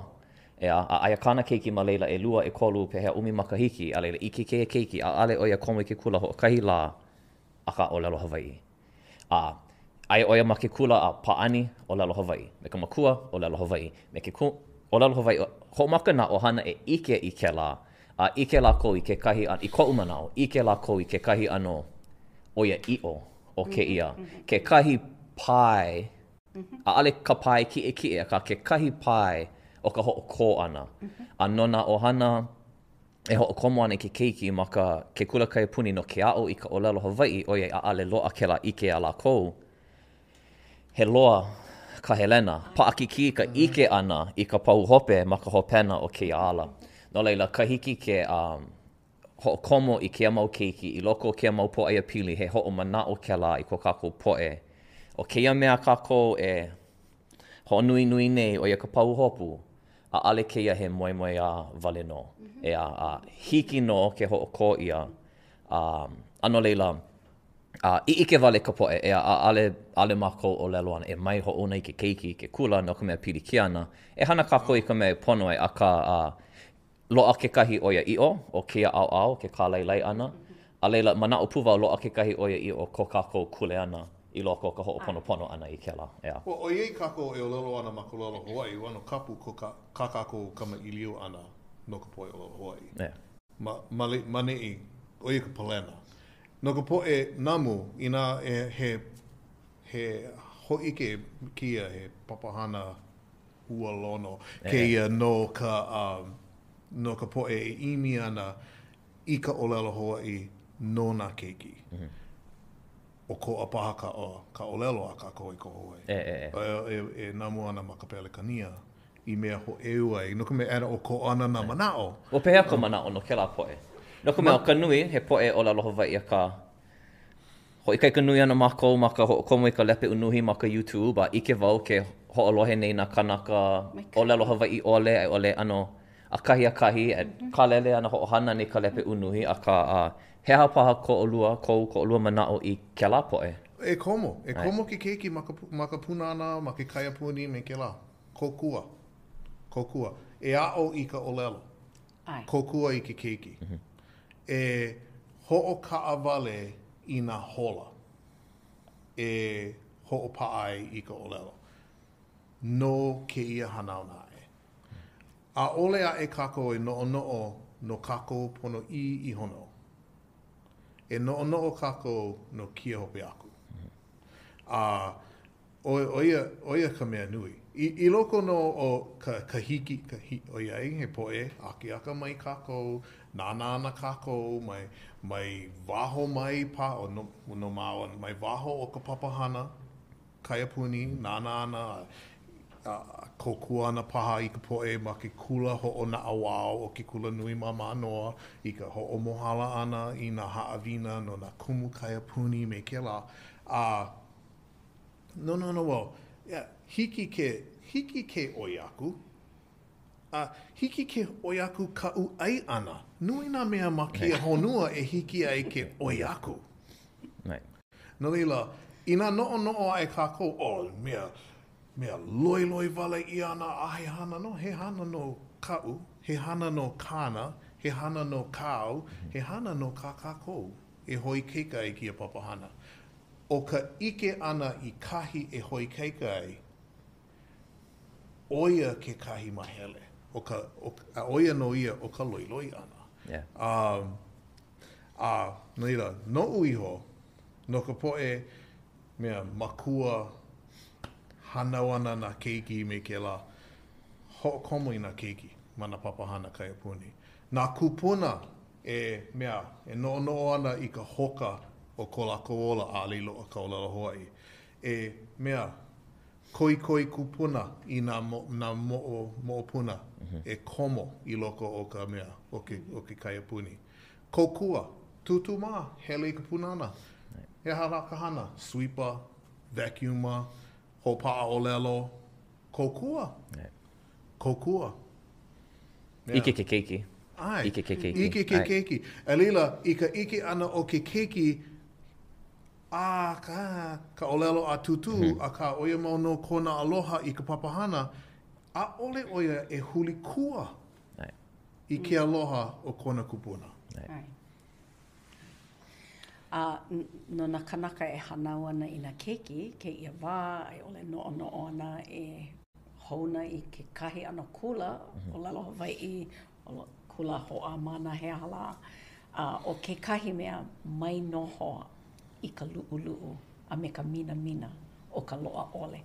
Speaker 3: ʻeā, a aia kāna keiki ma laila ʻelua, ʻekolu, pehea, ʻumi makahiki, a laila ʻike kēia keiki, ʻaʻale ʻo ia komo i ke kula hoʻokahi lā, akā ʻōlelo Hawaiʻi. A aia ʻo ia ma ke kula a pāʻani, ʻōlelo Hawaiʻi. Me ka makua, ʻōlelo Hawaiʻi. Me ke ku, ʻōlelo Hawaiʻi. Hoʻomaka nā ʻohana e ʻike i kēlā, a ʻike lākou i kekahi, i koʻu manaʻo, ʻike lākou i kekahi ʻano ʻoiaʻiʻo o kēia, kekahi pae, ʻaʻale ka pae kiʻekiʻe, akā kekahi pae o ka hoʻokō ʻana. A no nā ʻohana e hoʻokomo ana i ke keiki ma ka ke kula kaiapuni no ke aʻo i ka ʻōlelo Hawaiʻi, ʻoiai ʻaʻale loaʻa kēlā ʻike iā lākou, he loa ka helena. Paʻakikī ka ʻike ʻana i ka pahu hope ma ka hopena o kēia ala. No laila, ka hiki ke um, hoʻokomo i kēia mau keiki i loko o kēia mau pōʻaiapili, he hoʻomanaʻo kēlā i ko kākou poʻe. ʻO kēia mea kākou e hoʻonuinui nei, ʻo ia ka pahuhopu, ʻaʻale kēia he moemoeā wale nō, ʻeā, a hiki nō ke hoʻokō ʻia, a, a no laila, a i ʻike wale ka poʻe, ʻeā, ʻaʻale, ʻaʻale mākou ʻōlelo ana, e mai hoʻouna i ke keiki i ke kula no ka mea pilikia ana. E hana kākou i ka mea e pono ai, akā, a, loaʻa kekahi ʻoiaʻiʻo o kēia ʻaoʻao, ke kālailai ʻana, a laila, manaʻo pū wau, loaʻa kekahi ʻoiaʻiʻo o ko kākou kuleana i loko o ka hoʻoponopono ʻana i kēlā, ʻeā.
Speaker 2: Ua ʻoiai kākou e ʻōlelo ana ma ka ʻōlelo Hawaiʻi, ua ʻano kapu ko kā kākou kamaʻilio ʻana no ka poʻe ʻōlelo Hawaiʻi.
Speaker 3: ʻEa.
Speaker 2: Ma, ma, ma neʻi, ʻo ia ka palena. No ka poʻe namu, inā e, he, he hōʻike kēia, he papahana hualono kēia no ka no ka poʻe e ʻimi ana i ka ʻōlelo Hawaiʻi no nā keiki. ʻOkoʻa paha ka ka ʻōlelo a kākou i koho ai. E, e namu ana ma ka Pelekania i mea hōʻeu ai, no ka mea ʻana ʻokoʻa ana nā manaʻo.
Speaker 3: Ua pehea kou manaʻo no kēlā poʻe? No ka mea, ʻo ka nui, he poʻe ʻōlelo Hawaiʻi akā Hoʻoikaika nui ana mākou ma ka hoʻokomo i ka lepe unuhi ma ka YouTube, a ʻike wau ke hoʻolohe nei nā kānaka ʻōlelo Hawaiʻi ʻole a i ʻole ʻano ʻakahi akahi e kālele ana hoʻohana ana i ka lepe unuhi, akā, a he aha paha ko ʻolua, kou, ko ʻolua manaʻo i kēlā poʻe?
Speaker 2: E komo. E komo ke keiki ma ka, ma ka pūnana, ma ke kaiapuni me kēlā. Kōkua. Kōkua. E aʻo i ka ʻōlelo.
Speaker 4: ʻAe.
Speaker 2: Kōkua i ke keiki. E hoʻokaʻawale i nā hola e hoʻopaʻa ai i ka ʻōlelo no kēia hanauna aʻe. ʻAʻole aʻe kākou e noʻonoʻo no kākou ponoʻī iho nō. E noʻonoʻo kākou no kēia hope aku. A ʻo ia, ʻo ia ka mea nui. I, i loko nō o ka, ka hiki, ka hi, ʻoiai he poʻe akeakamai kākou, nānā ana kākou mai, mai waho mai pa, o no, no māua, mai waho o ka papahana kaiapuni, nānā ana a, a kōkua ana paha i ka poʻe ma ke kula hoʻonaʻauao o ke kulanui ma Mānoa i ka hoʻomohala ʻana i nā haʻawina no nā kumu kaiapuni me kēlā. A noʻonoʻo wau, yeah, hiki ke, hiki ke ʻoi aku. A hiki ke ʻoi aku kaʻu ʻai ʻana. Nui nā mea ma kēia honua e hiki ai ke ʻoi aku.
Speaker 3: Right.
Speaker 2: No laila, inā noʻonoʻo aʻe kākou, oh, mea, mea loiloi wale ʻia ana a he hana nō, he hana nō kaʻu, he hana nō kāna, he hana nō kāu, he hana nō kā kākou e hoʻoikaika ai kēia papahana. ʻO ka ʻike ʻana i kahi e hoʻoikaika ai, ʻo ia kekahi mahele o ka, a ʻo ia nō ia o ka loiloi ʻana.
Speaker 3: Yeah.
Speaker 2: Um, a no laila, noʻu iho, no ka poʻe mea makua hānau ana nā keiki me kēlā, hoʻokomo i nā keiki ma nā papahana kaiapuni. Nā kūpuna e mea, e noʻonoʻo ana i ka hoka o ko lākou ola, ʻaʻole i loaʻa ka ʻōlelo Hawaiʻi. E mea, koikoi kūpuna i nā, nā moʻo, moʻopuna e komo i loko o ka mea, o ke, o ke kaiapuni. Kōkua, tūtū mā, hele i ka pūnana. He aha lā ka hana? Sweepa, vacuuma, hoʻopaʻa ʻōlelo, kōkua. Kōkua.
Speaker 3: ʻIke ke keiki.
Speaker 2: ʻAe.
Speaker 3: ʻIke ke keiki.
Speaker 2: ʻIke ke keiki. A laila, i ka ʻike ʻana o ke keiki, a ka, ka ʻōlelo a Tūtū, mm -hmm. akā ʻo ia mau nō kona aloha i ka papahana, ʻaʻole ʻo ia e huli kua i ke aloha o kona kupuna.
Speaker 4: Right. A no nā kanaka e hānau ana i nā keiki, kēia wā, a i ʻole noʻonoʻo ana e hoʻouna i kekahi ʻano kula ʻōlelo Hawaiʻi, kula hoʻāmana he aha lā. A ʻo kekahi mea, mai noho i ka luʻuluʻu a me ka minamina o ka loaʻa ʻole.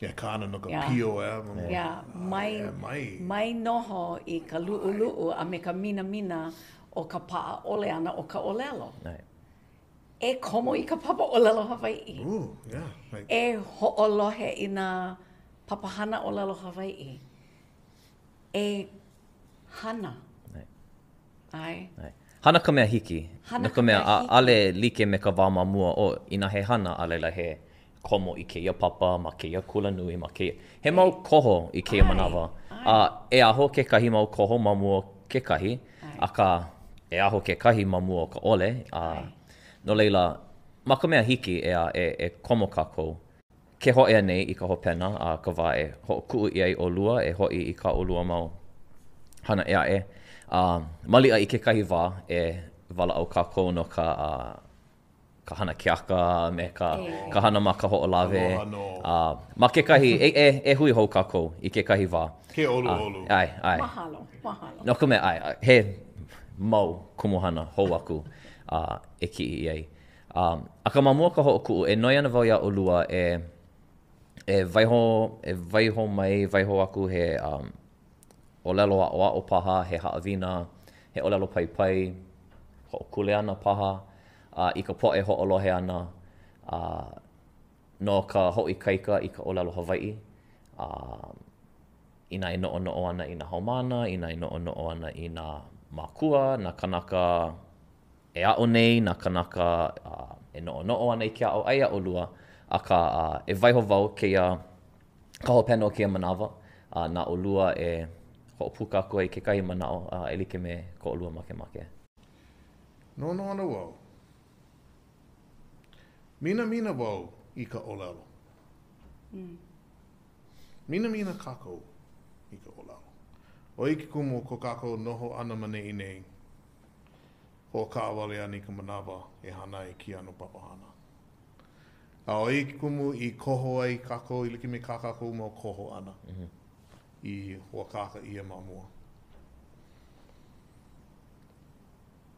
Speaker 2: Yeah, kāna no ka pio,
Speaker 4: ʻeā. Yeah, mai, mai. mai noho i ka luʻuluʻu a me ka minamina o ka paʻa ʻole ʻana o ka ʻōlelo. E komo i ka papa ʻōlelo Hawaiʻi.
Speaker 2: Ooh, yeah.
Speaker 4: Like... E hoʻolohe i nā papahana ʻōlelo Hawaiʻi. E hana. ʻAe.
Speaker 3: ʻAe. Hana ka mea hiki.
Speaker 4: Hana ka mea hiki.
Speaker 3: ʻAʻole like me ka wā ma mua, oh, inā he hana, a laila he komo i kēia papa, ma kēia kulanui, ma kēia... He mau koho i kēia manawa. A e aho kekahi mau koho ma mua o kekahi, akā, e aho kekahi ma mua o ka ʻole. A no laila, ma ka mea hiki, ʻeā, e, e komo kākou. Ke hōʻea nei i ka hopena a ka wā e hoʻokuʻu ʻia ai ʻolua e hoʻi i kā ʻolua mau hana ʻē aʻe. A maliʻa i kekahi wā e walaʻau kākou no ka ka hana keaka a me ka ka hana ma Kahoʻolawe.
Speaker 2: Aloha nō.
Speaker 3: A ma kekahi, e, e, e hui hou kākou i kekahi wā.
Speaker 2: Ke ʻoluʻolu.
Speaker 3: ʻAe, ʻae.
Speaker 4: Mahalo, mahalo.
Speaker 3: No ka mea, ʻae, he mau kumuhana hou aku a e kiʻi ʻia ai. Um, akā ma mua o ka hoʻokuʻu, e noi ana wau iā ʻolua e, e waiho, e waiho mai, waiho aku he um, ʻōlelo aʻoaʻo paha, he haʻawina, he ʻōlelo paipai, hoʻokuleana paha, a i ka poʻe hoʻolohe ana a no ka hoʻoikaika i ka ʻōlelo Hawaiʻi, a inā e noʻonoʻo ana i nā haumāna, inā e noʻonoʻo ana i nā mākua, nā kanaka e aʻo nei, nā kanaka e noʻonoʻo ana i ke aʻo, aia ʻolua, akā e waiho wau kēia, ka hopena o kēia manawa, a na ʻolua e hoʻopuka aku ai kekahi manaʻo e like me ko ʻolua makemake.
Speaker 2: Noʻonoʻo ana wau. Minamina wau i ka ʻōlelo. Minamina kākou i ka ʻōlelo. ʻO ia ke kumu o ko kākou noho ʻana ma neʻi nei, hoʻokaʻawale ana i ka manawa e hana ai kēia ʻano papahana. A ʻo ia ke kumu i koho ai kākou e like me kā kākou mau koho ʻana i hoʻākāka ʻia ma mua.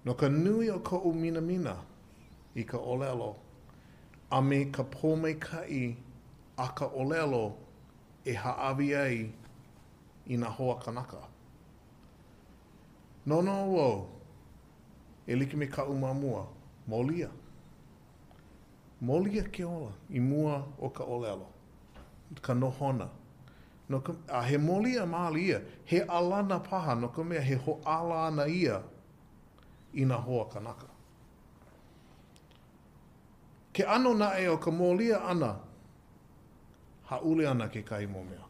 Speaker 2: No ka nui o koʻu minamina i ka ʻōlelo a me ka pōmaikaʻi a ka ʻōlelo e hāʻawi ai i nā hoa kanaka. Noʻonoʻo wau, e like me kaʻu ma mua, mōlia. Mōlia ke ola i mua o ka ʻōlelo, ka nohona. No ka, a he mōlia maoli ia, he ʻālana paha no ka mea he hoʻāla ana ia i nā hoa kanaka. Ke ʻano naʻe o ka mōlia ʻana, hāʻule ana kekahi mau mea.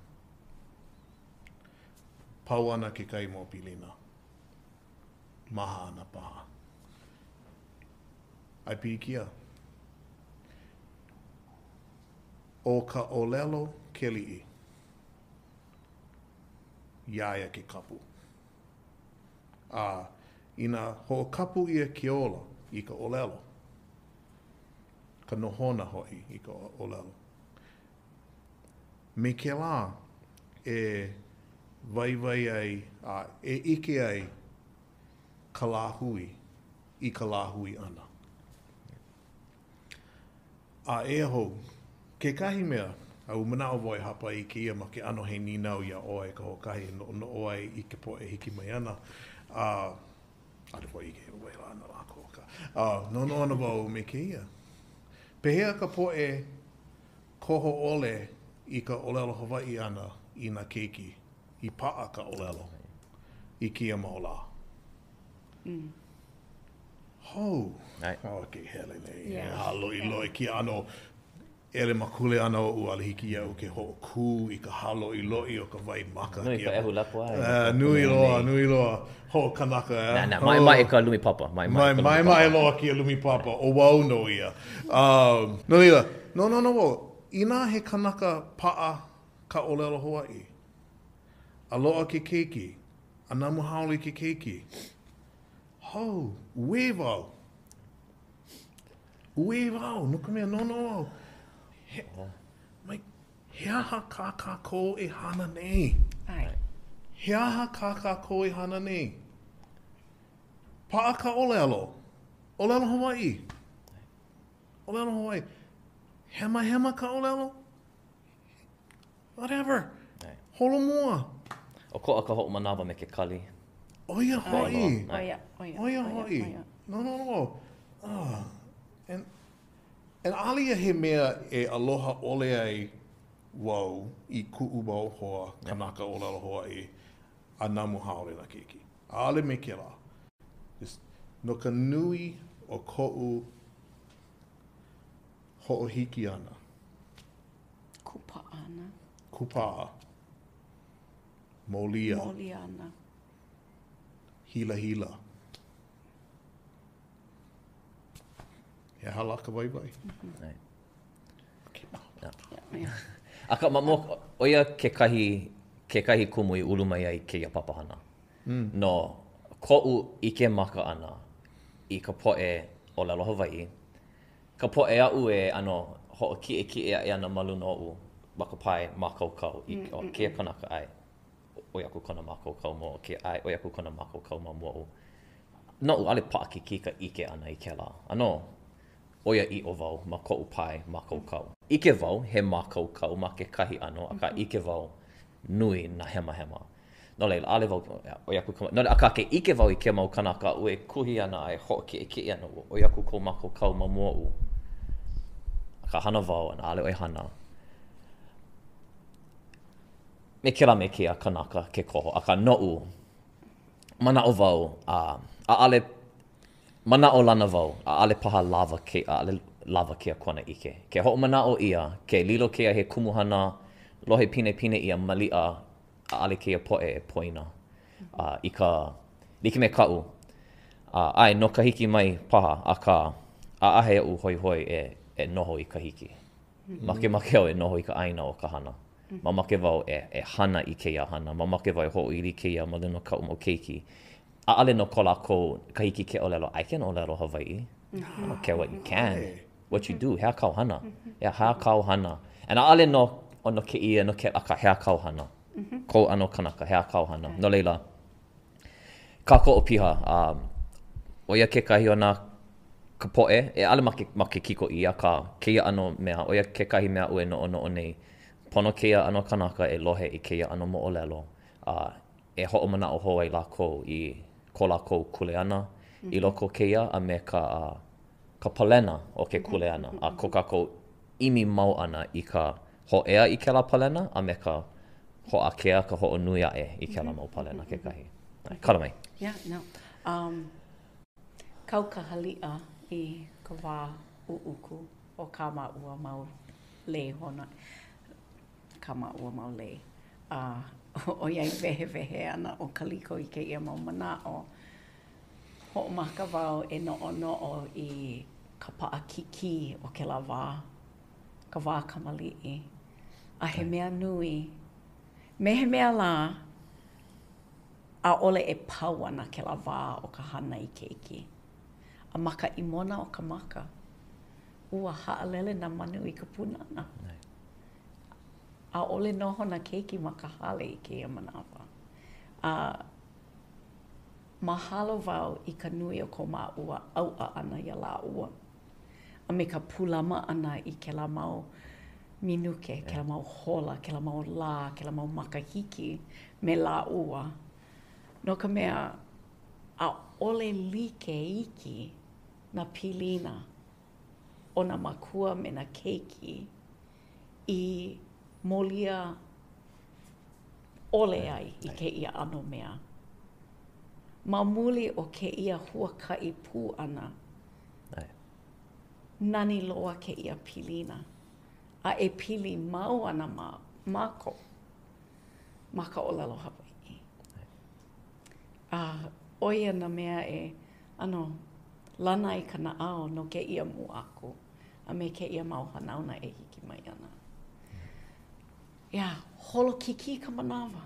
Speaker 2: Pau ana kekahi mau pilina. Maha ana paha. ʻAe pilikia. ʻO ka ʻōlelo ke aliʻi, iā ia ke kapu. A inā hoʻokapu ʻia ke ola i ka ʻōlelo, ka nohona hoʻi i ka ʻōlelo, me kēlā e waiwai ai a e ʻike ai ka lāhui i ka lāhui ʻana. A eia hou, kekahi mea, a ua manaʻo wau e hāpai i kēia ma ke ʻano he nīnau iā ʻoe ka hoʻokahi e noʻonoʻo ai i ka poʻe e hiki mai ana, a ʻaʻole wau ʻike e wela ana lākou, akā, a noʻonoʻo ana wau me kēia. Pehea ka poʻe koho ʻole i ka ʻōlelo Hawaiʻi ʻana i nā keiki i paʻa ka ʻōlelo i kēia mau lā? Hou! Oh, ke hele nei. Yeah. Hāloʻiloʻi kēia ʻano ʻelemakule ʻana oʻu ʻaʻole hiki iaʻu ke hoʻokū i ka hāloʻiloʻi o ka waimaka.
Speaker 3: Nui ka ʻehu lepo
Speaker 2: ae. Uh, nui loa, nui loa. Hoʻokanaka.
Speaker 3: Eh? Nā, nā, maʻemaʻe ka lumi papa.
Speaker 2: Maʻemaʻe Maʻemaʻe loa kēia lumi papa. ʻO wau nō ia. Um, no laila, no, no, no, wau, inā he kanaka paʻa ka ʻōlelo Hawaiʻi, a loaʻa ke keiki, a namu haole ke keiki, Hou, uē wau. Uē wau, no ka mea, noʻonoʻo au, he, mai, he aha kā kākou e hana nei?
Speaker 4: ʻAe.
Speaker 2: He aha kā kākou e hana nei? Paʻa ka ʻōlelo. ʻōlelo Hawaiʻi. ʻōlelo Hawaiʻi. Hemahema ka ʻōlelo? Whatever. Holomua.
Speaker 3: ʻOkoʻa ka hoʻomanawa me ke kali.
Speaker 2: ʻO ia hoʻi.
Speaker 4: ʻO ia, ʻo ia.
Speaker 2: ʻO ia hoʻi. No, no, no. Ah. And, and ʻaʻole ia he mea e aloha ʻole ai wau i kuʻu mau hoa kanaka ʻōlelo Hawaiʻi a namu haole nā keiki. ʻAʻole me kēlā. Just no ka nui o koʻu hoʻohiki ʻana.
Speaker 4: Kūpaʻa ana.
Speaker 2: Kūpaʻa. Mōlia.
Speaker 4: Mōlia ana.
Speaker 2: Hilahila. He aha lā ka waiwai?
Speaker 3: Mm-hmm. Akā, ma mua, ʻo ia kekahi, kekahi kumu i ulu mai ai kēia papahana. Mm. No koʻu ʻike maka ʻana i ka poʻe ʻōlelo Hawaiʻi, Ka poʻe aʻu e ʻano hoʻokiʻekiʻe aʻe ana ma luna oʻu ma ka pae mākaukau i o kēia kanaka ʻae ʻoi aku kona mākaukau ma mua o kēia ʻae ʻoi aku kona mākaukau ma mua oʻu. Noʻu, ʻaʻole paʻakikī ka ʻike ʻana i kēlā. ʻAno, ʻoiaʻiʻo wau ma koʻu pae mākaukau. ʻIke wau he mākaukau ma kekahi ʻano, akā ʻike wau nui nā hemahema. No laila, ʻaʻole wau ʻoi aku ka, no laila, akā ke ʻike wau i kēia mau kānaka aʻu e kuhi ana a e hoʻokiʻekiʻe ana, ua ʻoi aku kou mākaukau ma mua oʻu. Akā hana wau, a ʻaʻole ʻoe hana. Me kēlā me kēia kanaka ke koho, akā noʻu, manaʻo wau, a ʻaʻole Manaʻolana wau, ʻaʻole paha lawa ke, ʻaʻole lawa kēia kuanaʻike. Ke hoʻomanaʻo ʻia, ke lilo kēia he kumuhana lohe pinepine ʻia, maliʻa ʻaʻole kēia poʻe e poina a i ka like me kaʻu. A ʻae, no Kahiki mai paha, akā, ʻaʻahe oʻu hoihoi e. e noho i Kahiki. Makemake au e noho i ka ʻāina o ka hana. Mamake wau e, e hana i kēia hana. Mamake wau e hoʻoili kēia ma luna o kaʻu mau keiki. ʻAʻole no ko lākou ka hiki ke ʻōlelo, I can ʻōlelo Hawaiʻi. I don't care what you can. What you do, he aha kāu hana? He aha kāu hana? And ʻaʻole no, no kēia, no kēlā, akā, he aha kāu hana? Kou ʻano kanaka, he aha kāu hana? No laila, kākoʻo piha, a ʻo ia kekahi o nā ka poʻe, e ʻaʻole ma ke, ma ke kikoʻī, akā, kēia ʻano mea, ʻo ia kekahi mea aʻu e noʻonoʻo nei, pono kēia ʻano kanaka e lohe i kēia ʻano moʻolelo, a e hoʻomanaʻo hou ai lākou i ko lākou kuleana i loko o kēia a me ka, ka palena o ke kuleana a ko kākou ʻimi mau ʻana i ka hōʻea i kēlā palena a me ka hoʻākea, ka hoʻonui aʻe i kēlā mau palena kekahi. Kala mai.
Speaker 4: Yeah, no. Um, kau ka haliʻa i ka wā ʻuʻuku o kā māua mau lei hona, kā māua mau lei. A ʻoiai wehewehe ana ʻo Kaliko i kēia mau manaʻo, hoʻomaka wau e noʻonoʻo i ka paʻakikī o kēlā wā, ka wā kamaliʻi. A he mea nui, me he mea lā, ʻaʻole e pau ana kēlā wā o ka hānai keiki. A ma ka ʻimona o ka maka, ua haʻalele nā manu i ka pūnana. ʻAʻole noho nā keiki ma ka hale i kēia manawa. A mahalo wau i ka nui o ko māua ʻauʻa ʻana iā lāua a me ka pūlama ʻana i kēlā mau minuke, kēlā mau hola, kēlā mau lā, kēlā mau makahiki me lāua. No ka mea, ʻaʻole like iki nā pilina o nā mākua me nā keiki i molia ʻole ai i kēia ʻano mea. Ma muli o kēia huakaʻi pū ʻana, nani loa kēia pilina, a e pili mau ana mākou ma ka ʻōlelo Hawaiʻi. A ʻo ia nā mea e ʻano lana ai ka naʻau no kēia mua aku a me kēia mau hanauna e hiki mai ana. Yeah, holokikī ka manawa.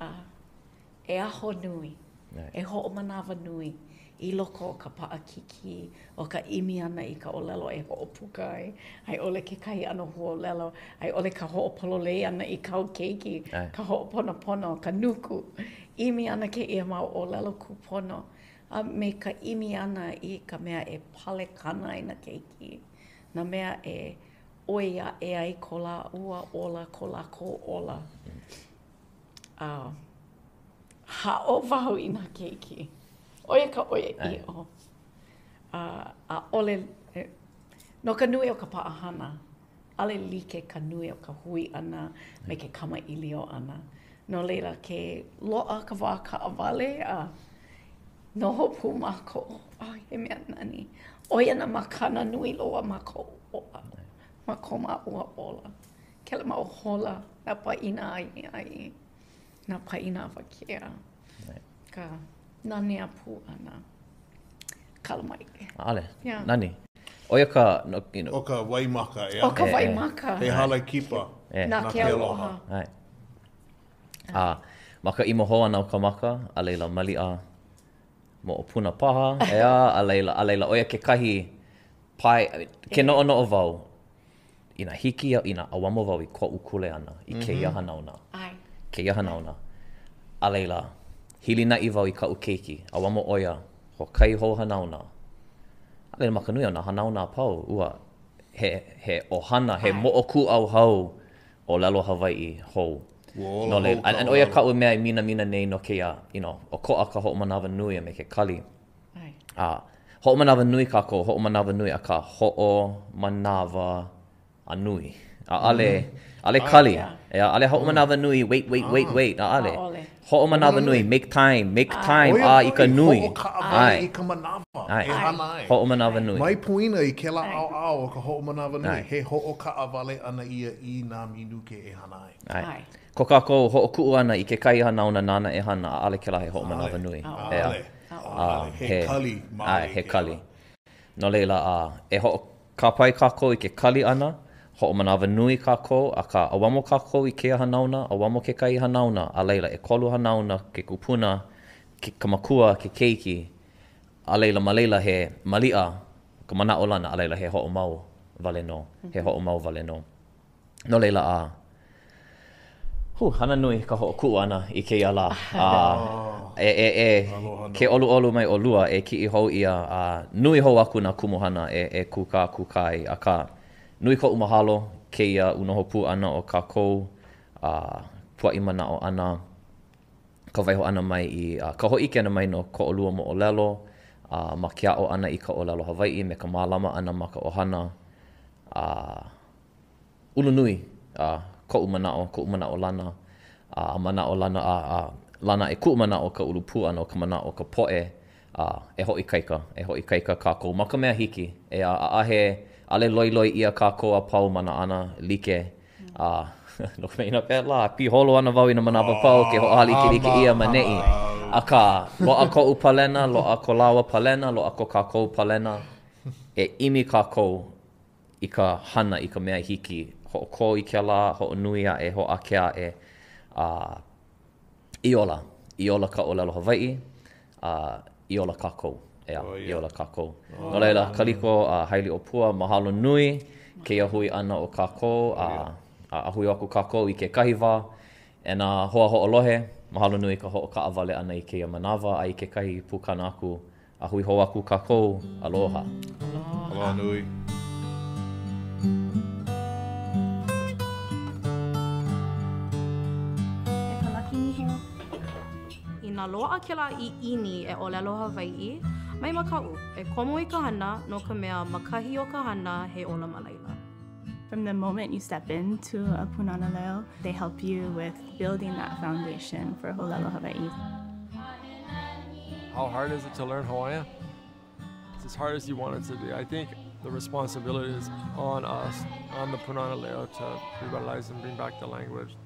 Speaker 4: A e aho nui, e hoʻomanawanui i loko o ka paʻakikī o ka ʻimi ʻana i ka ʻōlelo e hoʻopuka ai, a i ʻole kekahi ʻano huaʻōlelo, a i ʻole ka hoʻopololei ʻana i kāu keiki, ka hoʻoponopono, ka nuku. ʻImi ʻana kēia mau ʻōlelo kūpono a me ka ʻimi ʻana i ka mea e palekana ai nā keiki, nā mea e ʻoi aʻe ai ko lāua ola, ko lākou ola. A haʻo wau i nā keiki. ʻO ia ka ʻoiaʻiʻo. A ʻaʻole, no ka nui o ka paʻahana, ʻaʻole like ka nui o ka hui ʻana me ke kamaʻilio ʻana. No laila, ke loaʻa ka wā kaʻawale a noho pū mākou, oh, he mea nani. ʻO ia nā makana nui loa ma koʻu ola, ma ko māua ola. Kēlā mau hola, nā pāʻina ahiahi, nā pāʻina awakea, ka nanea pū ʻana. Kala mai.
Speaker 3: ʻAʻole. Yeah. Nani. ʻO ia ka, no, you know.
Speaker 2: ʻO ka waimaka,
Speaker 4: ʻeā. ʻO ka waimaka.
Speaker 2: He hale kipa.
Speaker 4: E. Na ke aloha.
Speaker 3: ʻAe. A ma ka ʻimo hou ʻana o ka maka, a laila maliʻa moʻopuna paha, ʻeā, a laila, a laila, ʻo ia kekahi pae, ke noʻonoʻo wau, inā hiki iaʻu, inā ʻauamo wau i koʻu kuleana i kēia hanauna, kēia hanauna, a laila, hilinaʻi wau i kaʻu keiki, ʻauamo ʻo ia, hoʻokahi hou hanauna. A laila, ma ka nui o nā hanauna a pau, ua, he, he ʻohana, he moʻokūʻauhau ʻōlelo Hawaiʻi hou.
Speaker 2: Ua ola
Speaker 3: hou ka ʻōlelo. ʻO ia kaʻu mea i minamina nei no kēia, you know, ʻokoʻa ka hoʻomanawanui a me ke kali. A hoʻomanawanui kākou, hoʻomanawanui, akā hoʻomanawa a nui. ʻAʻole, ʻaʻole kali. ʻEā, ʻaʻole hoʻomanawanui, wait, wait, wait, wait, ʻaʻole. Hoʻomanawanui, make time, make time, a i ka nui.
Speaker 2: Hoʻokaʻawale i ka manawa e hana ai.
Speaker 3: Hoʻomanawanui.
Speaker 2: Mai poina i kēlā ʻaoʻao o ka hoʻomanawanui, he hoʻokaʻawale ʻana ia i nā minuke e hana ai.
Speaker 3: ʻAe. Ko kākou hoʻokuʻu ʻana i kekahi hanauna nāna e hana, ʻaʻole kēlā he hoʻomanawanui.
Speaker 2: ʻAʻole. ʻAʻole. He kali
Speaker 3: maoli. ʻAe, he kali. No laila, a e hoʻo. Kāpae kākou i ke kali ʻana, hoʻomanawanui kākou, akā, ʻauamo kākou i kēia hanauna, ʻauamo kekahi hanauna, a laila, ʻekolu hanauna, ke kupuna, ke, ka makua, ke keiki, a laila, ma laila he maliʻa ka manaʻolana, a laila he hoʻomau wale nō, he hoʻomau wale nō. No laila, a huh, hana nui ka hoʻokuʻu ʻana i kēia lā. A e, e, e, ke ʻoluʻolu mai ʻolua, e kiʻi hou ʻia, a nui hou aku nā kumuhana e, e kūkākūkā ai. Akā, nui koʻu mahalo kēia unoho pū ʻana o kākou, a puaʻi manaʻo ʻana, ka waiho ʻana mai i, ka hōʻike ʻana mai no ko ʻolua moʻolelo, a ma ke aʻo ʻana i ka ʻōlelo Hawaiʻi me ka mālama ʻana ma ka ʻohana, a ulu nui a koʻu manaʻo, koʻu manaʻolana, a manaʻolana, a, a lana aʻe kuʻu manaʻo ka ulu pū ʻana o ka manaʻo o ka poʻe, a e hoʻoikaika, e hoʻoikaika kākou ma ka mea hiki, ʻeā, ʻaʻahe, ʻaʻole loiloi ʻia kākou a pau ma nā ana like, a no ka mea, inā pēlā, piholo ana wau i nā manawa a pau ke hoʻohālikelike ʻia ma neʻi. Akā, loaʻa koʻu palena, loaʻa ko lāua palena, loaʻa ko kākou palena, e ʻimi kākou i ka hana i ka mea hiki, hoʻokō i kēlā, hoʻonui aʻe, hoʻākea aʻe, a i ola, i ola ka ʻōlelo Hawaiʻi, a i ola kākou, ʻeā, i ola kākou. No laila, Kaliko a Hailiʻōpua, mahalo nui kēia hui ʻana o kākou, a a hui aku kākou i kekahi wā. E nā hoa hoʻolohe, mahalo nui ka hoʻokaʻawale ʻana i kēia manawa a i kekahi pukana aku A hui hou aku kākou. Aloha.
Speaker 2: Aloha nui.
Speaker 5: E Kalaki Niho. Inā loaʻa kēlā ʻiʻini e ʻōlelo Hawaiʻi, mai makaʻu, e komo i ka hana, no ka mea, ma kahi o ka hana, he ola ma laila.
Speaker 6: From the moment you step into a Pūnana Leo, they help you with building that foundation for ʻōlelo Hawaiʻi.
Speaker 7: How hard is it to learn Hawaiian? It's as hard as you want it to be. I think the responsibility is on us, on the Pūnana Leo, to revitalize and bring back the language.